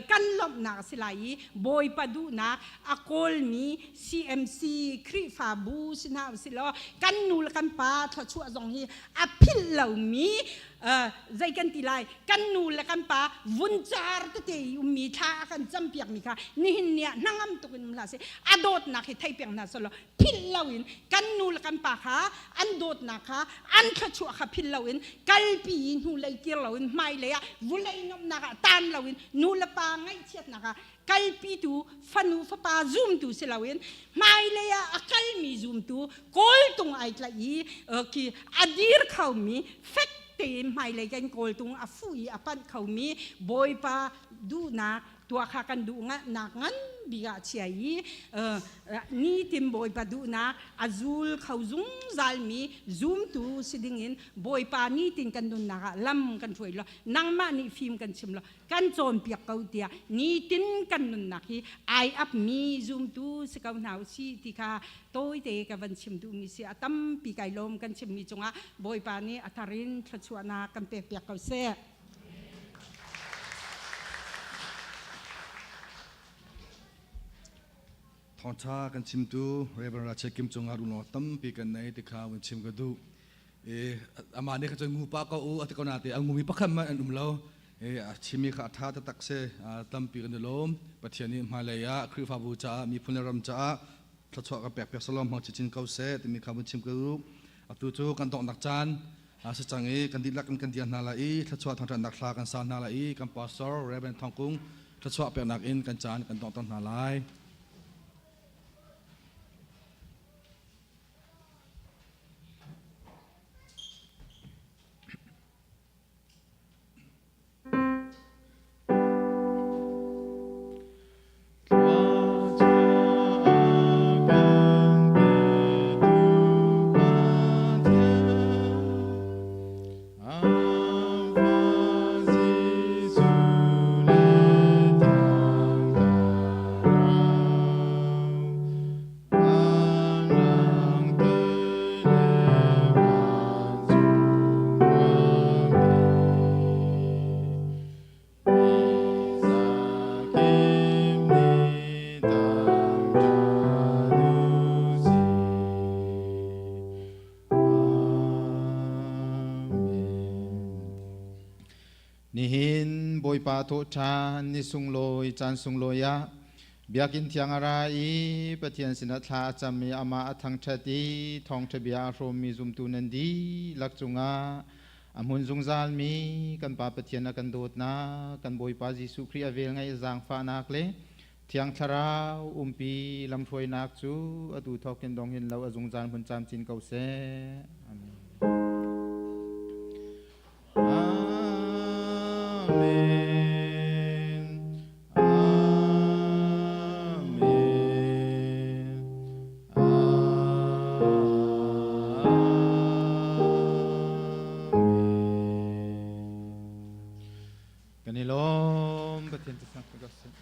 kan lawmhnak a si lai i Bawipa duhnak a kawlmi CMC Khrihfabu si hna usih law kan nu le kan pa thluachuah zong hi a philh lomi zei kan ti lai kan nu le kan pa vuncar tete i ummi thla a kan campiakmi kha nihin ni ah hnangam tuk in um hlah seh a dawtnak hi thei peng hna selaw philh loin kan nu le kan pa kha an dawtnak kha an thluachuah kha philh loin kalpi i hnulei kir loin hmailei ah vulei nuamhnak ah tan loin nu le pa ngaihchiatnak ah kalpitu fanu fapa zumtu si loin hmailei ah a kalmi zumtu kawltung ai tlaih i khi a dir khomi fek tein hmailei kan kawltung a fuh i a panh khomi Bawipa duhnak tuah kha kan duh nak ngan bik ah chia i nitin Bawipa duhnak a zul kho zungzal mi zumtu si ding in Bawipa nitin kan nunnak ah lam kan hruai lo nangmah nih fim kan chim lo kan cawnpiak ko tiah nitin kan nunnak hi ai ap mi zumtu si ko hna usih ti kha tawite ka van chim duhmi si. A tampi kai lawm kan chimmi cungah Bawipa nih a thar in thluachuahnak kan pek piak ko seh. Thawngṭha kan chimtu Reverend Rachel Kim cungah runo tampi kan nei ti kha vun chim ka duh. E amah nih kha cun ngu pa ko u a ti ko na te a ngumi pakhat hmanh an um lo. E a chimi kha a ṭha taktak si. Tampi kan i lawm. Pathian nih hmailei ah Khrihfabu caah miphun le ram caah thluachuah kan pek piak salom hmang chinchin ko seh timi kha vun chim ka duh. Atu cu kan donghnak caan a si cang i kan dihlak in kan dir hna lai i thluachuah thangṭhatnak thla kan sa hna lai i kan pastor Reverend Thawng Kung thluachuah peknak in kan caan kan donghter hna lai. Nihin Bawipa thawhṭhan ni sunglawi caan sunglawi ah Biakinn thiang a ra i Pathian sinah thla a cam i amah a thangṭhat i thawngṭha bia a hrawmmi zumtu nan dihlak cungah a hmun zungzalmi kan Pa Pathian a kan dawtnak, kan Bawipa Jesuh Khrih a velngeih zaangfahnak le Thiang Thlarau umpi lamhruainak cu atu thawkin dong hin lo a zungzal hmun camcin ko seh. Amen. Amen. Amen. Amen. Kan i lawm Pathian cu sang ko seh.